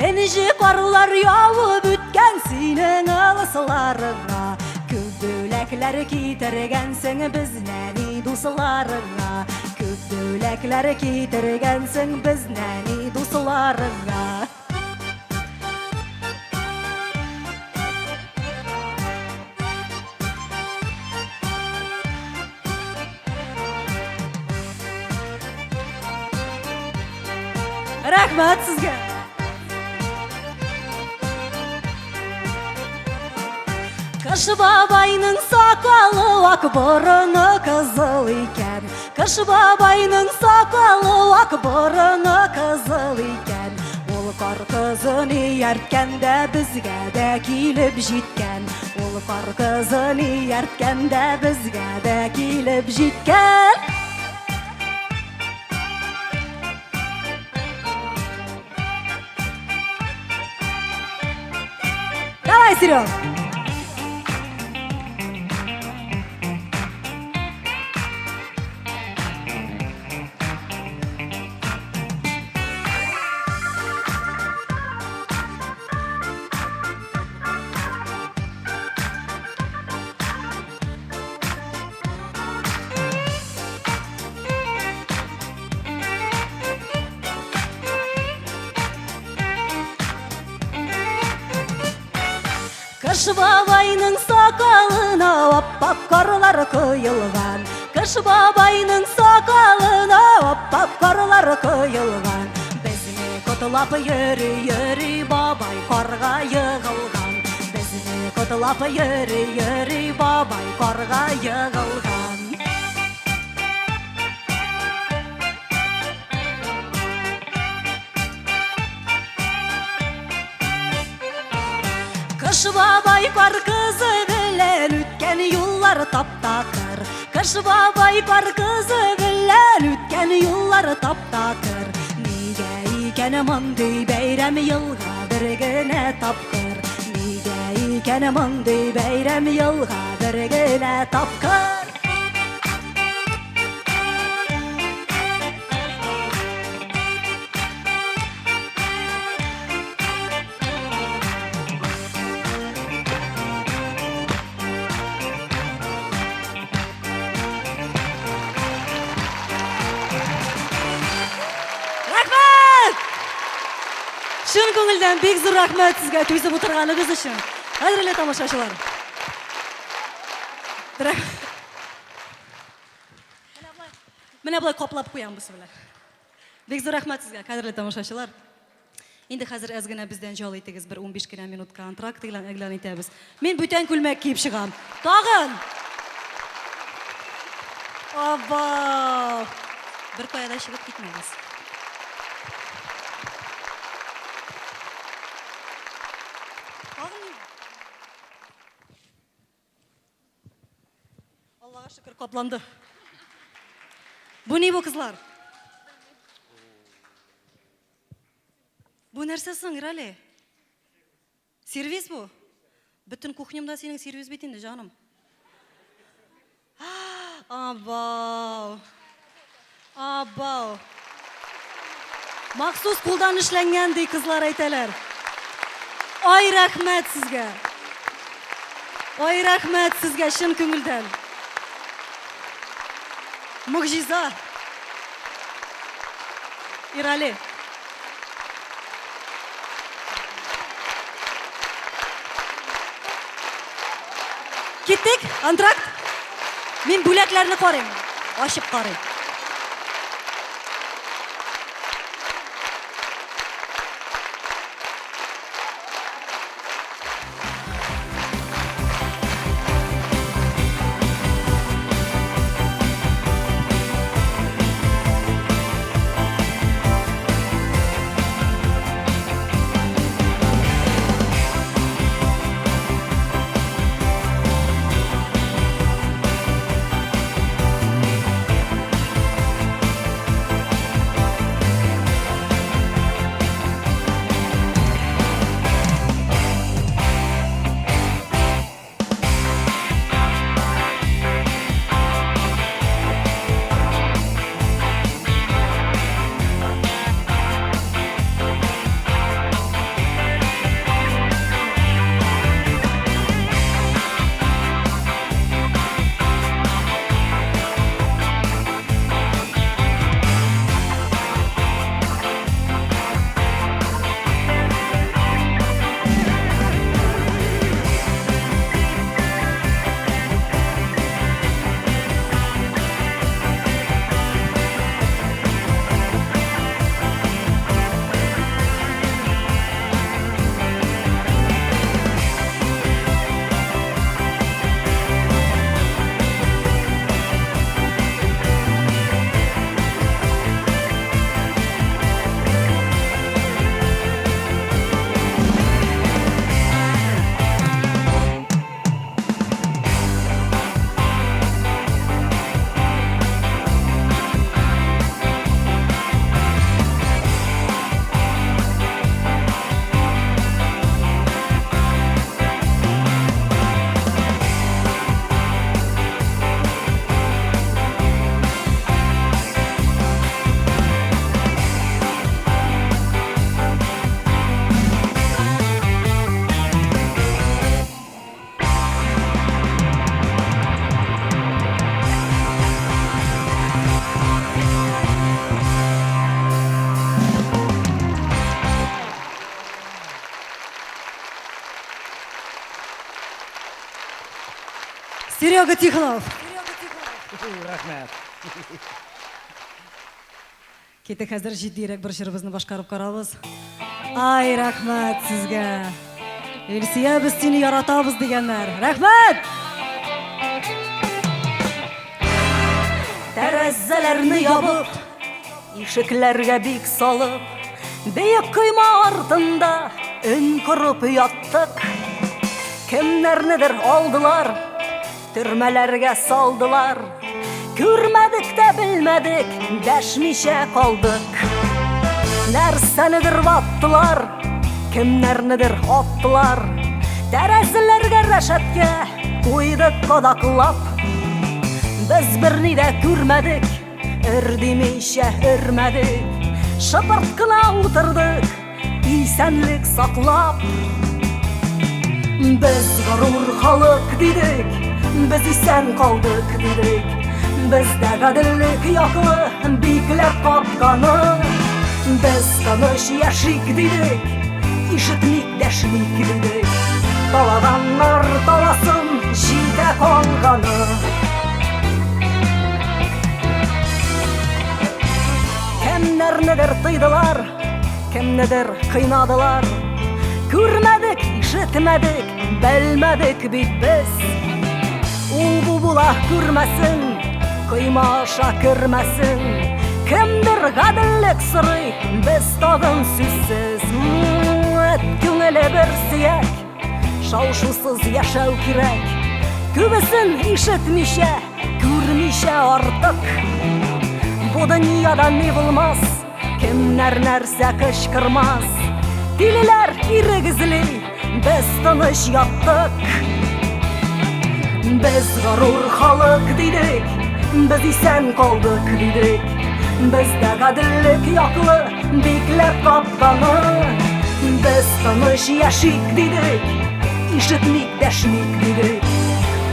Энҗе карлар явып үткән синең ылысларыңа. Күп бүләкләр китергәнсең без нәни дусларыңа. Күп бүләкләр китергәнсең без нәни дусларыңа. Рәхмәт сезгә. Кыш бабайның сакалы ак, борыны кызыл икән. Кыш бабайның сакалы ак, борыны кызыл икән. Ул кар кызын иярткән дә безгә дә килеп җиткән. Ул кар кызын иярткән дә безгә дә килеп җиткән. Давай, Серег! Кыш бабайның сакалына аппак карлар коелган. Кыш бабайның сакалына аппак карлар коелган. Безне котлап йөри, йөри бабай карга егылган. Безне котлап йөри, йөри бабай карга егылган. Кыш бабай кар кызы белән үткән юллар таптакыр. Кыш бабай кар кызы белән үткән юллар таптакыр. Нигә икән мондый бәйрәм елга бер генә тапкыр? Нигә икән мондый бәйрәм елга бер генә тапкыр? Рәхмәт! Чын күңелдән бик зур рәхмәт сезгә түзеп утырганыгыз өчен. Кадерле тамашачылар. Менә болай каплап куям бусы белән. Бик зур рәхмәт сезгә, кадерле тамашачылар. Инде хәзер әз генә бездән җал итегез, бер 15 кенә минутка антракт игълан игълан итәбез. Мин бүтән күлмәк киеп чыгам. Тагын! Аба! Бер кая да чыгып китмәгез. Тагын ни? Аллага шөкер, капланды. Бу ни бу, кызлар? Бу нәрсә соң, Ирали? Сервис бу? Бөтен кухнямда синең сервис бит инде, җаным. Абау. Абау. Махсус кулдан эшләнгән ди кызлар әйтәләр. Ай рәхмәт сезгә. Ай рәхмәт сезгә чын күңелдән. Могҗиза. Ирали. Киттек, антракт. Мин бүләкләрне карыйм. Ачып карыйм. Серега Тихонов. Рәхмәт. Китек хәзер җитдирәк бер җырыбызны башкарып карабыз. Ай, рәхмәт сезгә. Илсөя, без сине яратабыз дигәннәр. Рәхмәт! Тәрәзәләрне ябып, ишекләргә бик салып, биек койма артында өн корып яттык. Кемнәрнедер алдылар, Төрмәләргә салдылар. Күрмәдек тә белмәдек, дәшмичә калдык. Нәрсәнедер ваттылар, кемнәрнедер аттылар. Тәрәзәләргә рәшәткә куйдык кадаклап. Без берни дә күрмәдек, өр димичә өрмәдек. Шыпырт кына утырдык, Исәнлек саклап. Без горур халык дидек, без исән калдык дидек. Бездә гаделлек яклы, бикләп капканы. Без тыныч яшик дидек, ишетмик, дәшмик дидек. Талаганнар таласын, җитә калганы. Кемнәрнедер тыйдылар, Кемнедер кыйнадылар. Күрмәдек, ишетмәдек, белмәдек бит без. Ул бу була күрмәсен, койма аша кермәсен. Кемдер гаделлек сорый, без тагын сүзсез. Эт күңеле бер сөяк, шау-шусыз яшәү кирәк. Күбесен ишетмичә, күрмичә артык. Бу дөньяда ни булмас, Кемнәр нәрсә кычкырмас, Тилеләр ирек эзли, без тыныч яттык. Без горур халык дидек, без исән калдык дидек. Бездә гаделлек яклы, бикләп капканы. Без тыныч яшик дидек, ишетмик, дәшмик дидек.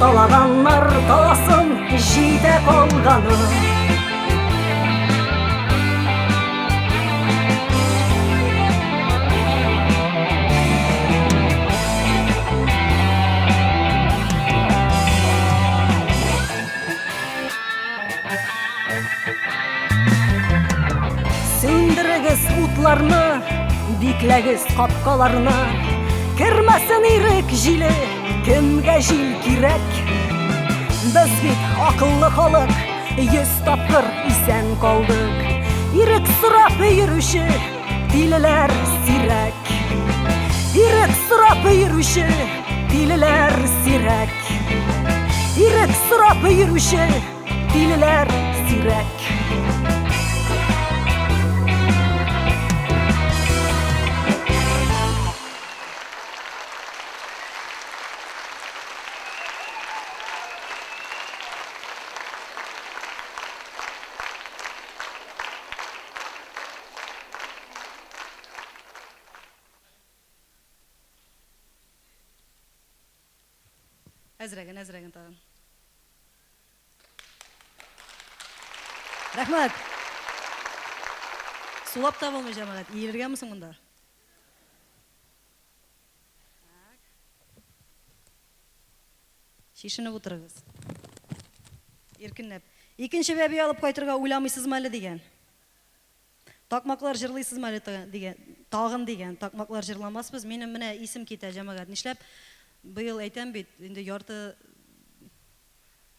Талаганнар таласын, җитә калганы. Сүндерегез утларны, бикләгез капкаларны. Кермәсен ирек җиле, кемгә җил кирәк? Без бит акыллы халык, Йөз тапкыр исән калдык. Ирек сорап йөрүче тилеләр сирәк. Ирек сорап йөрүче тилеләр сирәк. Ирек сорап йөрүче тилеләр сирәк. Әзрәген, әзрәген тагын. Рәхмәт. Сулап та булмый, җәмәгать. Иелергәме соң монда? Чишенеп утырыгыз. Иркенләп. Икенче бәби алып кайтырга уйламыйсызмы әле дигән. Такмаклар җырлыйсызмы әле дигән. Тагын дигән. Такмаклар җырламасбыз. Минем менә исем китә, җәмәгать. Нишләп быел әйтәм бит, инде ярты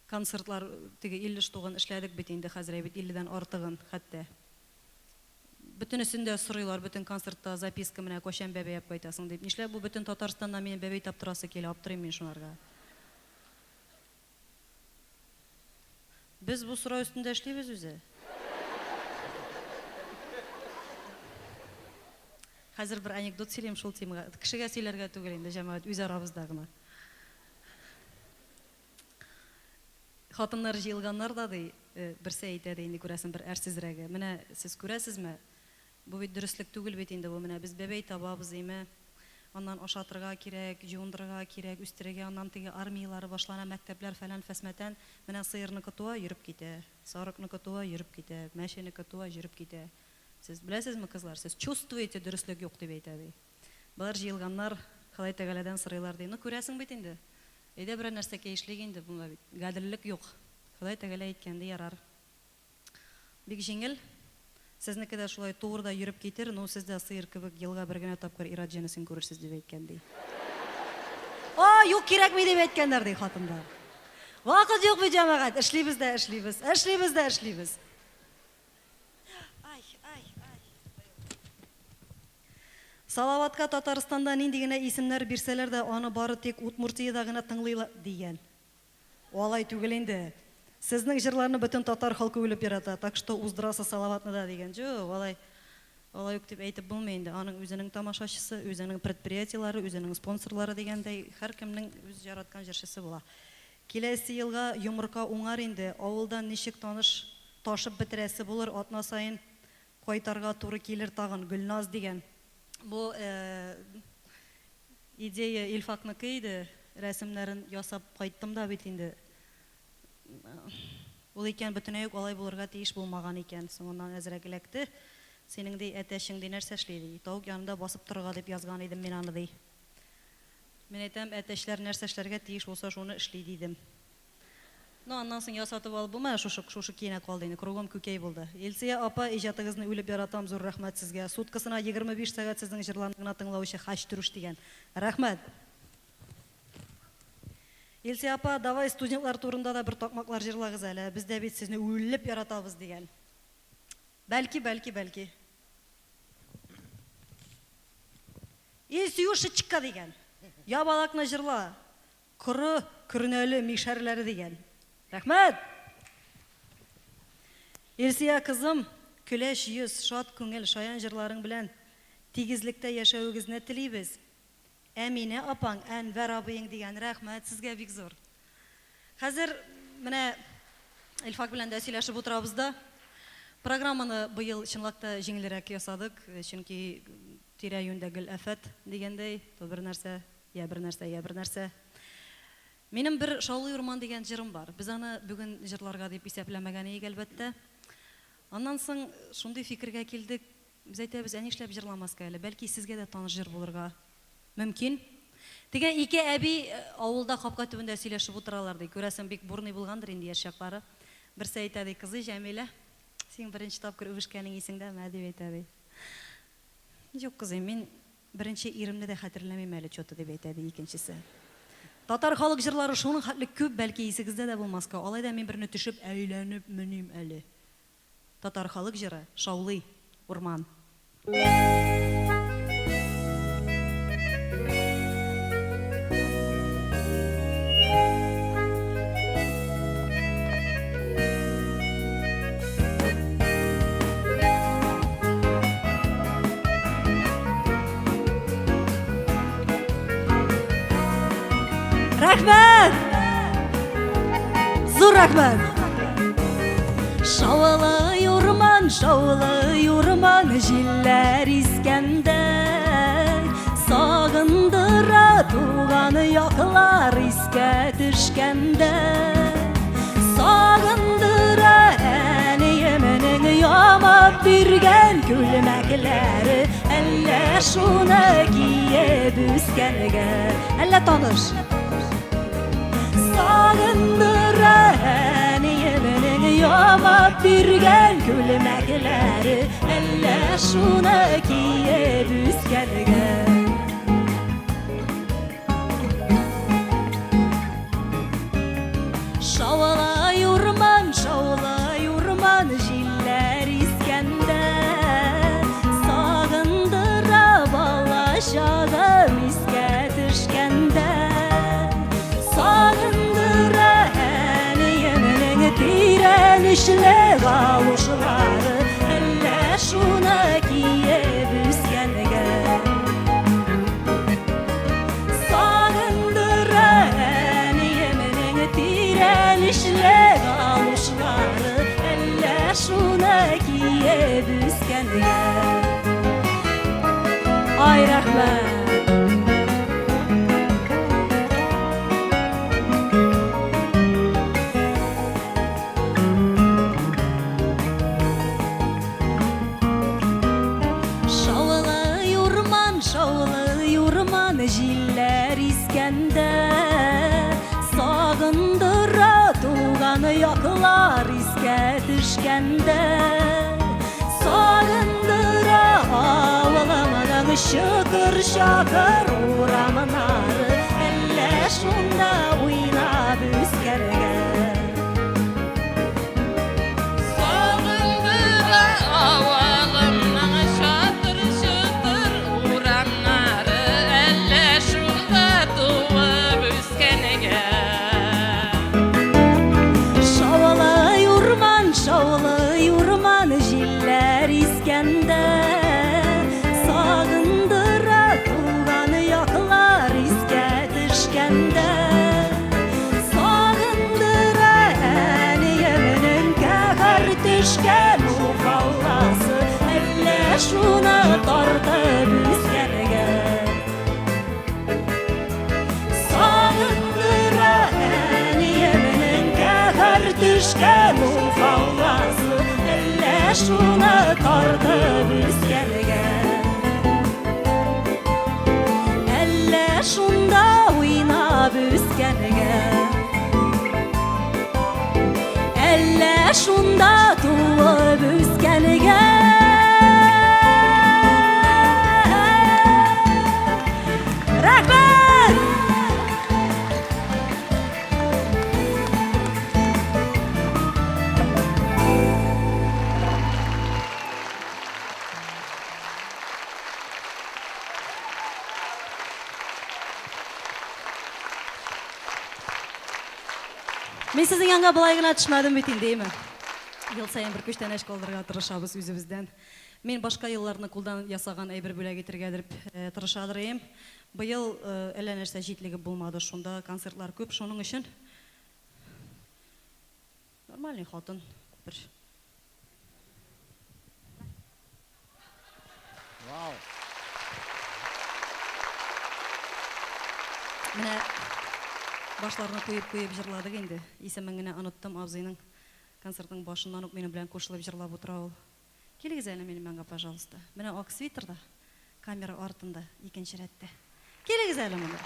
концертлар теге 50 штугын эшләдек бит инде хәзер бит 50дән артыгын хәтта. Бөтенесен дә сорыйлар, бөтен концертта записка менә кайчан бәбәй алып кайтасың дип. Нишләп бу бөтен Татарстаннан минем бәбәй таптырасы килә, аптырыйм мин шунарга. Без бу сорау өстендә эшлибез үзе. Хәзер бер анекдот сөйлим шул темага. Кешегә сөйләргә түгел инде, җәмәгать, үз арабызда гына. Хатыннар җыелганнар да, ди, берсе әйтә, ди, инде күрәсең, бер әрсезрәге. Менә сез күрәсезме, бу бит дөреслек түгел бит инде бу, менә без бәбәй табабыз, име, аннан ашатырга кирәк, җуындырырга кирәк, үстерергә, аннан теге армияләре башлана, мәктәпләр фәлән-фәсмәтән. Менә сыерныкы туа, йөреп китә, сарыкныкы туа, йөреп китә, мәченеке туа, җөреп китә. Сез беләсезме, кызлар, сез чувствуете, дөреслек юк, дип әйтә, ди. Болар җыелганнар, Ходай Тәгаләдән сорыйлар, ди. Ну, күрәсең бит инде. Әйдә берәр нәрсәкәй эшлик инде, монда бит гаделлек юк. Ходай Тәгалә әйткәнде ярар. Бик җиңел. Сезнеке дә шулай туыр да йөреп китер, ну сез дә сыер кебек елга бер генә тапкыр ир-ат җенесен күрерсез, дип әйткән, ди. А, юк, кирәкми, дип әйткәннәр, ди хатыннар. Вакыт юк бит, җәмәгать, эшлибез дә эшлибез, эшлибез дә эшлибез. Ай, ай, ай. Салаватка Татарстанда нинди генә исемнәр бирсәләр дә, аны бары тик Удмуртиядә генә тыңлыйлар, дигән. Алай түгел инде. Сезнең җырларны бөтен татар халкы үлеп ярата, так что уздырасыз Салаватны да, дигән. Җук, алай, алай ук дип әйтеп булмый инде. Аның үзенең тамашачысы, үзенең предприятиеләре, үзенең спонсорлары дигәндәй, һәркемнең үз яраткан җырчысы була. Киләсе елга йомырка уңар инде, авылдан ничек таныш ташып бетерәсе булыр, атна саен кайтарга туры килер тагын, Гөлназ, дигән. Бу идея Илфакныкы иде, рәсемнәрен ясап кайттым да бит инде. Ул икән бөтенләй үк алай булырга тиеш булмаган икән. Соңыннан әзрәк эләкте. Синең, ди, әтәчең, ди, нәрсә эшли, ди? Тавык янында басып торырга дип язган идем мин аны, ди. Мин әйтәм, әтәчләр нәрсә эшләргә тиеш булса, шуны эшли, дидем. Ну, аннан соң ясатып алып булмый, шушы, шушы киенә калды инде, кругом күкәй булды. Илсөя апа, иҗатыгызны үлеп яратам, зур рәхмәт сезгә. Суткасына 25 сәгать сезнең җырларны гына тыңлаучы хәчтерүш дигән. Рәхмәт! Илсөя апа, давай студентлар турында да бер такмаклар җырлагыз әле, без дә бит сезне үлеп яратабыз дигән. Бәлки, бәлки, бәлки. Илсөюшечка дигән. Ябалакны җырла. Коры Көрнәле мишәрләре дигән. Рәхмәт! Илсөя кызым, көләч йөз, шат күңел, шаян җырларың белән тигезлектә яшәвегезне телибез. Әминә апаң, Әнвәр абыең дигән. Рәхмәт сезгә бик зур. Хәзер менә Илфак белән дә сөйләшеп утырабыз да. Программаны быел чынлап та җиңелрәк ясадык, чөнки тирә-юньдә гел афәт дигәндәй, то бер нәрсә, Я бер нәрсә, я бер нәрсә. Минем бер Шаулый урман дигән җырым бар. Без аны бүген җырларга дип исәпләмәгән иек, әлбәттә. Аннан соң шундый фикергә килдек, без әйтәбез, ә нишләп җырламаска әле, бәлки сезгә дә таныш җыр булырга мөмкин. Теге ике әби авылда капка төбендә сөйләшеп утыралар, ди. Күрәсең, бик бурный булгандыр инде яшь чаклары. Берсе әйтә, ди, кызый Җәмилә, син беренче тапкыр үбешкәнең исеңдәме, ә, дип әйтә, ди. Юк, кызый, мин Беренче иремне дә хәтерләмим әле чё-то, дип әйтә, ди икенчесе. Татар халык җырлары шуның хәтле күп, бәлки исегездә дә булмаска, алай да мин берне төшеп, әйләнеп меним әле. Татар халык җыры, Шаулый урман. Рәхмәт! Зур рәхмәт! Шаулый урман, шаулый урман, җилләр искәндә, Сагындыра туган яклар искә төшкәндә. Сагындыра әниемнең ямап биргән күлмәкләре, әллә шуны киеп үскәнгә, әллә таныш. Сагындыра әниемнең ямап биргән күлмәкләре, әллә шуны киеп үскәнгә. Шаулай урман, шаулай урман, җилләр искәндә, Сагындыра бала чагым искә төшкәндә. Сагындыра әниемнең тирән эчле галушлары, Әллә шуны киеп үскәнгә. Сагындыра әниемнең тирән эчле галушлары, Әллә шуны киеп үскәнгә. Ай, рәхмәт! Шаулый урман, шаулый урман, җилләр искәндә. яклар искә төшкәндә. Сагындыра авылымның чокыр-чакыр урамнары, әллә шунда уйнап үскәнгә. Сагындыра авылымның чатыр-чотыр урамнары, әллә шунда туып үскәнгә. Шаулый урман, шаулый урман, җилләр искәндә. Сагындыра туган яклар искә төшкәндә. Сагындыра әниемнең каһәр төшкән уфалласы, әллә шуны тартып үскәнгә. Сагындыра әниемнең каһәр төшкән уфалласы, әллә шуны тартып үскәнгә. Әллә шунда уйнап үскәнгә. Әллә шунда туып үскәнгә. Рәхмәт! Мин сезнең янга болай гына төшмәдем бит инде, әйме? Ел саен бер күчтәнәч калдырырга тырышабыз үзебездән. Мин башка елларны кулдан ясаган әйбер бүләк итергә дип тырышадыр идем. Быел әллә нәрсә җитлегеп булмады, шунда концертлар күп, шуның өчен нормальный хатын бер. Вау. Менә башларны куеп-куеп җырладык инде. Исемен генә оныттым абзыйның. Концертның башыннан ук минем белән кушылып җырлап утыра ул. Килегез әле минем янга, пожалуйста. Менә ак свитерда, камера артында, икенче рәттә. Килегез әле монда.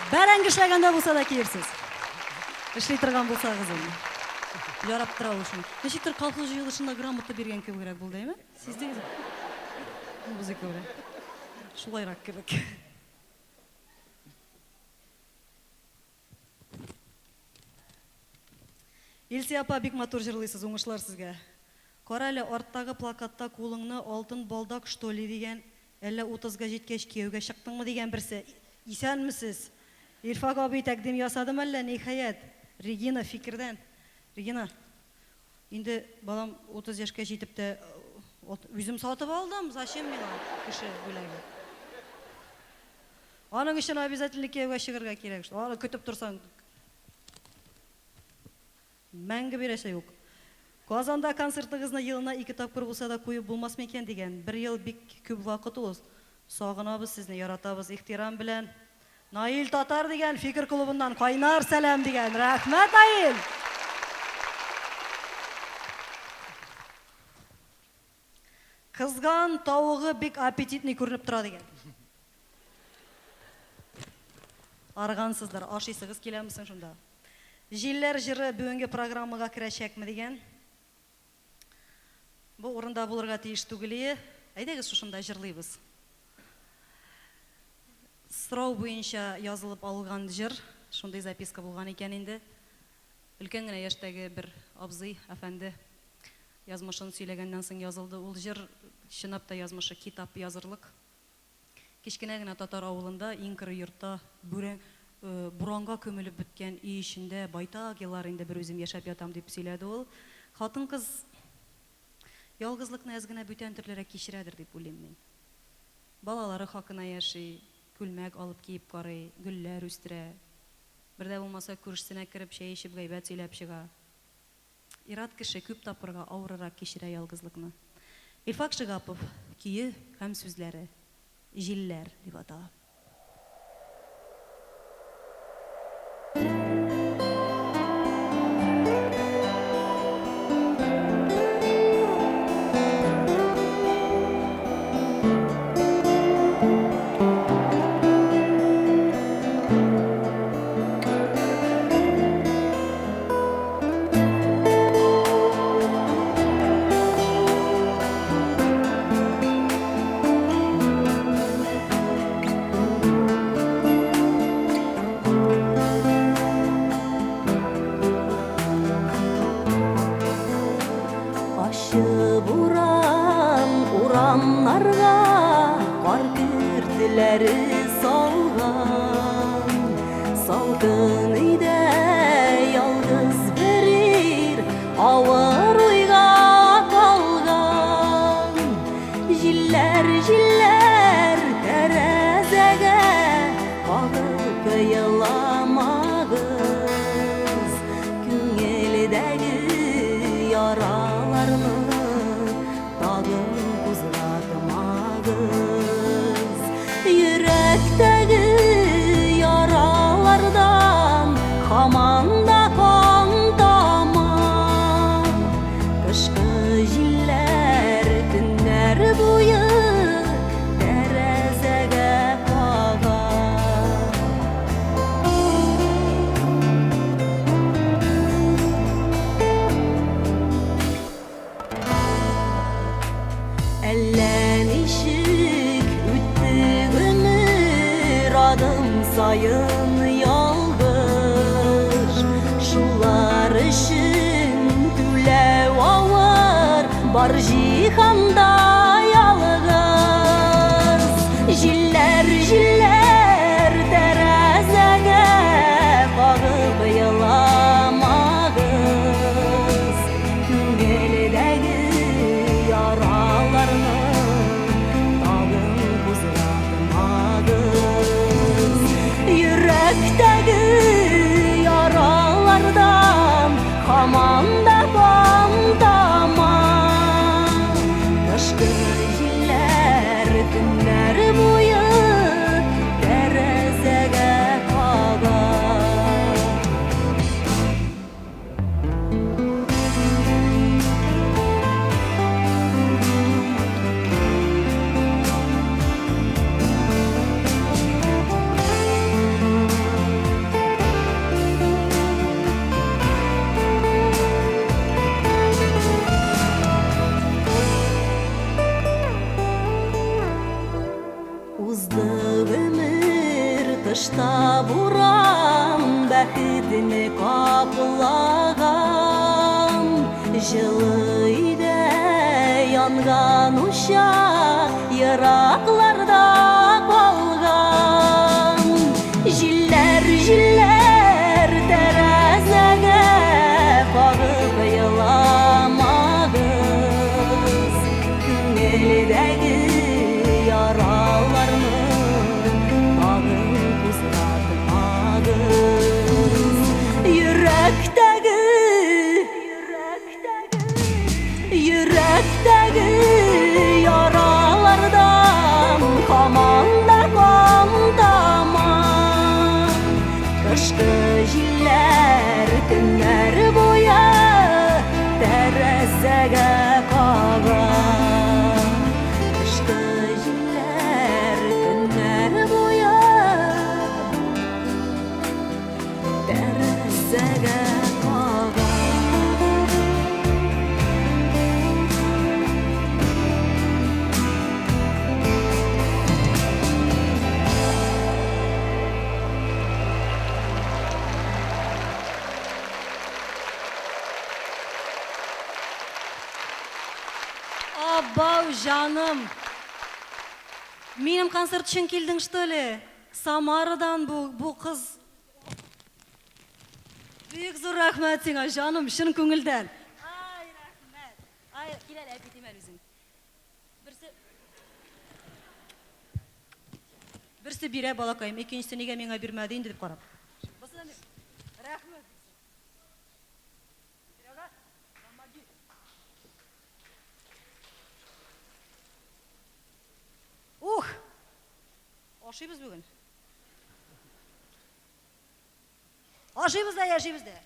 Бәрәңге эшләгәндә булса да киерсез. Эшли торган булсагыз инде. Ярап тора ул шуны. Ничектер колхоз җыелышында грамота биргән кебегрәк булды, әйме? Сиздегезме? Музыка белән. Шулайрак кебек. Илсия апа, бик матур җырлыйсыз, уңышлар сезгә. Кара әле, арттагы плакатта кулыңны алтын балдак что ли дигән, әллә утызга җиткәч кияүгә чыктыңмы дигән берсе. Исәнмесез! Илфак абый тәкъдим ясадымы әллә, ниһаять? Регина, фикердән. Регина, инде балам 30 яшькә җитеп тә үзем сатып алдым, зачем миңа кеше бүләге? Аның өчен обязательно кияүгә чыгарга кирәк. Аны көтеп торсаң, мәңге бирәсе юк. Казанда концертыгызны елына ике тапкыр булса да куеп булмас микән дигән. Бер ел бик күп вакыт ул. Сагынабыз сезне, яратабыз. Ихтирам белән. Наил Татар дигән Фикер клубыннан кайнар сәлам дигән. Рәхмәт, Наил! Кызган тавыгы бик аппетитный күренеп тора дигән. Аргансыздыр, ашыйсыгыз киләме соң шунда? Җилләр җыры бүгенге программага керәчәкме дигән. Бу урында булырга тиеш түгел. Әйдәгез шушында җырлыйбыз. Сорау буенча язылып алган җыр, шундый записка булган икән инде. Өлкән генә яшьтәге бер абзый, әфәнде язмышын сөйләгәннән соң язылды ул җыр, чынлап та язмышы китап язырлык. Кечкенә генә татар авылында иң кырый йортта бүрә буранга күмелеп беткән өй эчендә байтак еллар инде бер үзем яшәп ятам дип сөйләде ул. Хатын-кыз ялгызлыкны әз генә бүтән төрлерәк кичерәдер дип уйлыйм мин. Балалары хакына яши, күлмәк алып киеп карый, гөлләр үстерә. Бер дә булмаса күршесенә кереп чәй эчеп гайбәт сөйләп чыга. Ир-ат кеше күп тапкырга авырырак кичерә ялгызлыкны. Илфак Шигапов көе һәм сүзләре Җилләр дип атала. еламагыз, Күңелдәге яраларны тагын кузгатмагыз. Йөрәктәге яралардан һаман да кан тама. Кышкы җилләр төннәр буе тәрәзәгә кага. Әллә ничек үтте гомер адым саен ялгыш. Шулар өчен түләү авыр, бар җиһанда ялгыз. Җилләр, җилләр тәрәзәгә кагып еламагыз. Күңелдәге яраларны тагын кузгатмагыз. Йөрәктәге яралардан һаман да кан тама. Кышкы җилләр төннәр буе тәрәзәгә кага. Узды гомер тышта буран бәхетне каплаган. Җылы өйдә янган учак еракларда калган. Җилләр, җилләр тәрәзәгә кагып еламагыз. Күңелдәге яраларны тагын кузгатмагыз. Йөрәктәге, йөрәктәге яралардан һаман да кан тама. Кышкы җилләр төннәр буе тәрәзәгә кага. Кышкы җилләр төннәр буе тәрәзәгә кага. Абау, җаным! Минем концерт өчен килдең, что ли? Самарадан бу кыз. Бик зур рәхмәт сиңа, җаным, чын күңелдән. Ай, рәхмәт. Ай, кил әле, әп итим әле үзең. Берсе бирә, балакаем, икенчесе нигә миңа бирмәде инде дип карап. Рәхмәт. Серега, помоги. Ух! Ашыйбыз бүген. Ашыйбыз да, яшибез дә.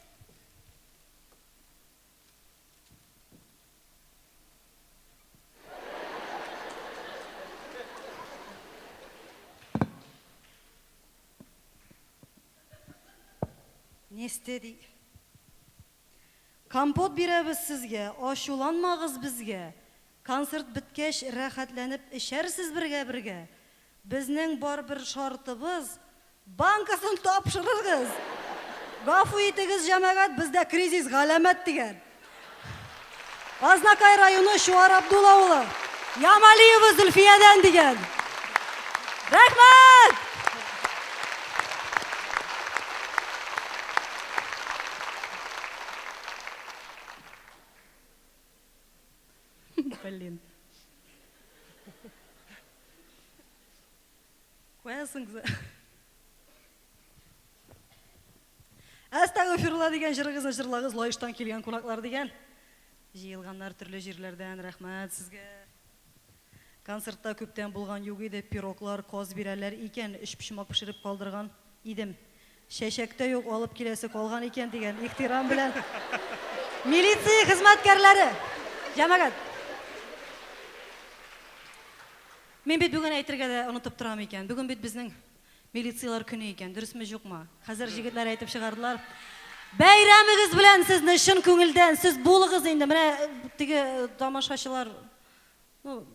Несте ди. Компот бирәбез сезгә, ачуланмагыз безгә. Концерт беткәч, рәхәтләнеп эчәрсез бергә-бергә. Безнең бар бер шартыбыз, банкасын тапшырыгыз. Гафу итегез, җәмәгать, бездә кризис галәмәт дигән. Азнакай районы Чуар Абдул авылы. Ямалиева Зөлфиядән дигән. Рәхмәт! Блин. Куясың. Әстәгъфирулла дигән җырыгызны җырлагыз, Лаештан килгән кунаклар дигән. Җыелганнар төрле җирләрдән, рәхмәт сезгә. Концертта күптән булган юк иде, пироглар, каз бирәләр икән, өчпочмак пешереп калдырган идем. Чәчәк тә юк, алып киләсе калган икән дигән ихтирам белән. Милиция хезмәткәрләре! Җәмәгать! Мин бит бүген әйтергә дә онытып торам икән. Бүген бит безнең милицияләр көне икән, дөресме, юкмы? Хәзер җегетләр әйтеп чыгардылар. Бәйрәмегез белән сезне чын күңелдән, сез булыгыз инде. Менә теге тамашачылар, ну,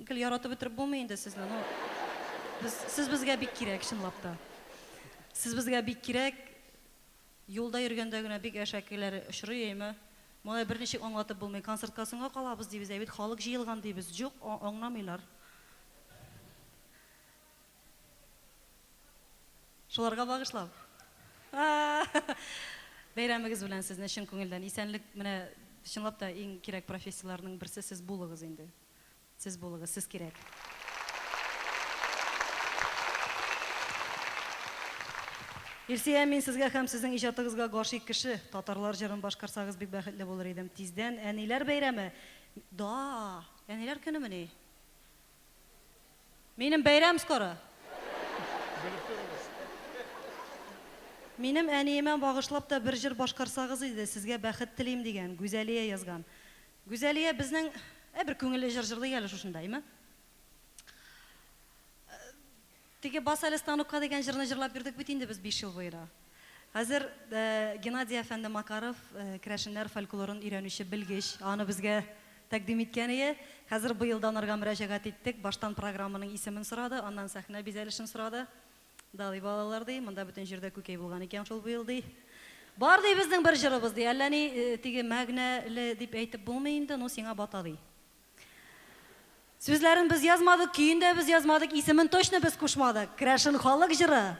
гел яратып бетереп булмый инде сезне. Ну, без, сез безгә бик кирәк, чынлап та. Сез безгә бик кирәк. Юлда йөргәндә генә бик әшәкеләр очрый, әйме? Моны берничек аңлатып булмый. Концертка соңга калабыз дибез, ә бит халык җыелган дибез. Юк, аңламыйлар. Шуларга багышлап. Бәйрәмегез белән сезне чын күңелдән. Исәнлек, менә чынлап та иң кирәк профессияләрнең берсе сез булыгыз инде. Сез булыгыз, сез кирәк. Илсөя, мин сезгә һәм сезнең иҗатыгызга гашыйк кеше. Татарлар җырын башкарсагыз бик бәхетле булыр идем. Тиздән әниләр бәйрәме. Да, әниләр көнемени? Минем бәйрәм скоро. Минем әниемә багышлап та бер җыр башкарсагыз иде, сезгә бәхет телим дигән, Гүзәлия язган. Гүзәлия безнең ә бер күңелле җыр җырлый әле шушында, әйме? Теге Бас әле станокка дигән җырны җырлап йөрдек бит инде без 5 ел буена. Хәзер Геннадий әфәнде Макаров, керәшеннәр фольклорын өйрәнүче белгеч, аны безгә тәкъдим иткән ие. Хәзер быел да анарга мөрәҗәгать иттек. Баштан программаның исемен сорады, аннан сәхнә бизәлешен сорады. Да, ди, балалар, ди, монда бөтен җирдә күкәй булган икән шул быел, ди. Бар, ди, безнең бер җырыбыз, ди, әллә ни теге мәгънәле дип әйтеп булмый инде, ну сиңа бата, ди. Сүзләрен без язмадык, көен дә без язмадык, исемен точно без кушмадык. Керәшен халык җыры.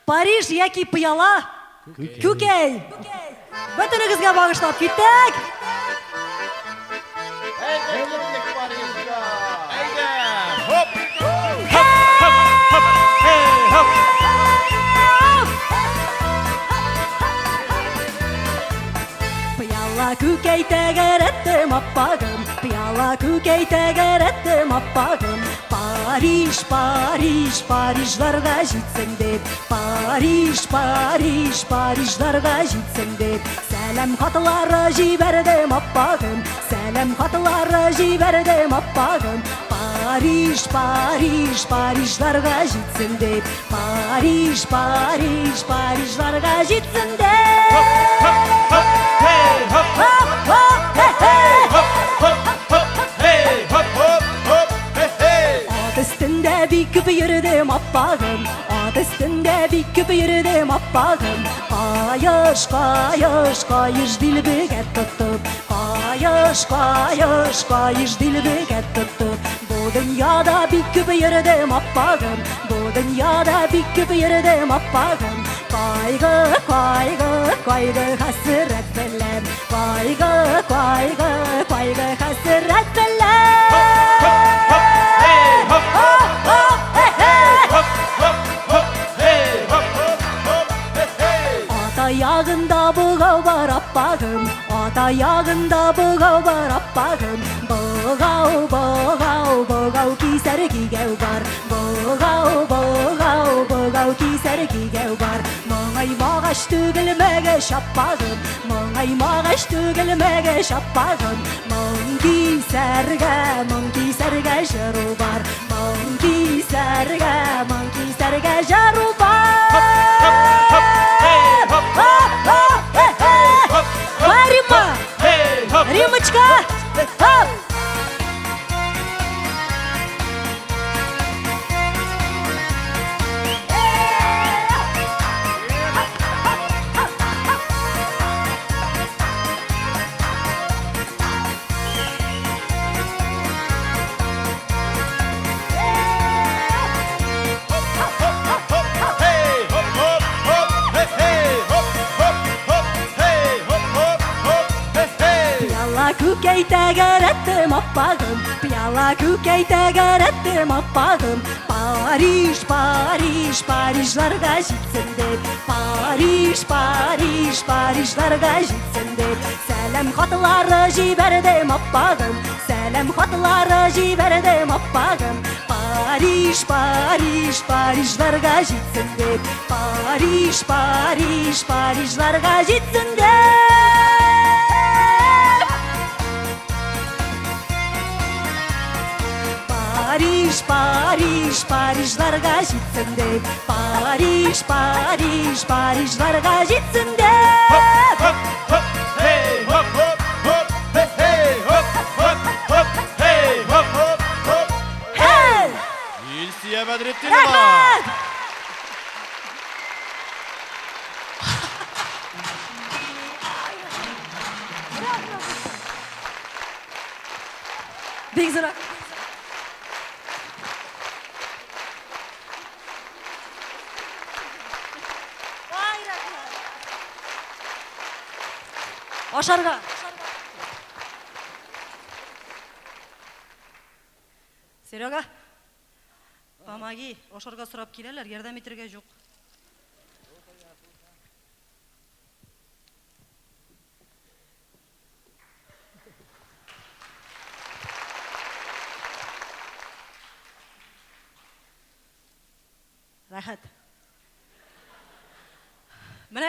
Париж яки пыяла күкәй. Бөтенегезгә багышлап киттек! Әйдә киттек Парижга! Әйдә! Хоп! Хоп! Хоп! Пыяла күкәй тәгәрәттем аппагым, пыяла күкәй тәгәрәттем аппагым. Париж, Париж, Парижларга җитсен дип, Париж, Париж, Парижларга җитсен дип, сәлам хатлары җибәрдем аппагым, сәлам хатлары җибәрдем аппагым. Париж, Париж, Парижларга җитсен дип, Париж, Париж, Парижларга җитсен дип. Хоп, хоп, хей, хоп! Хоп, хоп, хе, хе. Хоп, хоп, хоп, хей, хоп, хоп, хоп, хе, хей! Ат өстендә бик күп йөрдем, аппагым, ат өстендә бик күп йөрдем, аппагым. Каеш, каеш, каеш дилбегә тотып, каеш, каеш, каеш дилбегә тотып. Бу дөньяда бик күп йөрдем, аппагым, бу дөньяда бик күп йөрдем, аппагым. Кайгы, кайгы, кайгы хәсрәт белән, кайгы, кайгы, кайгы хәсрәт белән. Хоп, хей, хоп! Хоп, хоп, хе, хе. Хоп, хоп, хоп, хей, хоп, хоп, хоп, хе, хей! Ата ягында богау бар аппагым, ата ягында богау бар аппагым. Богау, богау, богау кисәр кигәү бар. Богау, богау, богау кисәр кигәү бар. Моңаймагач түгел мәгәш аппагым, моңаймагач түгел мәгәш аппагым. Моң кисәргә, моң кисәргә җыру бар. Моң кисәргә, моң кисәргә җыру бар. Хоп, хей, хоп! Хоп, хоп, хе, хе. Хоп, хоп, Ва, Римма! хей, хоп! Риммочка! Хоп! Hey, хоп, хоп, хоп, хе, хей, хоп, хоп, хоп, хей, хоп, хоп, хоп, хе, хей! Пыяла күкәй тәгәрәттем аппагым, пыяла күкәй тәгәрәттем аппагым. Париж Париж, Париж, Парижларга җитсен дип. Париж, Париж, Парижларга җитсен дип. Сәлам хатлары җибәрдем, аппагым. Сәлам хатлары җибәрдем, аппагым. Париж, Париж, Парижларга җитсен дип. Париж, Париж, Парижларга җитсен дип. Париж, Париж, Парижларга җитсен дип. Париж, Париж, Парижларга җитсен дип. Хоп, хоп, hey, хоп, хоп, хоп, hey, hey, хоп, хоп, хоп, hey, хоп, хоп, хоп. Hey! Илсөя Бәдретдинова! Рәхмәт! Бик зур Ай, рәхмәт. Ашарга. Серега, помоги. Ашарга сорап киләләр, ярдәм итәргә юк. Рәхәт. Менә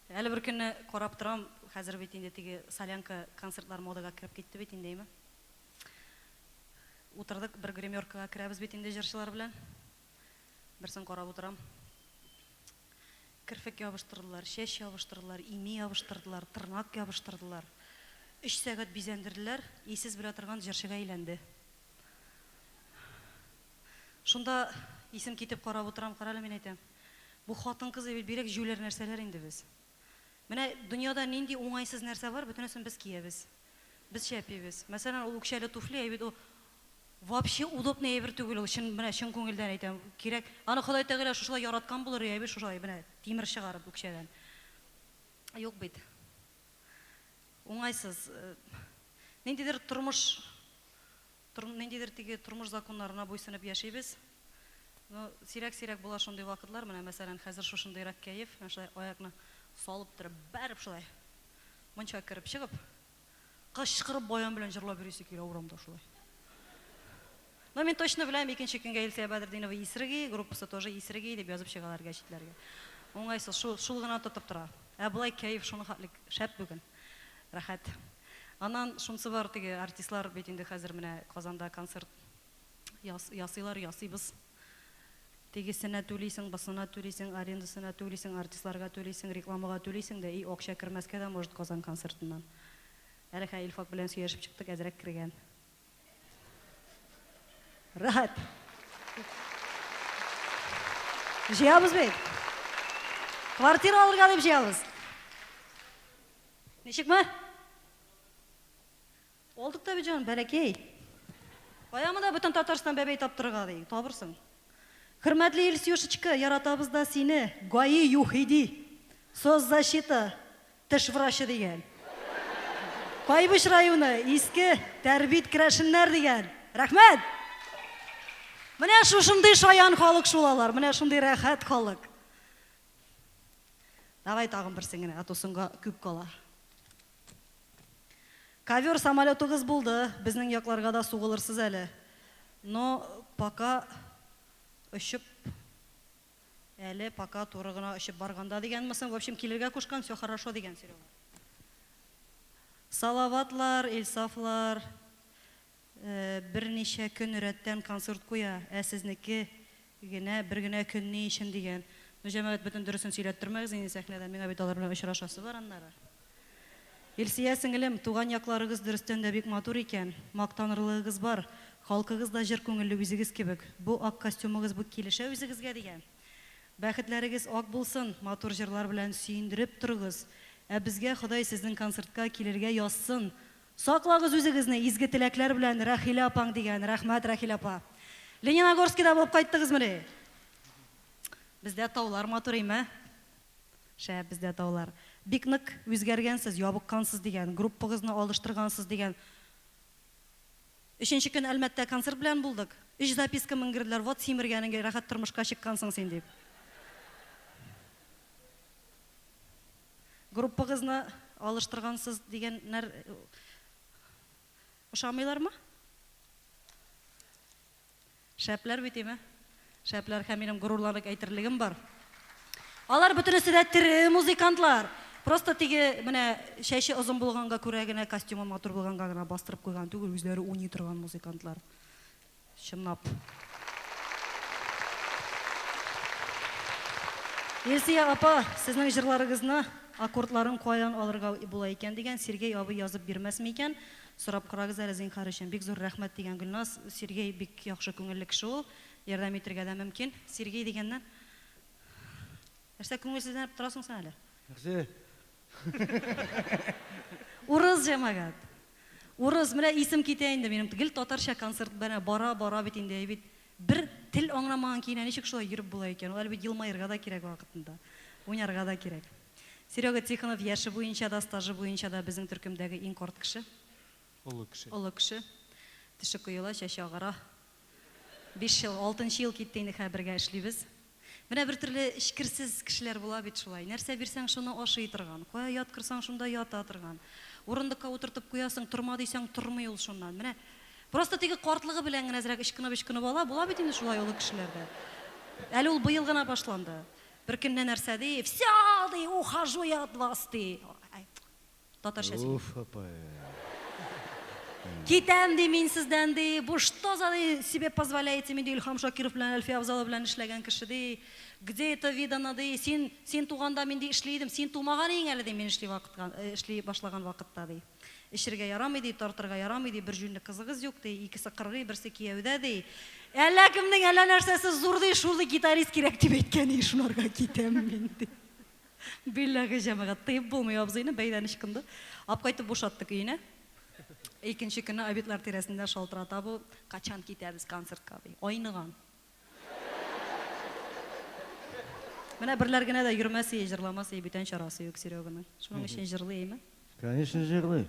әле бер көнне карап торам, хәзер бит инде теге солянка концертлар модага кереп китте бит инде, әйме? Утырдык, бер гримеркага керәбез бит инде җырчылар белән. Берсен карап утырам. Керфек ябыштырдылар, чәч ябыштырдылар, ими ябыштырдылар, тырнак ябыштырдылар. Өч сәгать бизәндерделәр, исез белә торган җырчыга әйләнде. Шунда исем китеп карап утырам, карале мин әйтәм. Бу хатын-кыз бит бигрәк җүләр нәрсәләр инде без. Менә дөньяда нинди уңайсыз нәрсә бар, бөтенесен без киябез. Без чәпибез. Мәсәлән, ул үкчәле туфли, әй бит ул вообще удобный әйбер түгел ул, чын менә чын күңелдән әйтәм. Кирәк. Аны Ходай Тәгалә шушылай яраткан булыр, әй бит шушылай менә тимер чыгарып үкчәдән. Юк бит. Уңайсыз. Ниндидер тормыш Ниндидер теге тормыш законнарына буйсынып яшибез. Ну, сирәк-сирәк була шундый вакытлар, менә мәсәлән, хәзер шушындыйрак кәеф, менә шулай аякны салып торып, бәреп шулай мунча кереп чыгып, кычкырып баян белән җырлап йөрисе килә урамда шулай. Но мин точно беләм, икенче көнгә Илсөя Бәдретдинова исерек, группасы тоже исерек дип язып чыгалар гәҗитләргә. Уңайсыз, шул, шул гына тотып тора. Ә болай кәеф шуны хәтлек шәп бүген. Рәхәт. Аннан шунысы бар, теге артистлар бит инде хәзер менә Казанда концерт ясыйлар, ясыйбыз. Тегесенә түлисең, бысына түлисең, арендасына түлисең, артистларга түлисең, рекламага түлисең дә, и акча кермәскә дә может Казан концертыннан. Әле хә Илфак белән сөйләшеп чыктык, әзрәк кергән. Рәхәт. Җыябыз бит. Квартира алырга дип җыябыз. Ничекме? Алдык та бит, җаным, бәләкәй. Кая монда бөтен Татарстан бәбәй таптырырга ди, табырсың. Хөрмәтле Илсюшечка, яратабыз да сине. ГАИ ЮХИДИ, соцзащита, теш врачы дигән. Кайбыч районы, Иске Тәрбит керәшеннәр дигән. Рәхмәт! Менә шушындый шаян халык шул алар, менә шундый рәхәт халык. Давай тагын берсен генә, а то соңга күп кала. Ковер самолетыгыз булды, безнең якларга да сугылырсыз әле. Но пока очып әле пока туры гына очып барганда дигәнме соң, в общем, килергә кушкан, все хорошо дигән Серега. Салаватлар, Илсафлар берничә көн рәттән концерт куя, ә сезнеке генә бер генә көн ни өчен дигән. Ну, җәмәгать, бөтен дөресен сөйләттермәгез инде сәхнәдә, миңа бит алар белән очрашасы бар аннары. Илсөя сеңелем, туган якларыгыз дөрестән дә бик матур икән, мактанырлыгыгыз бар, халкыгыз да җыр күңелле үзегез кебек, бу ак костюмыгыз бик килешә үзегезгә дигән. Бәхетләрегез ак булсын, матур җырлар белән сөендереп торыгыз. Ә безгә Ходай сезнең концертка килергә язсын. Саклагыз үзегезне, изге теләкләр белән Рәхилә апаң дигән. Рәхмәт, Рәхилә апа. Лениногорскида булып кайттыгызмыни? Бездә таулар матур име? Шәп бездә таулар. Бик нык үзгәргәнсез, ябыккансыз дигән, группагызны алыштыргансыз дигән. Өченче көн Әлмәттә концерт белән булдык. Өч записка менгерделәр, вот симергәнеңгә рәхәт тормышка чыккансың син дип. Группагызны алыштыргансыз дигәннәр ошамыйлармы? Шәпләр бит име? Шәпләр һәм минем горурланып әйтерлегем бар. Алар бөтенесе дә тере музыкантлар. Просто теге менә чәче озын булганга күрә генә, костюмы матур булганга гына бастырып куйган түгел, үзләре уйный торган музыкантлар. Чынлап. Илсөя апа, сезнең җырларыгызны аккордларын каян алырга була икән дигән Сергей абый язып бирмәсме икән? Сорап карагыз әле, зинһар өчен. Бик зур рәхмәт, дигән Гөлназ. Сергей бик яхшы күңелле кеше ул. Ярдәм итергә дә мөмкин. Сергей дигәннән. Нәрсә күңелсезләнеп торасың син әле? Нәрсә? Урыс җәмәгать. Урыс, менә исем китә инде минем. Гел татарча концерт менә бара, бара бит инде, әй бит. Бер тел аңламаган көенә ничек шулай йөреп була икән? Ул әле бит елмаерга да кирәк вакытында. Уйнарга да кирәк. Серега Тихонов яше буенча да, стажы буенча да безнең төркемдәге иң карт кеше. Олы кеше. Олы кеше. Теше коела, чәче агара. Биш ел, алтынчы ел китте инде хәзер бергә эшлибез. Менә бер төрле эчкерсез кешеләр була бит шулай. Нәрсә бирсәң, шуны ашый торган. Кая яткырсаң, шунда ята торган. Урындыкка утыртып куясың, торма дисәң, тормый ул шуннан. Менә просто теге картлыгы белән генә әзрәк ычкынып-ычкынып ала. Була бит инде шулай олы кешеләрдә. Әле ул быел гына башланды. Бер көнне нәрсә ди, Всё, ди, ухожу я от вас, ди. Татарча сөйли. Уф, апай. Китәм, ди, мин сездән, ди. Бу что за, ди, себе позволяете, мин, ди, Илһам Шакиров белән, Әлфия Авзалова белән эшләгән кеше, ди. Где это видано, ди. Син, син туганда мин, ди, эшли идем. Син тумаган идең әле, ди, мин эшли вакытка, эшли башлаган вакытта, ди. Эчергә ярамый, ди, тартырга ярамый, ди, бер җүнле кызыгыз юк, ди, икесе кыргый, берсе кияүдә, ди. Әллә кемнең әллә нәрсәсе зур, ди, шул, ди, гитарист кирәк дип әйткән, ди, шунарга китәм мин, ди. Билләһи, җәмәгать, тыеп булмый абзыйны, бәйдән ычкынды. Апкайтып бушаттык өенә. Икенче көнне обедлар тирәсендә шалтырата бу, качан китәбез концертка, ди. Айныган. Менә берләр генә дә йөрмәс ие, җырламас ие, бүтән чарасы юк Сереганың. Шуның өчен җырлый, әйме? Конечно, җырлый.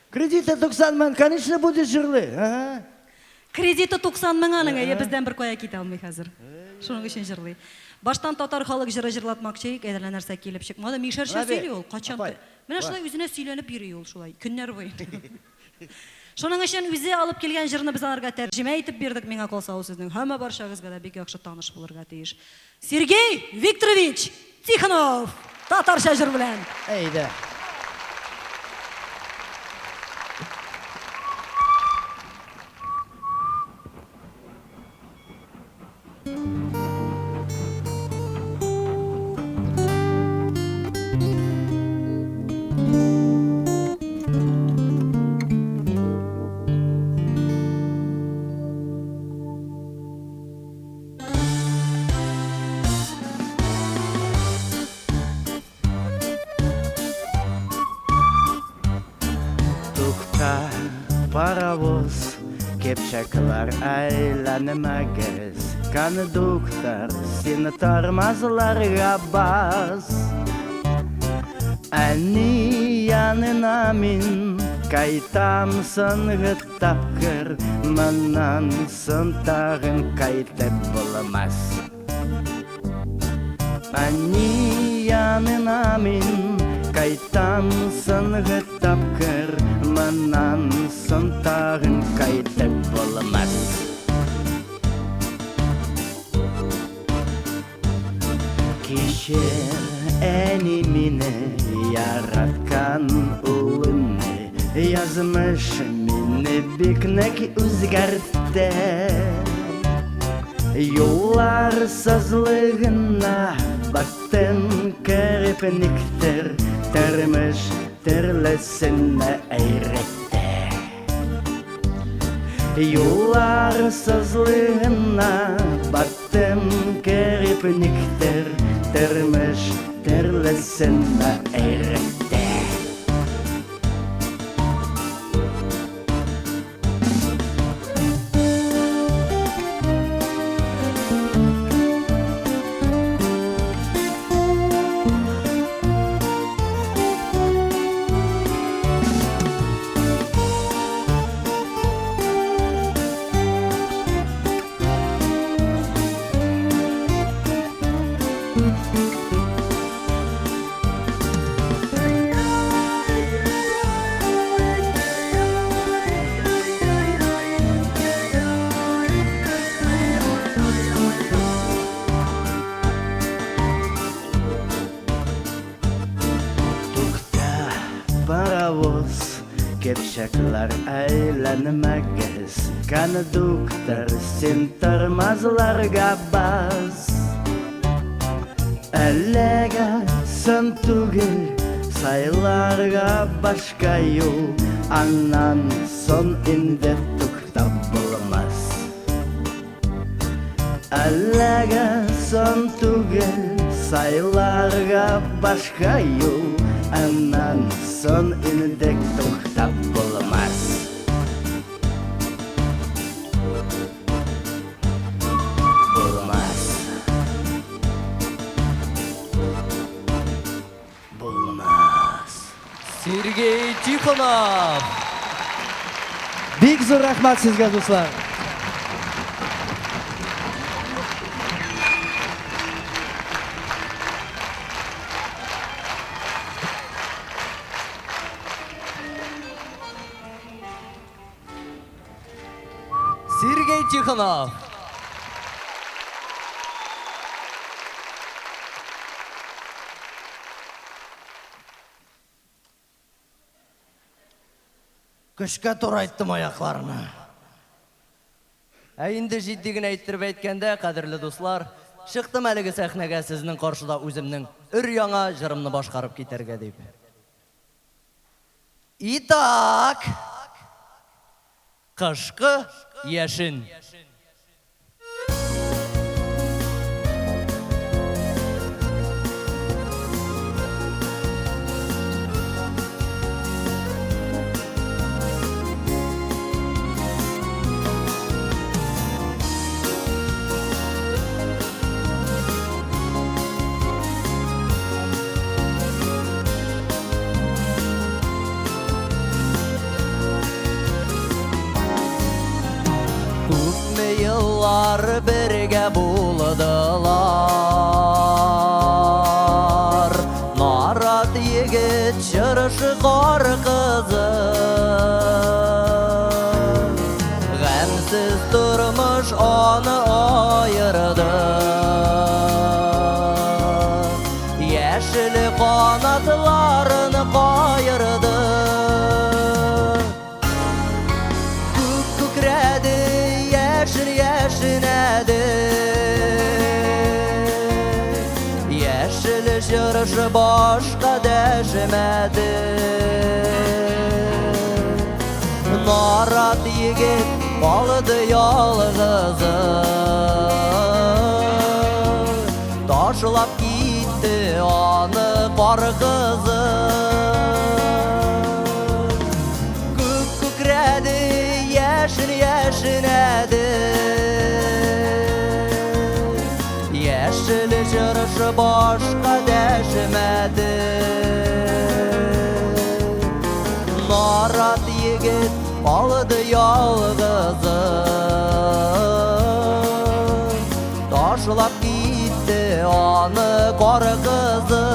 Кредиты 90 мең, конечно, будет җырлый. Ага. Кредиты 90 мең аның, әйе, бездән бер кая китә алмый хәзер. Шуның өчен җырлый. Баштан татар халык җыры җырлатмакчы идек, әллә нәрсә килеп чыкмады. Мишәрчә сөйли ул, кайчан. Менә шулай үзенә сөйләнеп йөри ул шулай, көннәр буе. Шуның өчен үзе алып килгән җырны без аларга тәрҗемә итеп бирдек, миңа калса, ул сезнең һәммә барчагызга да бик яхшы таныш булырга тиеш. Сергей Викторович Тихонов! Татарча җыр белән! Әйдә! Тукта, паровоз, Кепчаклар әйләнмәгез, Кондуктор, син тормозларга бас. Әни янына мин кайтам соңгы тапкыр, Моннан соң тагын кайтып булмас. Әни янына мин кайтам соңгы тапкыр, Моннан соң тагын кайтып булмас. Кичер, әни, мине, яраткан улымны, Язмыш мине бик нык үзгәртте. Юллар сазлыгына баттым кереп никтер, Тормыш төрлесенә өйрәтте. Юллар сазлыгына баттым кереп никтер, Тормыш төрлесенә өйрәтте. Көпчәкләр әйләнмәгез, Кондуктор, син тормозларга бас. Әлегә соң түгел, сайларга башка юл, Аннан соң инде туктап булмас. Әлегә соң түгел, сайларга башка юл, Аннан соң инде туктап булмас. Булмас. Булмас. Сергей Тихонов! Бик зур рәхмәт сезгә, дуслар. Сергей Тихонов! Көчкә турайттым аякларны. Ә инде җитди генә иттереп әйткәндә, кадерле дуслар, чыктым әлеге сәхнәгә сезнең каршыда үземнең өр-яңа җырымны башкарып китәргә дип. Итак, кышкы яшен. Күпме еллар бергә булдылар. Нарат егет, чыршы кар кызы. Гамьсез тормыш аны аерды. Яшел канатларын каерды. Күк күкрәде, яшел яшенәде. Яшел чыршы башка дәшмәде. Нарат егет калды ялгызы. Ташлап китте аны кар кызы. Күк күкрәде, яшен яшенәде. Яшел чыршы башка дәшмәде. Нарат егет калды ялгызы. Ташлап китте аны кар кызы.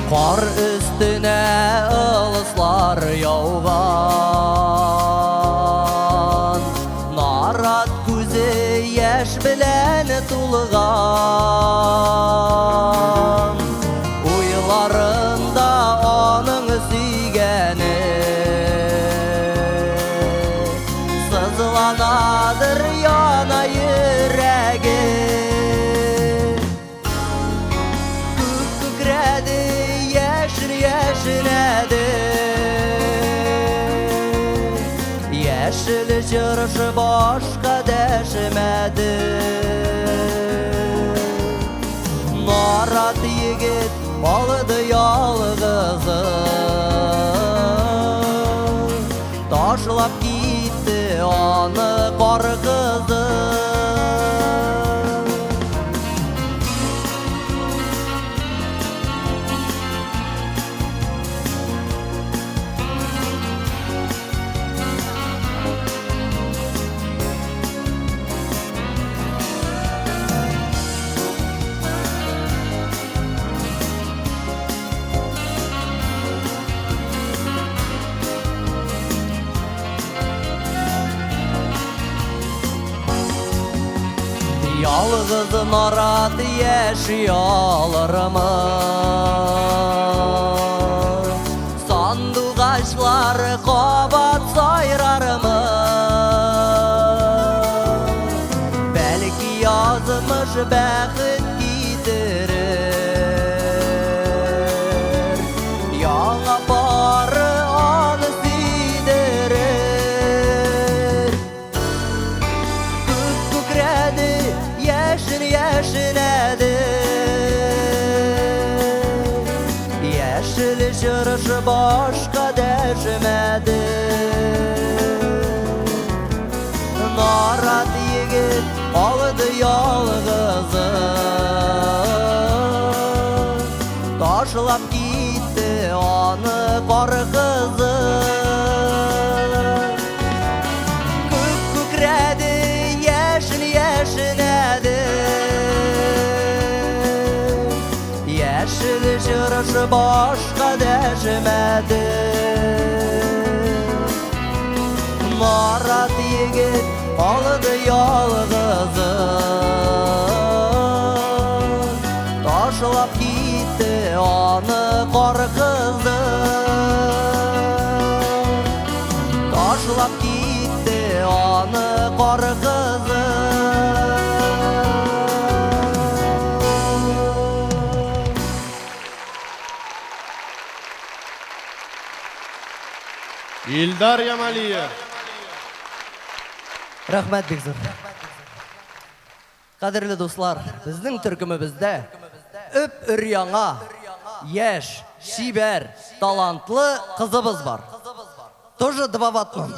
Кар өстенә ылыслар яуган. Нарат күзе яшь белән тулган. Уйларында аның сөйгәне. Сызланадыр яна йөрәге. Күк күкрәде, яшен яшенәде. Яшел чыршы башка дәшмәде. Нарат егет калды ялгызы. Ташлап китте аны кар кызы. Ялгыз нарат яши алырмы? Сандугачлар кабат сайрармы? Бәлки язмыш бәхет китерер. Яңа пары аны сөйдерер. Күк күкрәде, яшен яшенәде. Яшел чыршы башка дәшмәде. Нарат егет калды ялгызы. Ташлап китте аны кар кызы. Күк күкрәде, яшен яшенәде. Яшел чыршы башка дәшмәде. Нарат егет калды ялгызы. Ташлап китте аны кар кызы. Ташлап китте аны кар кызы. Илдар Ямалиев. Рәхмәт бик зур. Кадерле дуслар, безнең төркемебездә өп-өр яңа, яшь, чибәр, талантлы кызыбыз бар. Тоже два в одном.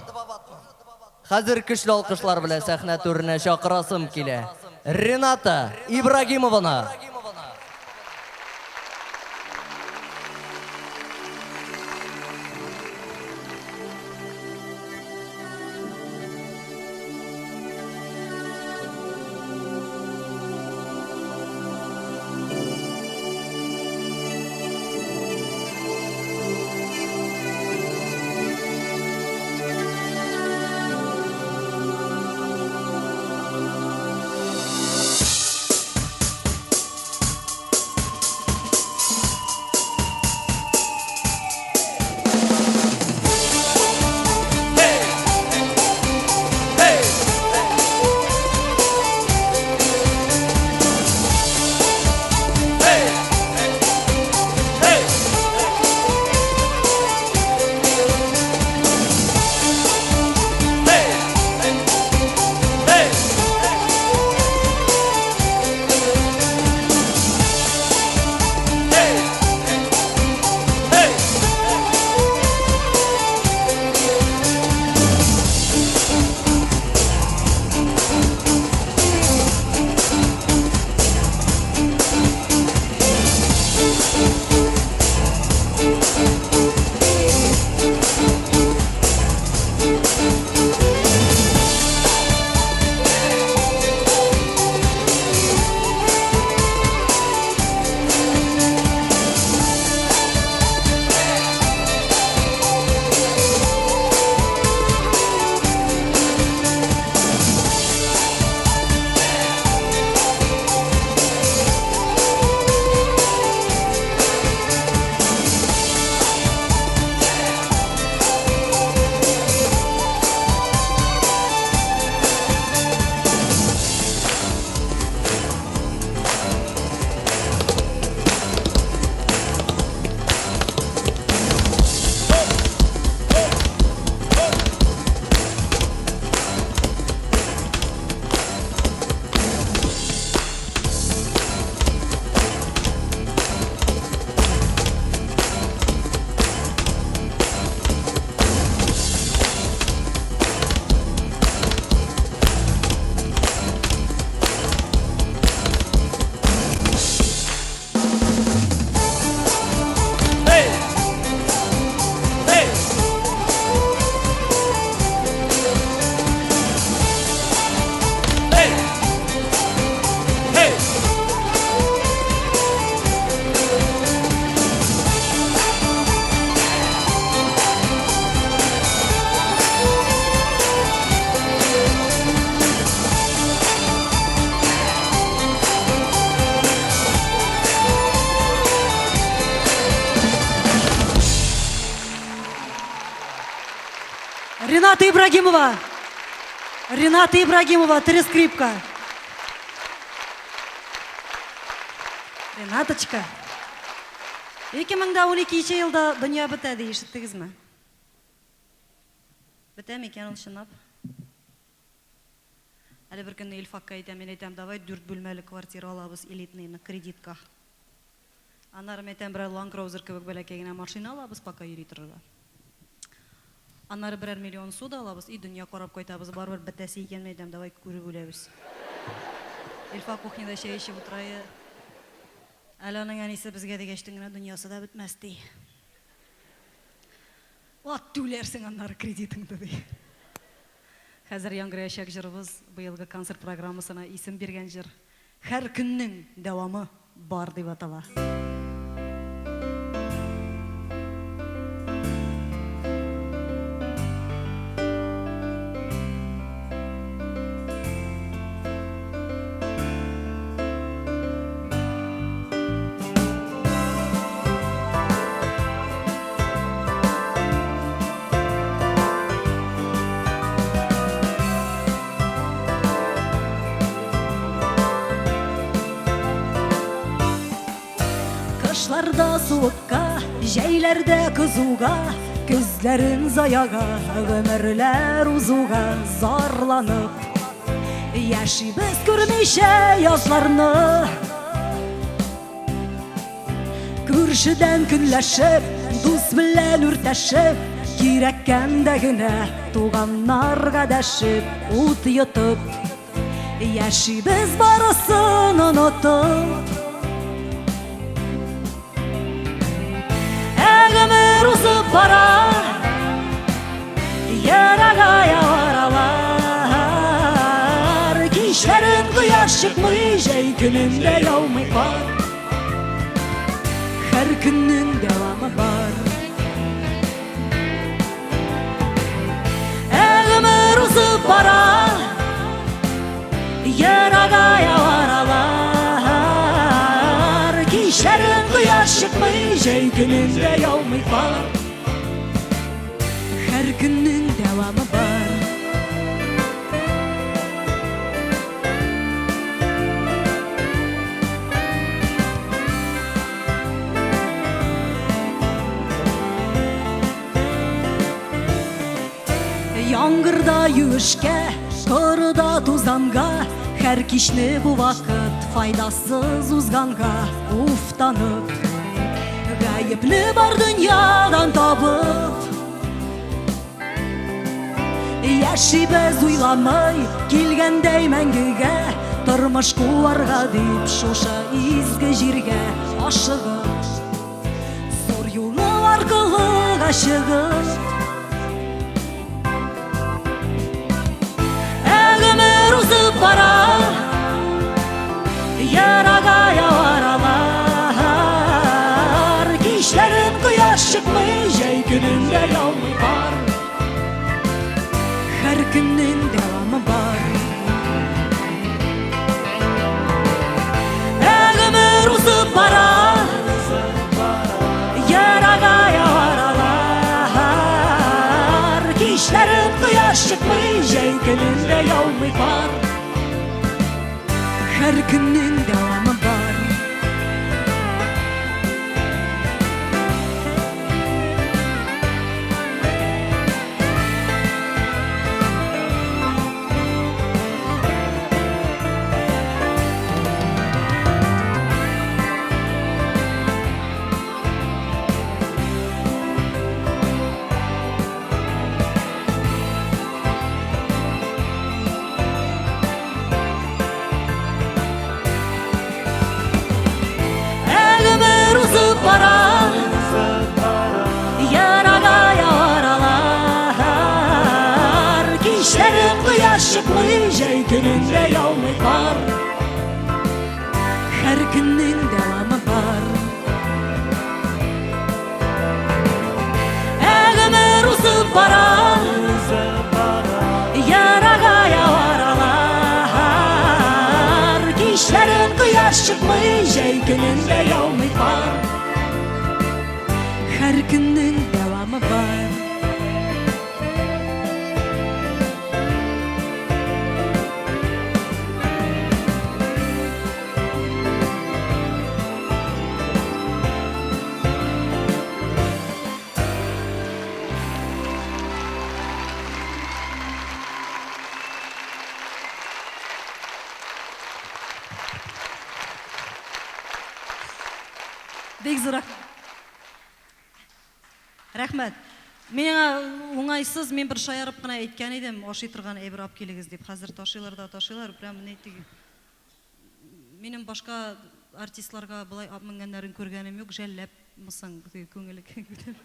Хәзер көчле алкышлар белән сәхнә түренә чакырасым килә. Рената Ибрагимованы. Ибрагимова. Рената Ибрагимова, тере скрипка. Ренаточка. 2012 елда дөнья бетә ди, ишеттегезме? Бетә микән ул чынлап? Әле бер көнне Илфакка әйтәм, мин әйтәм, давай дүрт бүлмәле квартира алабыз элитныйны кредитка. Аннары мин әйтәм, берәр Land Cruiser кебек бәләкәй генә машина алабыз, пока йөри торырга. Аннары берәр миллион су да алабыз и дөнья карап кайтабыз. Барыбер бетәсе икән, мин әйтәм, давай күреп үләбез. Илфак кухняда чәй эчеп утыра иде. Әле аның әнисе безгә дигәчтен генә дөньясы да бетмәс, ди. Ат түләрсең аннары кредитыңды, ди. Хәзер яңгыраячак җырыбыз быелгы концерт программасына исем биргән җыр. Һәр көннең дәвамы бар дип атала. Кышларда суыкка, җәйләрдә кызуга, көзләрен заяга, гомерләр узуга зарланып. Яшибез күрмичә язларны. Күршедән көнләшеп, дус белән үртәшеп, кирәккәндә генә туганнарга дәшеп, ут йотып, яшибез барысын онытып. Ә гомер узып бара, ерагая аралар. Кичләрен кояш чыкмый, җәй көнендә яумый кар. Һәр көннең дәвамы бар. Ә гомер узып бара, ерагая аралар. Кичләрен кояш чыкмый, җәй көнендә яумый кар. Һәр көннең дәвамы бар. Яңгырда юешкә, корыда тузанга, һәр кичне бу вакыт файдасыз узганга уфтанып, гаепле бар дөньядан табып. Яшибез уйламый, килгәндәй мәңгегә, тормыш куарга дип шушы изге җиргә ашыгып, зур юлны аркылыга чыгып. Ә гомер узып бара, ерагая аралар. Кичләрен кояш чыкмый, җәй көнендә яумый кар. Һәр көннең дәвамы бар. Ә гомер узып бара, ерагая аралар. Кичләрен кояш чыкмый, җәй көнендә яумый кар. Һәр көннең дәвамы бар. Ә гомер узып бара, ерагая аралар. Кичләрен кояш чыкмый, җәй көнендә яумый кар. Һәр көннең дәвамы бар. Ә гомер узып бара, ерагая аралар. Кичләрен кояш чыкмый, җәй көнендә яумый кар. Һәр көннең дәвамы бар. Бик зур рәхмәт. Рәхмәт. Миңа уңайсыз, мин бер шаярып кына әйткән идем, ашый торган әйбер алып килегез дип. Хәзер ташыйлар да ташыйлар, прям ни теге. Минем башка артистларга болай ап менгәннәрен күргәнем юк, жәлләпме соң, теге күңеле күтәреп.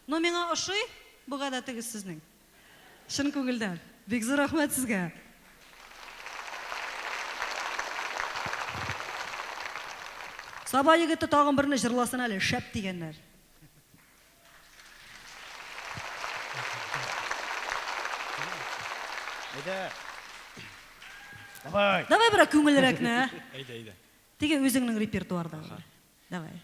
Но миңа ошый бу гадәтегез сезнең. Чын күңелдән. Бик зур рәхмәт сезгә. Саба егете тагын берне җырласын әле, шәп дигәннәр. Әйдә. Давай. Давай бераз күңелрәкне, ә? Әйдә, әйдә. Теге үзеңнең репертуардагы. Давай.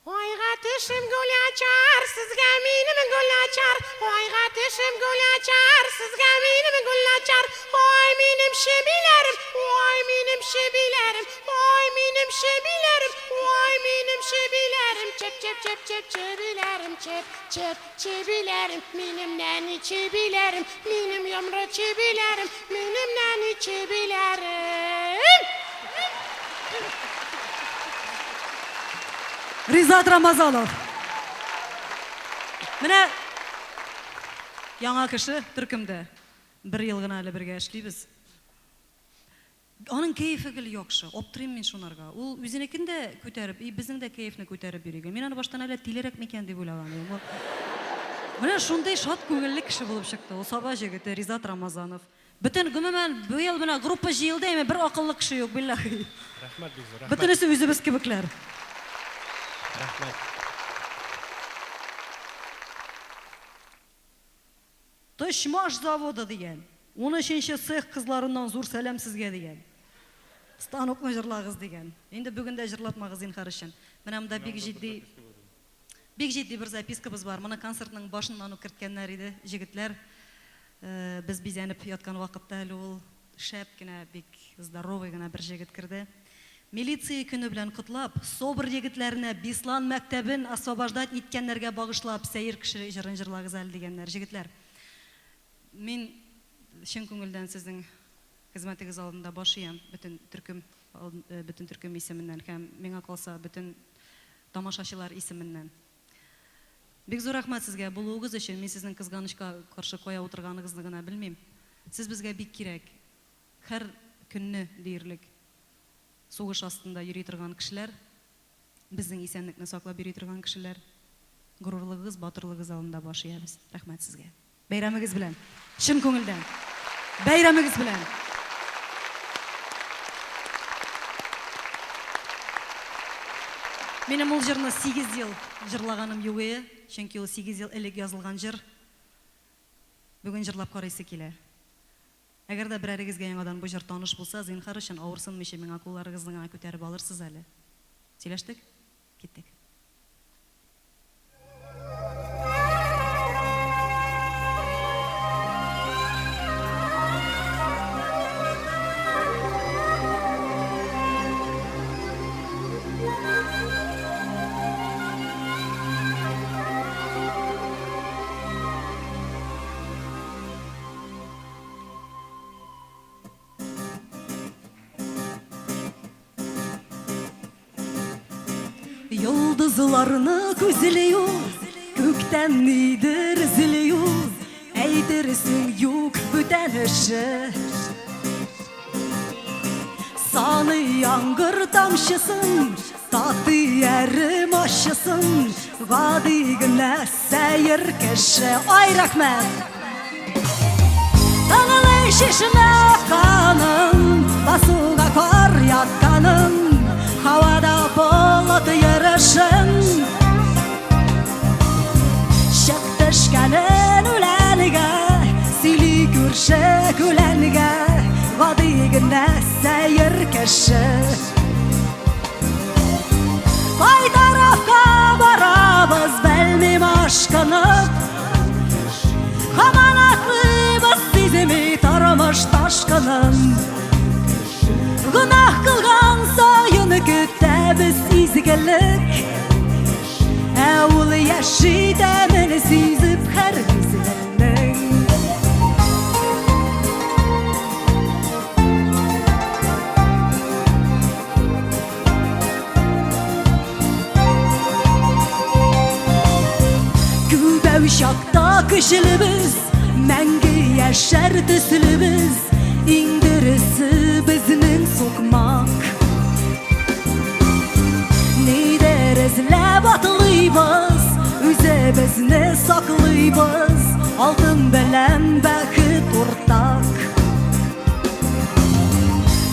Айга төшем гөл ачар, сезгә минем гөл ачар. Айга төшем гөл ачар, сезгә минем гөл ачар. Ай минем чебиләрем, ай минем чебиләрем, ай минем чебиләрем, ай минем чебиләрем, чеп чеп чеп чеп чебиләрем, чеп чеп чебиләрем, минем нәни чебиләрем, минем йомры чебиләрем, минем нәни чебиләрем. Ризат Рамазанов. Менә яңа кеше төркемдә. Бер ел гына әле бергә эшлибез. Аның кәефе гел яхшы. Аптырыйм мин шунарга. Ул үзенекен дә күтәреп, и безнең дә кәефне күтәреп йөри. Мин аны баштан әллә тилерәк микән дип уйлаган идем. Менә шундый шат күңелле кеше булып чыкты. Ул Саба җегете Ризат Рамазанов. Бөтен, гомумән, быел менә группа җыелды, әмма бер акыллы кеше юк, билләһи. Рәхмәт бик зур, рәхмәт. Бөтенесе үзебез кебекләр. Рәхмәт. Точмаш заводы дигән. Унөченче цех кызларыннан зур сәлам сезгә дигән. Станокны җырлагыз дигән. Инде бүген дә җырлатмагыз зинһар өчен. Менә монда бик җитди Бик җитди бер запискабыз бар. Моны концертның башыннан ук керткәннәр иде җегетләр. Без бизәнеп яткан вакытта әле ул шәп кенә, бик здоровый гына бер җегет керде. Милиция көне белән котлап, СОБР егетләренә Беслан мәктәбен освобождать иткәннәргә багышлап Сәер кеше җырын җырлагыз әле дигәннәр. Җегетләр, мин чын күңелдән сезнең хезмәтегез алдында баш иям, бөтен төркем, бөтен төркем исеменнән һәм, миңа калса, бөтен Тамашачылар исеменнән. Бик зур рәхмәт сезгә булуыгыз өчен. Мин сезнең кызганычка каршы кая утырганыгызны гына белмим. Сез безгә бик кирәк. Һәр көнне диярлек сугыш астында йөри торган кешеләр, безнең исәнлекне саклап йөри торган кешеләр. Горурлыгыгыз, батырлыгыгыз алдында баш иябез. Рәхмәт сезгә. Бәйрәмегез белән! Чын күңелдән! Бәйрәмегез белән! Минем ул җырны 8 ел җырлаганым юк ие, чөнки ул 8 ел элек язылган җыр. Бүген җырлап карыйсы килә. Әгәр дә берәрегезгә яңадан бу җыр таныш булса, зинһар өчен, авырсынмыйча миңа кулларыгызны гына күтәреп алырсыз әле. Сөйләштек? Киттек. Йолдызларны күзли ул, күктән нидер эзли ул, әйтерсең юк бүтән эше. Саный яңгыр тамчысын, татый әрем ачысын, гади генә сәер кеше. Ай, рәхмәт! Тыңлый чишмә акканын, басуга кар ятканын, һавада болыт йөрешен. Чык төшкәнен үләнгә, сөйли күрше күләнгә, гади генә сәер кеше. Кай тарафка барабыз, белмим ашкынып. Һаман атлыйбыз сизми тормыш ташкынын. Гөнаһ кылган саен көтәбез изгелек. Ә ул яши тәмен сизеп һәр мизгелнең. көчлебез, мәңге яшәр төслебез, иң дөресе безнең сукмак. Нидер эзләп атлыйбыз, үзебезне саклыйбыз, алтын белән бәхет уртак.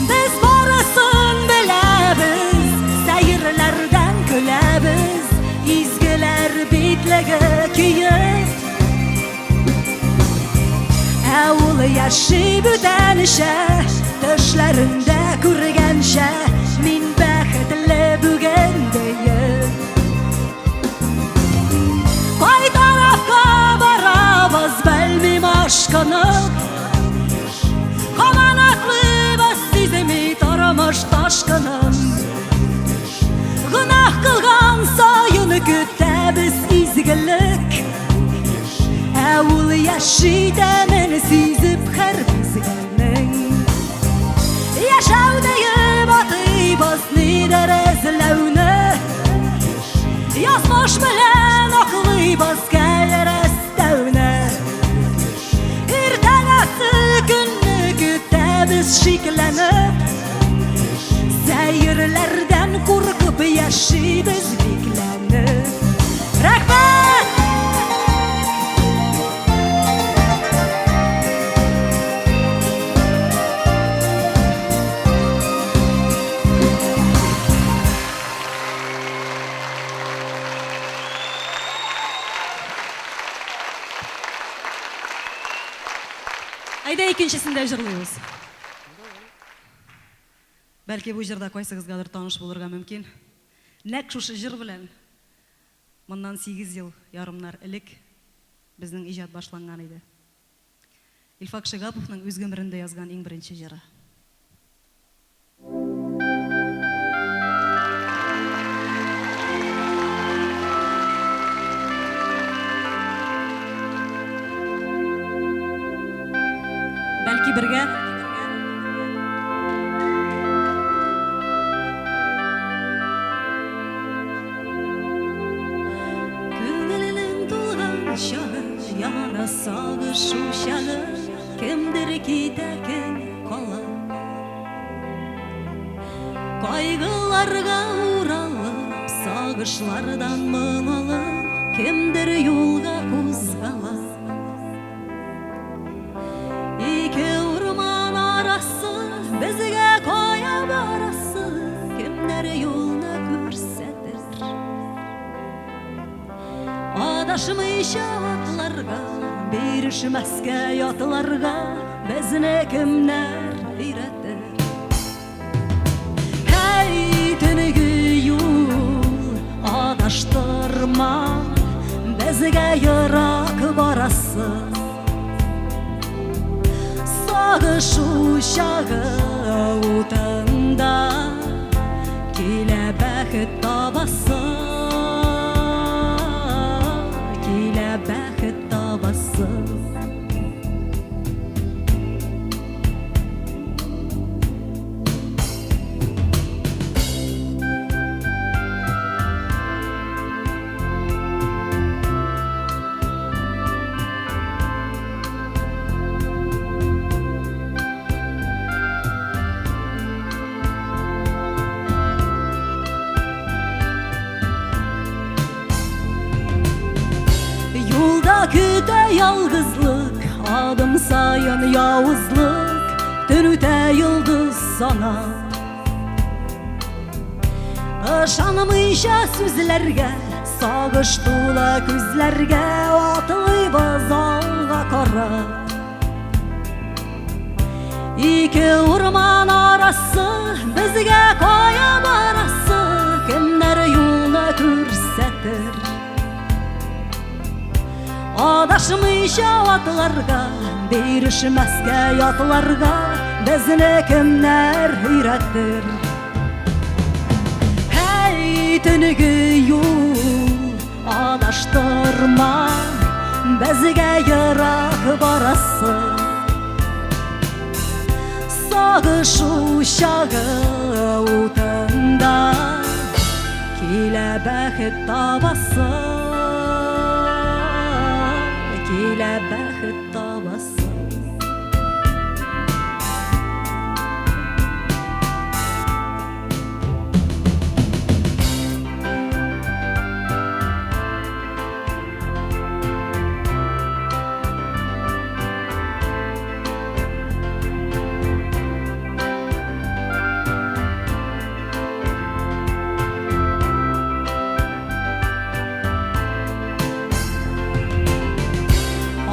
Без барысын беләбез, сәерләрдән көләбез, изгеләр битлеге киеп. Ә ул яши бүтәнчә, төшләрендә күргәнчә, мин бәхетле бүген диеп. Кай тарафка барабыз, белмим ашкынып. Һаман атлыйбыз, сизми тормыш ташкынын. Гөнаһ кылган саен көтәбез изгелек. Ә ул яши тәмен сизеп һәр мизгелнең. Яшәү диеп атыйбыз нидер эзләүне. Язмыш белән аклыйбыз кәлер өстәүне. Иртәгәсе көнне көтәбез шикләнеп. Сәерләрдән куркып яшибез бикләнеп. Рәхмәт! Әйдә икенчесен дә җырлыйбыз. Бәлки бу җыр да кайсыгызгадыр таныш булырга мөмкин. Нәкъ шушы җыр белән моннан 8 ел ярымнар элек безнең иҗат башланган иде. Илфак Шигаповның үз гомерендә язган иң беренче җыры. Бәлки бергә? Күңеленең тулган чагы, яна сагыш учагы, кемдер китә, кем кала. Кайгыларга уралып, сагышлардан моң алып, кемдер юлга кузгала. Ике урман арасы, безгә кая барасы, кемнәр юлны күрсәтер. Адашмыйча атларга, бирешмәскә ятларга, безне кемнәр өйрәтер. Һәй, төнге юл, адаштырма, безгә ерак барасы. Сагыш учагы утында килә бәхет табасы, килә бәхет табасы. Юлда көтә ялгызлык, адым саен явызлык, төн үтә йолдыз санап. Ышанмыйча сүзләргә, сагыш тулы күзләргә атлыйбыз алга карап. Ике урман арасы, безгә кая барасы, кемнәр юлны күрсәтер. Адашмыйча атларга, бирешмәскә ятларга, безне кемнәр өйрәтер. Һәй, төнге юл, адаштырма, безгә ерак барасы. Сагыш учагы утында килә бәхет табасы, Килә бәхет табасы.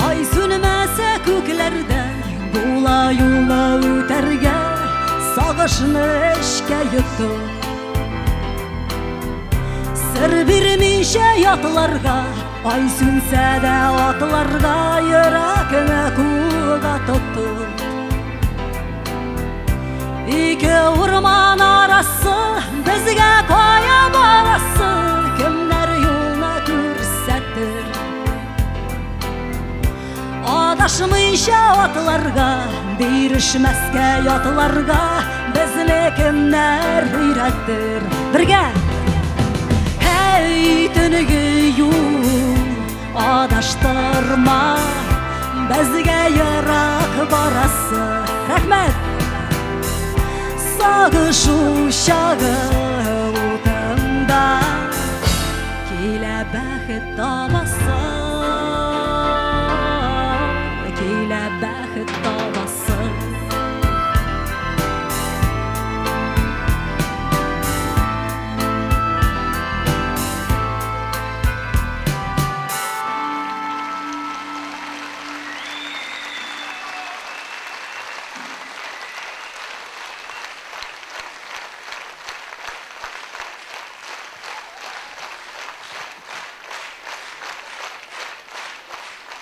Ай сүнмәсә күкләрдә, була юлны үтәргә, сагышны эчкә йотып. Сер бирмичә ятларга, ай сүнсә дә атларга, йөрәкне кулга тотып. Ике урман арасы, безгә кая барасы, кемнәр юлны күрсәтер? Адашмыйча атларга, бирешмәскә ятларга, безне кемнәр өйрәтер? Бергә! Һәй, төнге юл, адаштырма, безгә ерак барасы. Рәхмәт! Сагышу чагы утында килә бәхет табасы, килә бәхет табасы.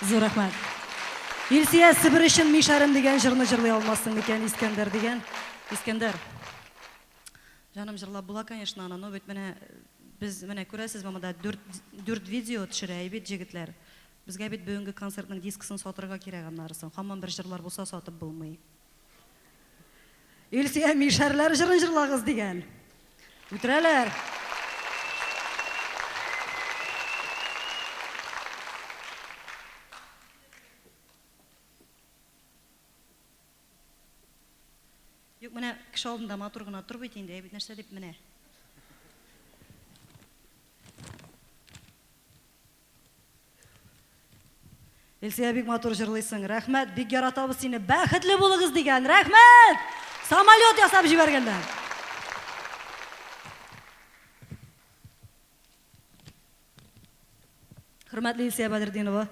Зур рәхмәт. Илсия, Себер өчен мишәрем дигән җырны җырлый алмассың микән, Искәндәр дигән. Искәндәр. Җаным, җырлап була, конечно, аны, но бит менә без менә күрәсезме, монда дүрт, дүрт видео төшерә бит җегетләр. Безгә бит бүгенге концертның дискысын сатырга кирәк аннарысын. Һаман бер җырлар булса сатып булмый. Илсөя мишәрләр җырын җырлагыз дигән. Үтерәләр. Юк, менә кеше алдында матур гына тор бит инде, әй бит нәрсә дип менә. Илсөя, бик матур җырлыйсың. Рәхмәт, бик яратабыз сине. Бәхетле булыгыз дигән. Рәхмәт! Самолет ясап җибәргәннәр. Хөрмәтле Илсөя Бәдретдинова,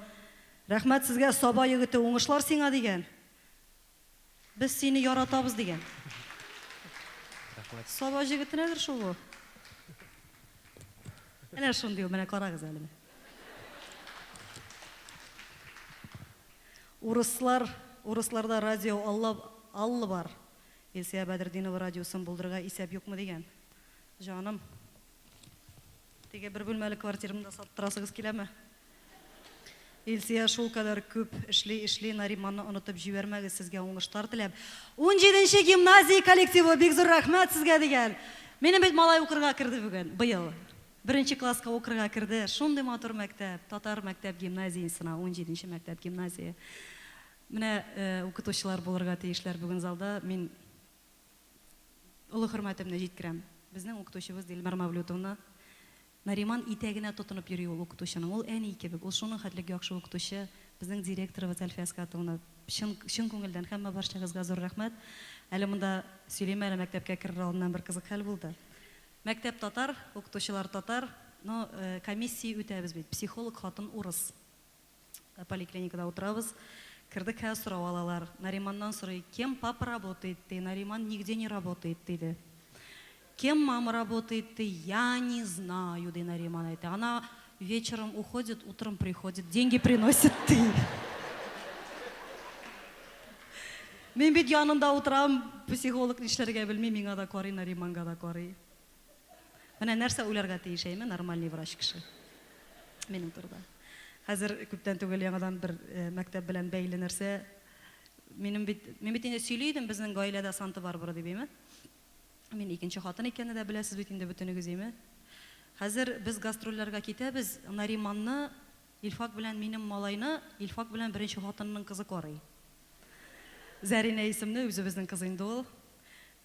рәхмәт сезгә, Саба егете, уңышлар сиңа дигән. Без сине яратабыз дигән. Рәхмәт. Саба җегетенәдер шул бу. Әнә шундый ул, менә карагыз әле. Урыслар, урысларда радио Алла, Алла бар. Илсөя Бәдретдинова радиосын булдырырга исәп юкмы дигән. Җаным. Теге бер бүлмәле квартирамны да саттырасыгыз киләме? Илсөя шулкадәр күп эшли, эшли, Нариманны онытып җибәрмәгез, сезгә уңышлар теләп. Унҗиденче гимназия коллективы, бик зур рәхмәт сезгә дигән. Минем бит малай укырга керде бүген, быел. Беренче класска укырга керде. Шундый матур мәктәп, татар мәктәп гимназиясенә, унҗиденче мәктәп гимназия. Менә укытучылар булырга тиешләр бүген залда. Мин олы хөрмәтемне җиткерәм. Безнең укытучыбыз Дилбәр Мәвлүтовна. Нариман итәгенә тотынып йөри ул укытучының. Ул әни кебек, ул шуның хәтлек яхшы укытучы. Безнең директорыбыз Әлфия Әскатовна. Чын, чын күңелдән һәммә барчагызга зур рәхмәт. Әле монда сөйлим әле, мәктәпкә керер алдыннан бер кызык хәл булды. Мәктәп татар, укытучылар татар, но комиссия үтәбез бит. Психолог хатын урыс. Поликлиникада утырабыз. Кердек һә сорау алалар. Нариманнан сорый, кем папа работает, ди. Нариман нигде не работает, диде. Кем мама работает, ди. Я не знаю, ди Нариман әйтә. Она вечером уходит, утром приходит, деньги приносит, ди. Мин бит янында утырам, психолог нишләргә белми, миңа да карый, Нариманга да карый. Менә нәрсә уйларга тиеш, әйме, нормальный врач кеше минем турыда. Хәзер күптән түгел яңадан бер мәктәп белән бәйле нәрсә. Минем бит, мин бит инде сөйли идем, безнең гаиләдә Санта-Барбара дип, әйме. Мин икенче хатын икәнне дә беләсез бит инде бөтенегез, әйме. Хәзер без гастрольләргә китәбез, Нариманны. Илфак белән минем малайны Илфак белән беренче хатынының кызы карый. Зәринә исемле үзебезнең кыз инде ул.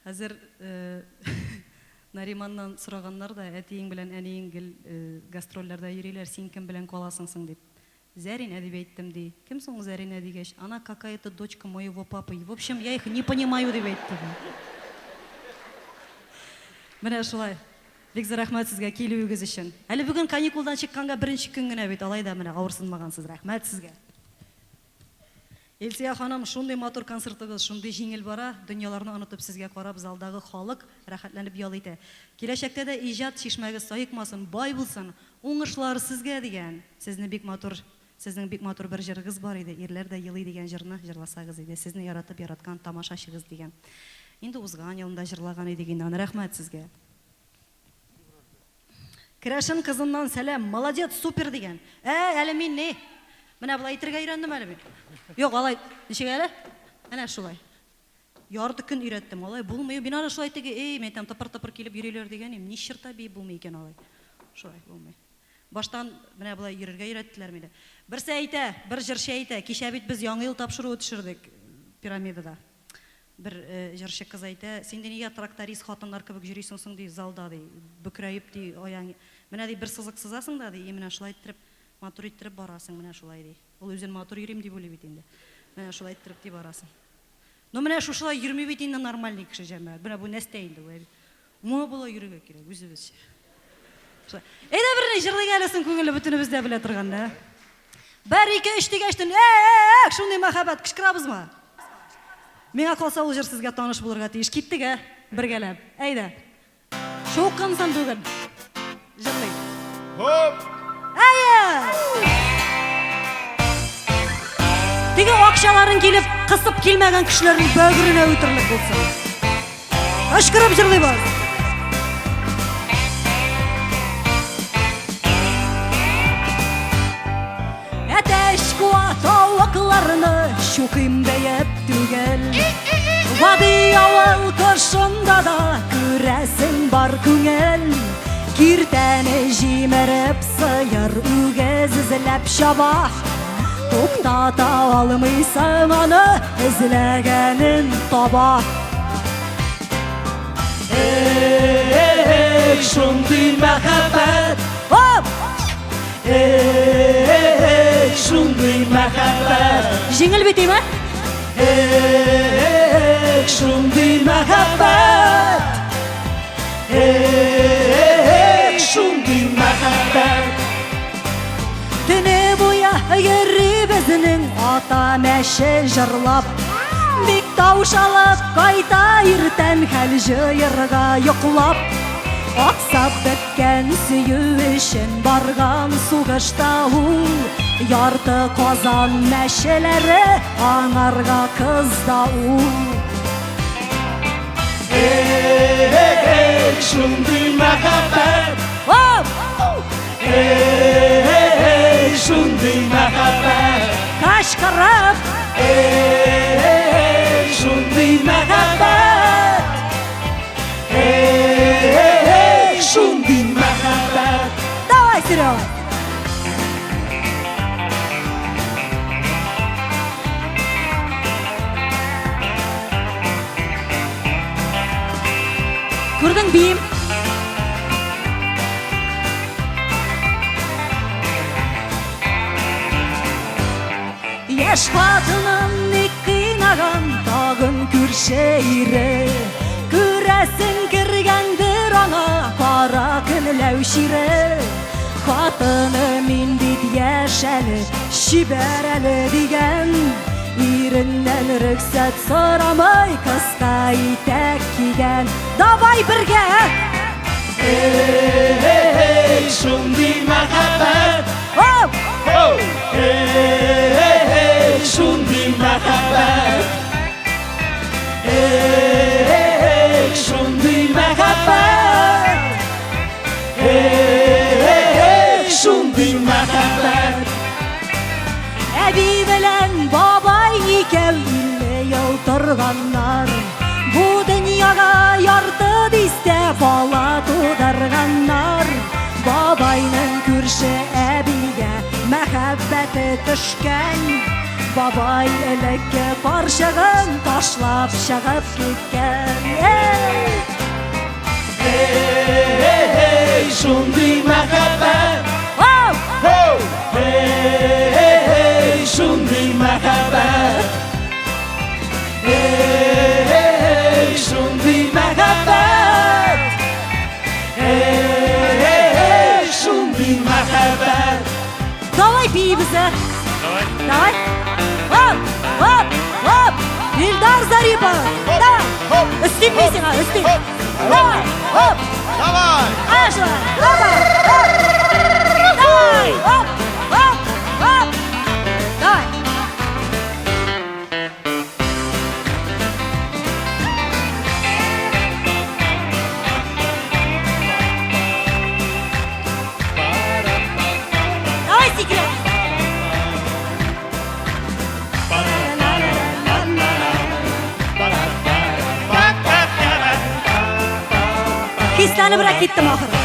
Хәзер Нариманнан сораганнар да, әтиең белән әниең гел гастрольләрдә йөриләр, син кем белән каласың соң дип. Зәринә дип әйттем, ди. Кем соң ул Зәринә дигәч, она какая-то дочка моего папы. В общем, я их не понимаю, дип әйтте, ди. Менә шулай. Бик зур рәхмәт сезгә килүегез өчен. Әле бүген каникулдан чыкканга беренче көн генә бит, алай да менә авырсынмагансыз. Рәхмәт сезгә. Илсөя ханым, шундый матур концертыгыз, шундый җиңел бара, дөньяларны онытып сезгә карап залдагы халык рәхәтләнеп ял итә. Киләчәктә дә иҗат чишмәгез саекмасын, бай булсын, уңышлар сезгә дигән. Сезне бик матур, сезнең бик матур бер җырыгыз бар иде, Ирләр дә елый дигән җырны җырласагыз иде, сезне яратып яраткан тамашачыгыз дигән. Инде узган елында җырлаган идек инде аны, рәхмәт сезгә. Керәшен кызыннан сәлам, молодец, супер дигән. Ә, әле мин ни? Менә болай әйтергә өйрәндем әле мин. Юк, алай, ничек әле? Әнә шулай. Ярты көн өйрәттем, алай булмый. Мин аны шулай теге, эй, мин әйтәм, тыпыр-тыпыр килеп йөриләр дигән идем. Ни черта биеп булмый икән алай. Шулай булмый. Баштан менә болай йөрергә өйрәттеләр мине. Берсе әйтә, бер җырчы әйтә, кичә бит без Яңа ел тапшыруы төшердек Пирамидада. Бер җырчы кыз әйтә, син ди нигә тракторист хатыннар кебек җөрисең соң ди залда ди, бөкрәеп ди аяң, менә ди бер сызык сызасың да ди, и менә шулай иттереп, матур иттереп барасың, менә шулай ди. Ул үзен матур йөрим дип уйлый бит инде. Менә шулай иттереп ди барасың. Ну менә шушылай йөрми бит инде нормальный кеше җәмәгать. Менә бу нәстә инде бу әби. Моңа болай йөрергә кирәк, үзебезчә. Шулай. Әйдә берне җырлыйк әле соң күңелле бөтенебез дә белә торган да. Бер, ике, өч дигәчтен, ә-ә-ә, шундый мәхәббәт, кычкырабызмы? Миңа калса, ул җыр сезгә таныш булырга тиеш. Киттек, ә? Бергәләп. Әйдә. Чукынсын бүген. Җырлыйк. Хоп! Әйе! Теге акчаларын килеп, кысып килмәгән кешеләрнең бәгыренә үтерлек булсын. Кычкырып җырлыйбыз. Әтәч куа тавыкларны чукыйм диеп түгел. Гади авыл кошында да күрәсең бар күңел. Киртәне җимереп сыер үгез эзләп чаба. Туктата алмыйсың аны, эзләгәнен таба. Эх, шундый мәхәббәт. Оп! Эх, шундый мәхәббәт. Җиңел бит, име? Эх, шундый мәхәббәт. Эх, шундый мәхәббәт. Төне буе йөри безнең ата мәче җырлап. Бик таушалып кайта иртән хәл җыерга йоклап. Аксап беткән сөю өчен барган сугышта ул. Ярты Казан мәчеләре аңарга кыз да ул. Эх, шундый мәхәббәт. Оп! Эх, шундый мәхәббәт. Кычкырып! Эх, шундый мәхәббәт. Эх, шундый мәхәббәт. Давай, Серега! Күрдең, биим. Яшь хатынын ник кыйнаган тагын күрше ире. Күрәсең кергәндер аңа кара көнләү чире. Хатыны мин бит яшь әле, чибәр әле дигән. Иреннән рөхсәт сорамый кыска итәк кигән. Давай бергә! Эй, шундый мәхәббәт. Оп! Эй, шундый мәхәббәт. Эй, шундый мәхәббәт. Эй, шундый мәхәббәт. Әби белән бабай икәү 50 ел торганнар. Бу дөньяга ярты дистә бала тудырганнар. Бабайның күрше әбигә мәхәббәт рәте төшкән. Бабай элекке карчыгын ташлап чыгып киткән. Эй! Эй, шундый мәхәббәт! Вау! Эй, шундый мәхәббәт! Эй, шундый мәхәббәт! Эй, шундый мәхәббәт! Давай биибез, ә? Давай. Давай. Оп, оп, оп. Илдар Зарипов. Давай. Өстим мин сиңа, өстим. Давай, оп. Давай. Аша, опа, оп. Давай, оп, оп, оп. Давай. Давай сикерәбез. Хисләнебрәк киттем ахыры.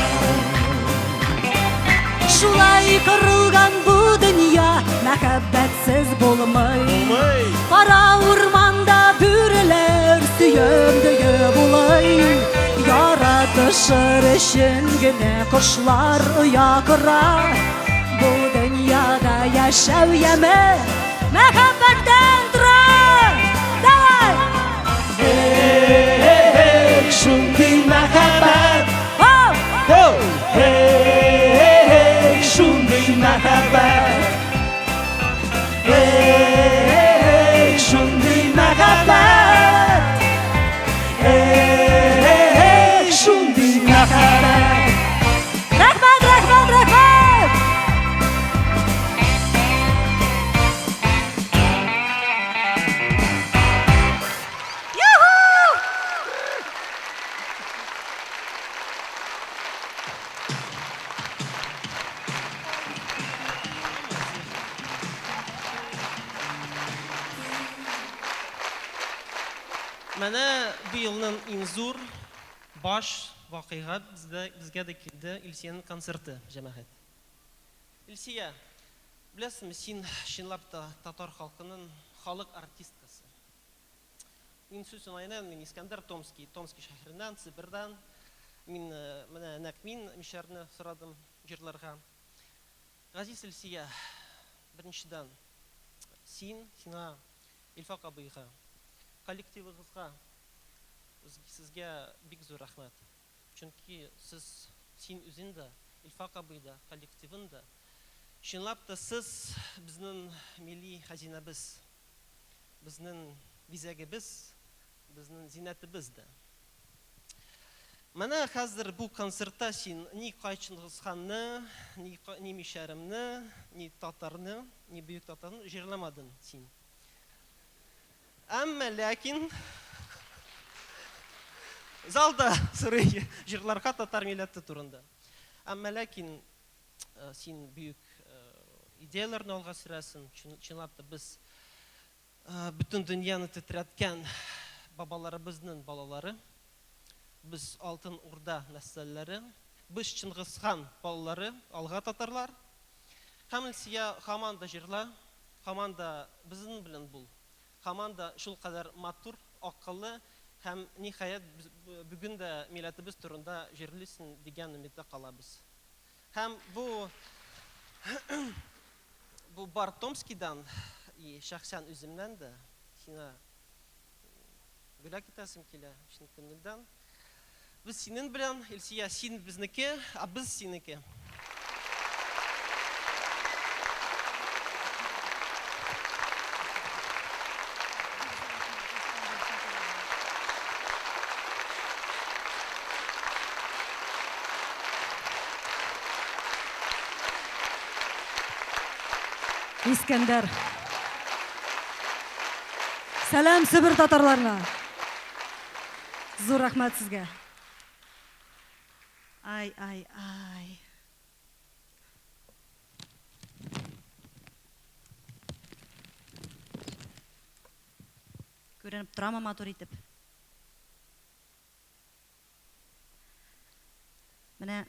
Шулай корылган бу дөнья, мәхәббәтсез булмый. Булмый. Кара урманда бүреләр сөям дөя булай. Яратышыр өчен генә кошлар оя кора. Бу дөньяда яшәү яме мәхәббәттән тора. Давай! Эй, шундый мәхәббәт! Оп! Эй, шундый мәхәббәт! Эй, шундый мәхәббәт! Эй, шундый мәхәббәт! Рәхмәт, рәхмәт, рәхмәт! Юху! Менә быелның иң зур баш вакыйга бездә безгә дә килде Илсиянең концерты, җәмәгать. Илсия, беләсеңме, син чынлап та татар халкының халык артисткасы. Мин сүз уңаеннан, мин Искәндәр Томский, Томский шәһәреннән, Себердән. Мин менә нәкъ мин мишәрне сорадым җырларга. Газиз Илсия, беренчедән, син, сиңа, Илфак абыйга, коллективыгызга, сезгә бик зур рәхмәт. Чөнки сез, син үзең дә, Илфак абый да, коллективың да, чынлап та сез безнең милли хәзинәбез, безнең бизәгебез, безнең зиннәтебез дә. Менә хәзер бу концертта син ни Кай Чыңгызханны, ни, ни Мишәремне, ни татарны, ни бөек татарны җырламадың син. Әмма ләкин залда сорый җырларга татар милләте турында. Әмма ләкин син бөек идеяләрне алга сөрәсең. Чынлап та без бөтен дөньяны тетрәткән бабаларыбызның балалары. Без Алтын Урда нәселләре. Без Чыңгызхан балалары, алга татарлар. Һәм Илсөя һаман да җырла, һаман да безнең белән бул. Һаман да шулкадәр матур, акыллы һәм, ниһаять, бүген дә милләтебез турында җырлыйсың дигән өметтә калабыз. Һәм бу бу бар Томскидан и шәхсән үземнән дә сиңа бүләк итәсем килә чын күңелдән. Без синең белән, Илсөя, син безнеке, ә без синеке. Искәндәр. Сәлам Себер татарларына. Зур рәхмәт сезгә. Ай, ай, ай. Күренеп торамы матур итеп? Менә.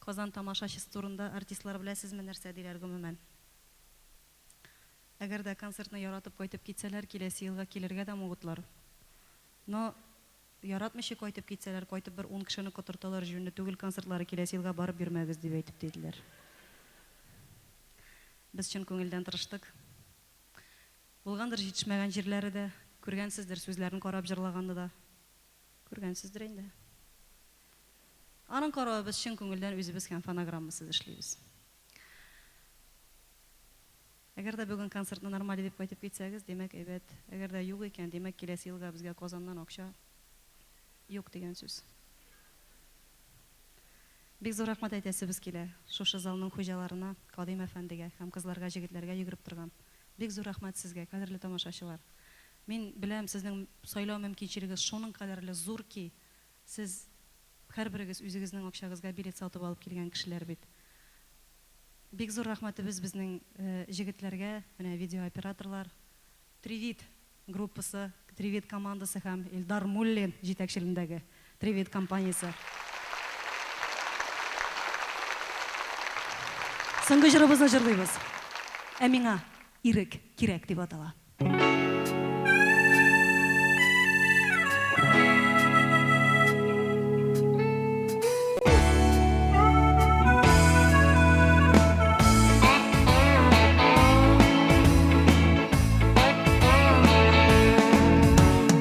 Казан тамашачысы турында артистлар беләсезме нәрсә диләр гомумән? Әгәр дә концертны яратып кайтып китсәләр, киләсе елга килергә дә могутлар. Но яратмыйча кайтып китсәләр, кайтып бер ун кешене котырталар, җүнле түгел концертлары, киләсе елга барып йөрмәгез, дип әйтеп диделәр. Без чын күңелдән тырыштык. Булгандыр җитешмәгән җирләре дә, күргәнсездер сүзләрен карап җырлаганны да. Күргәнсездер инде. Аның каравы без чын күңелдән үзебез һәм фонограммасыз эшлибез. Әгәр дә бүген концертны нормаль дип кайтып китсәгез, димәк, әйбәт. Әгәр дә юк икән, димәк, киләсе елга безгә Казаннан акча юк дигән сүз. Бик зур рәхмәт әйтәсебез килә шушы залның хуҗаларына, Кадыйм әфәндегә һәм кызларга, җегетләргә йөгереп торган. Бик зур рәхмәт сезгә, кадерле тамашачылар. Мин беләм, сезнең сайлау мөмкинчелегегез шуның кадәрле зур ки, Сез һәрберегез үзегезнең акчагызга билет сатып алып килгән кешеләр бит. Бик зур рәхмәтебез безнең җегетләргә, менә видеооператорлар, Тревит группасы, Тревит командасы һәм Илдар Муллин җитәкчелендәге Тревит компаниясе. Соңгы җырыбызны җырлыйбыз. Ә миңа ирек кирәк дип атала.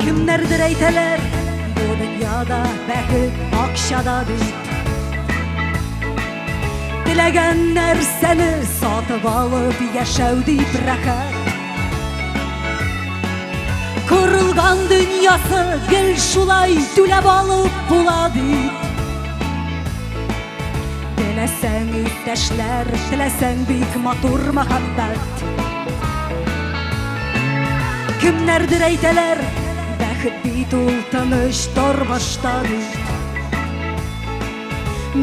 Кемнәрдер әйтәләр, бу дөньяда бәхет акчада дип. Теләгән нәрсәне сатып алып яшәү дип рәхәт. Корылган дөньясы гел шулай түләп алып була дип. Теләсәң иптәшләр, теләсәң бик матур мәхәббәт. Кемнәрдер әйтәләр, бәхет бит ул тыныч тормышта дип.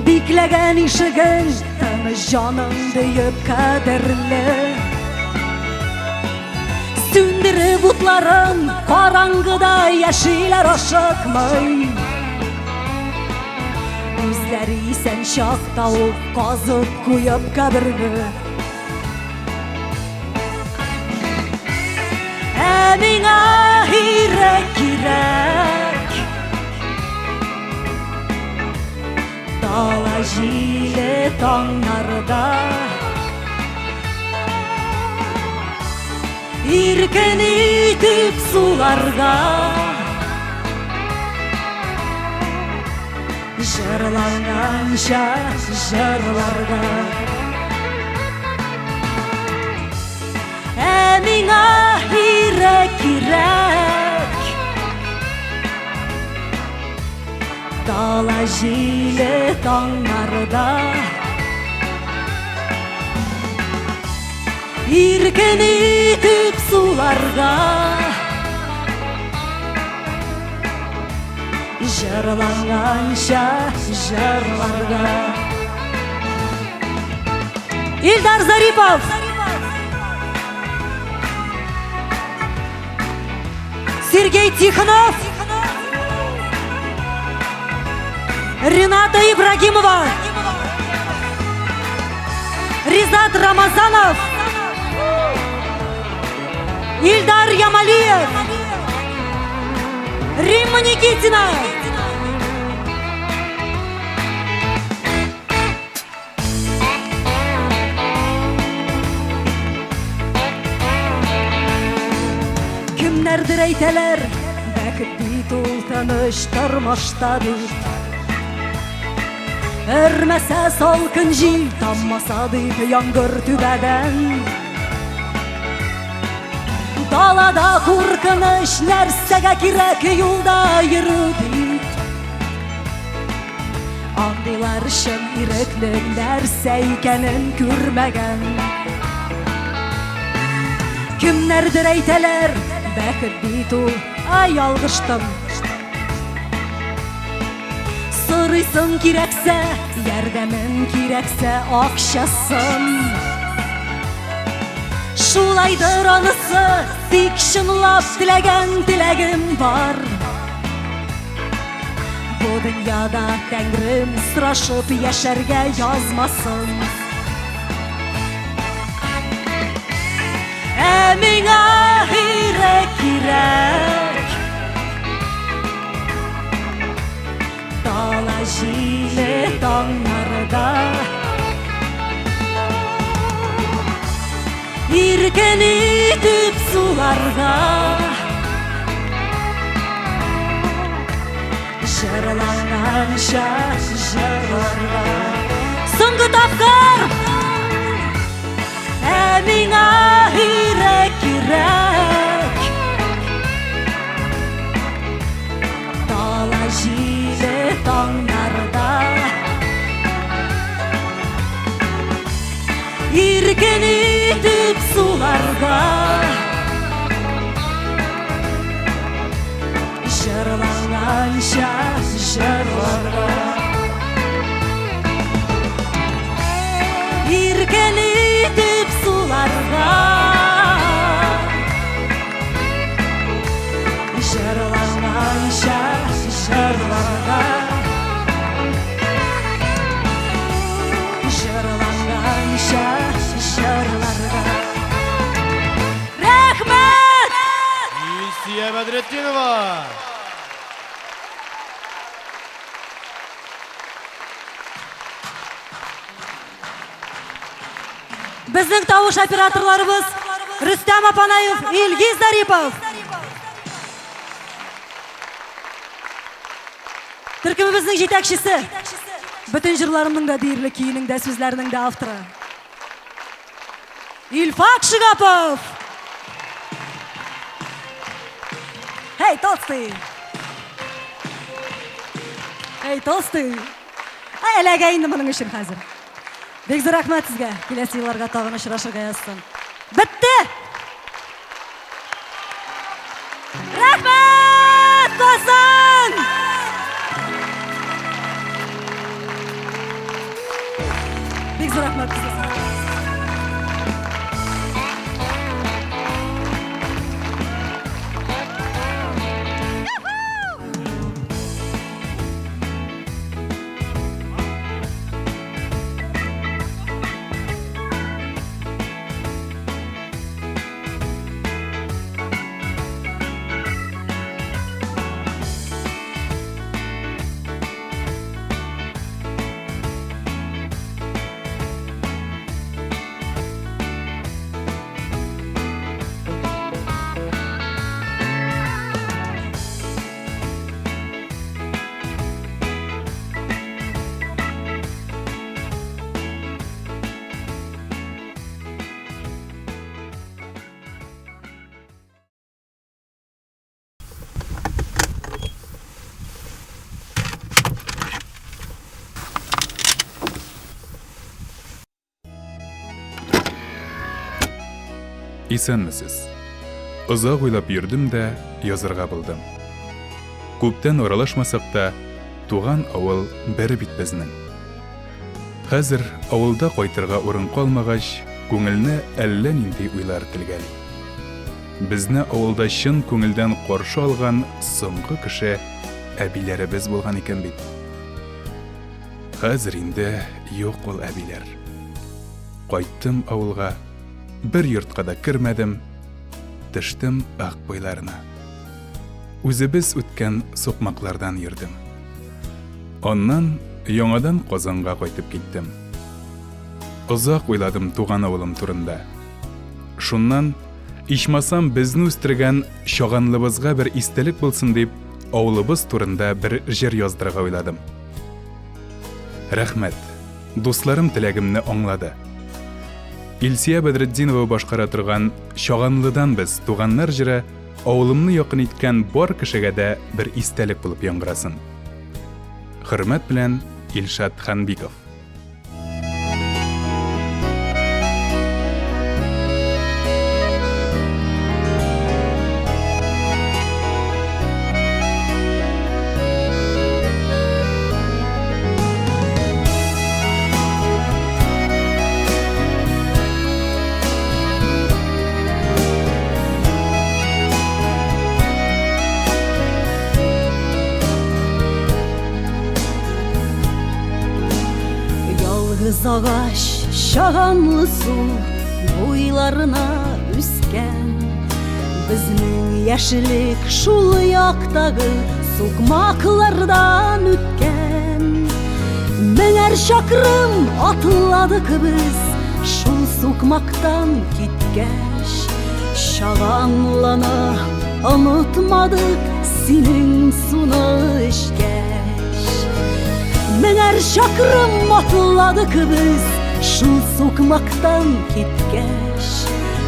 Бикләгән ишеген тыныч җаның диеп кадерле. Сүндереп утларын караңгыда яшиләр ашыкмый. Үзләре исән чакта ук казып куеп каберне. Ә миңа ирек кирәк. Дала җиле таңнарда Иркен итеп суларга Җырланганча җырларга Ә миңа ирек кирәк Дала җиле таңнарда Иркен итеп суларга Җырланганча җырларга Илдар Зарипов! Сергей Тихонов! Рената Ибрагимова! Ризат Рамазанов! Ильдар Ямалиев! Римма Никитина! Кемнәрдер әйтәләр, бәхет бит ул тыныч тормышта дип. Өрмәсә салкын җил, таммаса дип яңгыр түбәдән. Далада куркыныч нәрсәгә кирәк юлда йөрү дип. Андыйлар чын ирекнең нәрсә икәнен күрмәгән. Кемнәрдер әйтәләр, бәхет бит ул, ай ялгыштым. Сорыйсың кирәксә, ярдәмен кирәксә, акчасын. Шулайдыр анысы, тик чынлап теләгән теләгем бар. Бу дөньяда тәңрем сорашып яшәргә язмасын. Ә миңа ирек кирәк. Дала җиле таңнарда Иркен итеп суларга Җырланганча җырларга Соңгы тапкыр Ә миңа ирек кирәк Дала җиле таңнарда Иркен итеп суларга Җырланганча җырларга Иркен итеп суларга Җырланганча җырларга Җырланганча җырларга Рәхмәт! Илсөя Бәдретдинова! Безнең тавыш операторларыбыз Рөстәм Апанаев, Илгиз Зарипов. Төркемебезнең җитәкчесе, бөтен җырларымның да диярлек көенең дә, сүзләренең дә авторы. Илфак Шигапов! Эй, толстый! Эй, толстый! Ә, эләгә инде моның өчен хәзер. Бик зур рәхмәт сезгә. Киләсе елларга тагын очрашырга язсын. Бетте! Рәхмәт, Казан! Бик зур рәхмәт сезгә. Исәнмесез. Озак уйлап йөрдем дә, язырга булдым. Күптән аралашмасак та, туган авыл бер бит безнең. Хәзер авылда кайтырга урын калмагач, күңелне әллә нинди уйлар телгәли. Безне авылда чын күңелдән каршы алган соңгы кеше әбиләребез булган икән бит. Хәзер инде юк ул әбиләр. Кайттым авылга, бер йортка да кермәдем, төштем Ык буйларына. Үзебез үткән сукмаклардан йөрдем. Аннан яңадан Казанга кайтып киттем. Озак уйладым туган авылым турында. Шуннан, ичмасам, безне үстергән Чаганлыбызга бер истәлек булсын дип, авылыбыз турында бер җыр яздырырга уйладым. Рәхмәт, дусларым теләгемне аңлады. Илсия Бәдретдинова башкара торган Чаганлыдан без, туганнар җыры авылымны якын иткән бар кешегә дә бер истәлек булып яңгырасын. Хөрмәт белән, Илшат Ханбиков. Ялгыз агач чаганлы су буйларына үскән. Безнең яшьлек шул яктагы сукмаклардан үткән. Меңәр чакрым атладык без шул сукмактан киткәч. Чаганлыны онытмадык синең суны эчкәч. Меңәр чакрым атладык без шул сукмактан киткәч.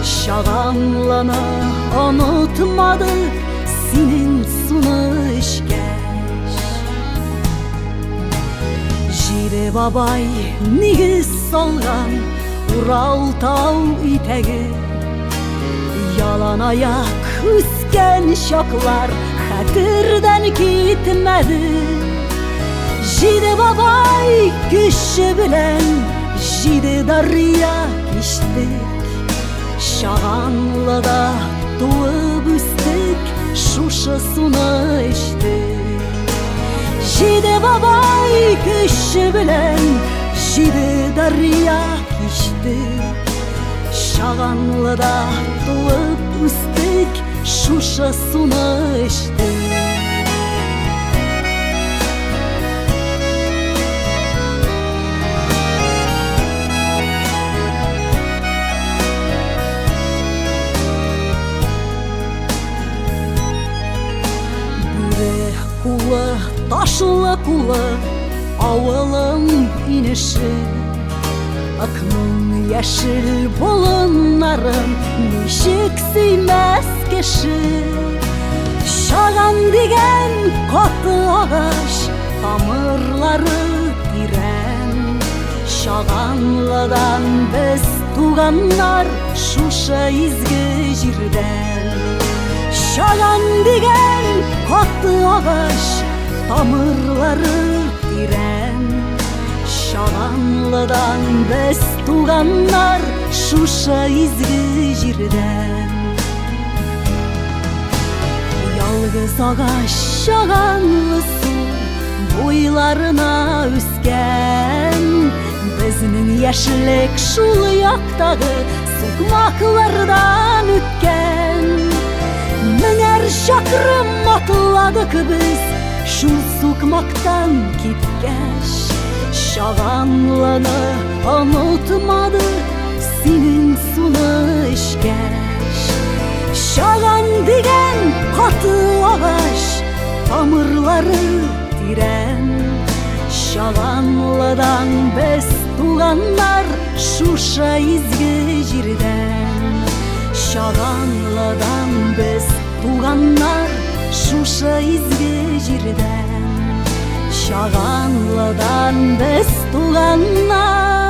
Чаганлыны онытмадык синең суны эчкәч. Җиде бабай нигез салган Урал тау итәге. Ялан аяк үскән чаклар хәтердән китмәде. Җиде бабай көче белән җиде дарья кичтек. Чаганлыда туып үстек, шушы суны эчтек. Җиде бабай көче белән җиде дарья кичтек. Чаганлыда туып үстек, шушы суны эчтек. Бүре кулы, ташлы кулы, авылым инеше. Акның яшел болыннарын ничек сөймәс кеше? Чаган дигән каты агач, тамырлары тирән. Чаганлыдан без туганнар шушы изге җирдән. Чаган дигән каты агач, тамырлары тирән. Чаганлыдан без туганнар шушы изге җирдән. Ялгыз агач чаганлы су буйларына үскән. Безнең яшьлек шул яктагы сукмаклардан үткән. Меңәр чакрым атладык без шул сукмактан киткәч. Чаганлыны онытмадык синең суны эчкәч. Чаган дигән каты агач, тамырлары тирән. Чаганлыдан без туганнар шушы изге җирдән. Чаганлыдан без туганнар шушы изге җирдән. Чаганлыдан без туганнар.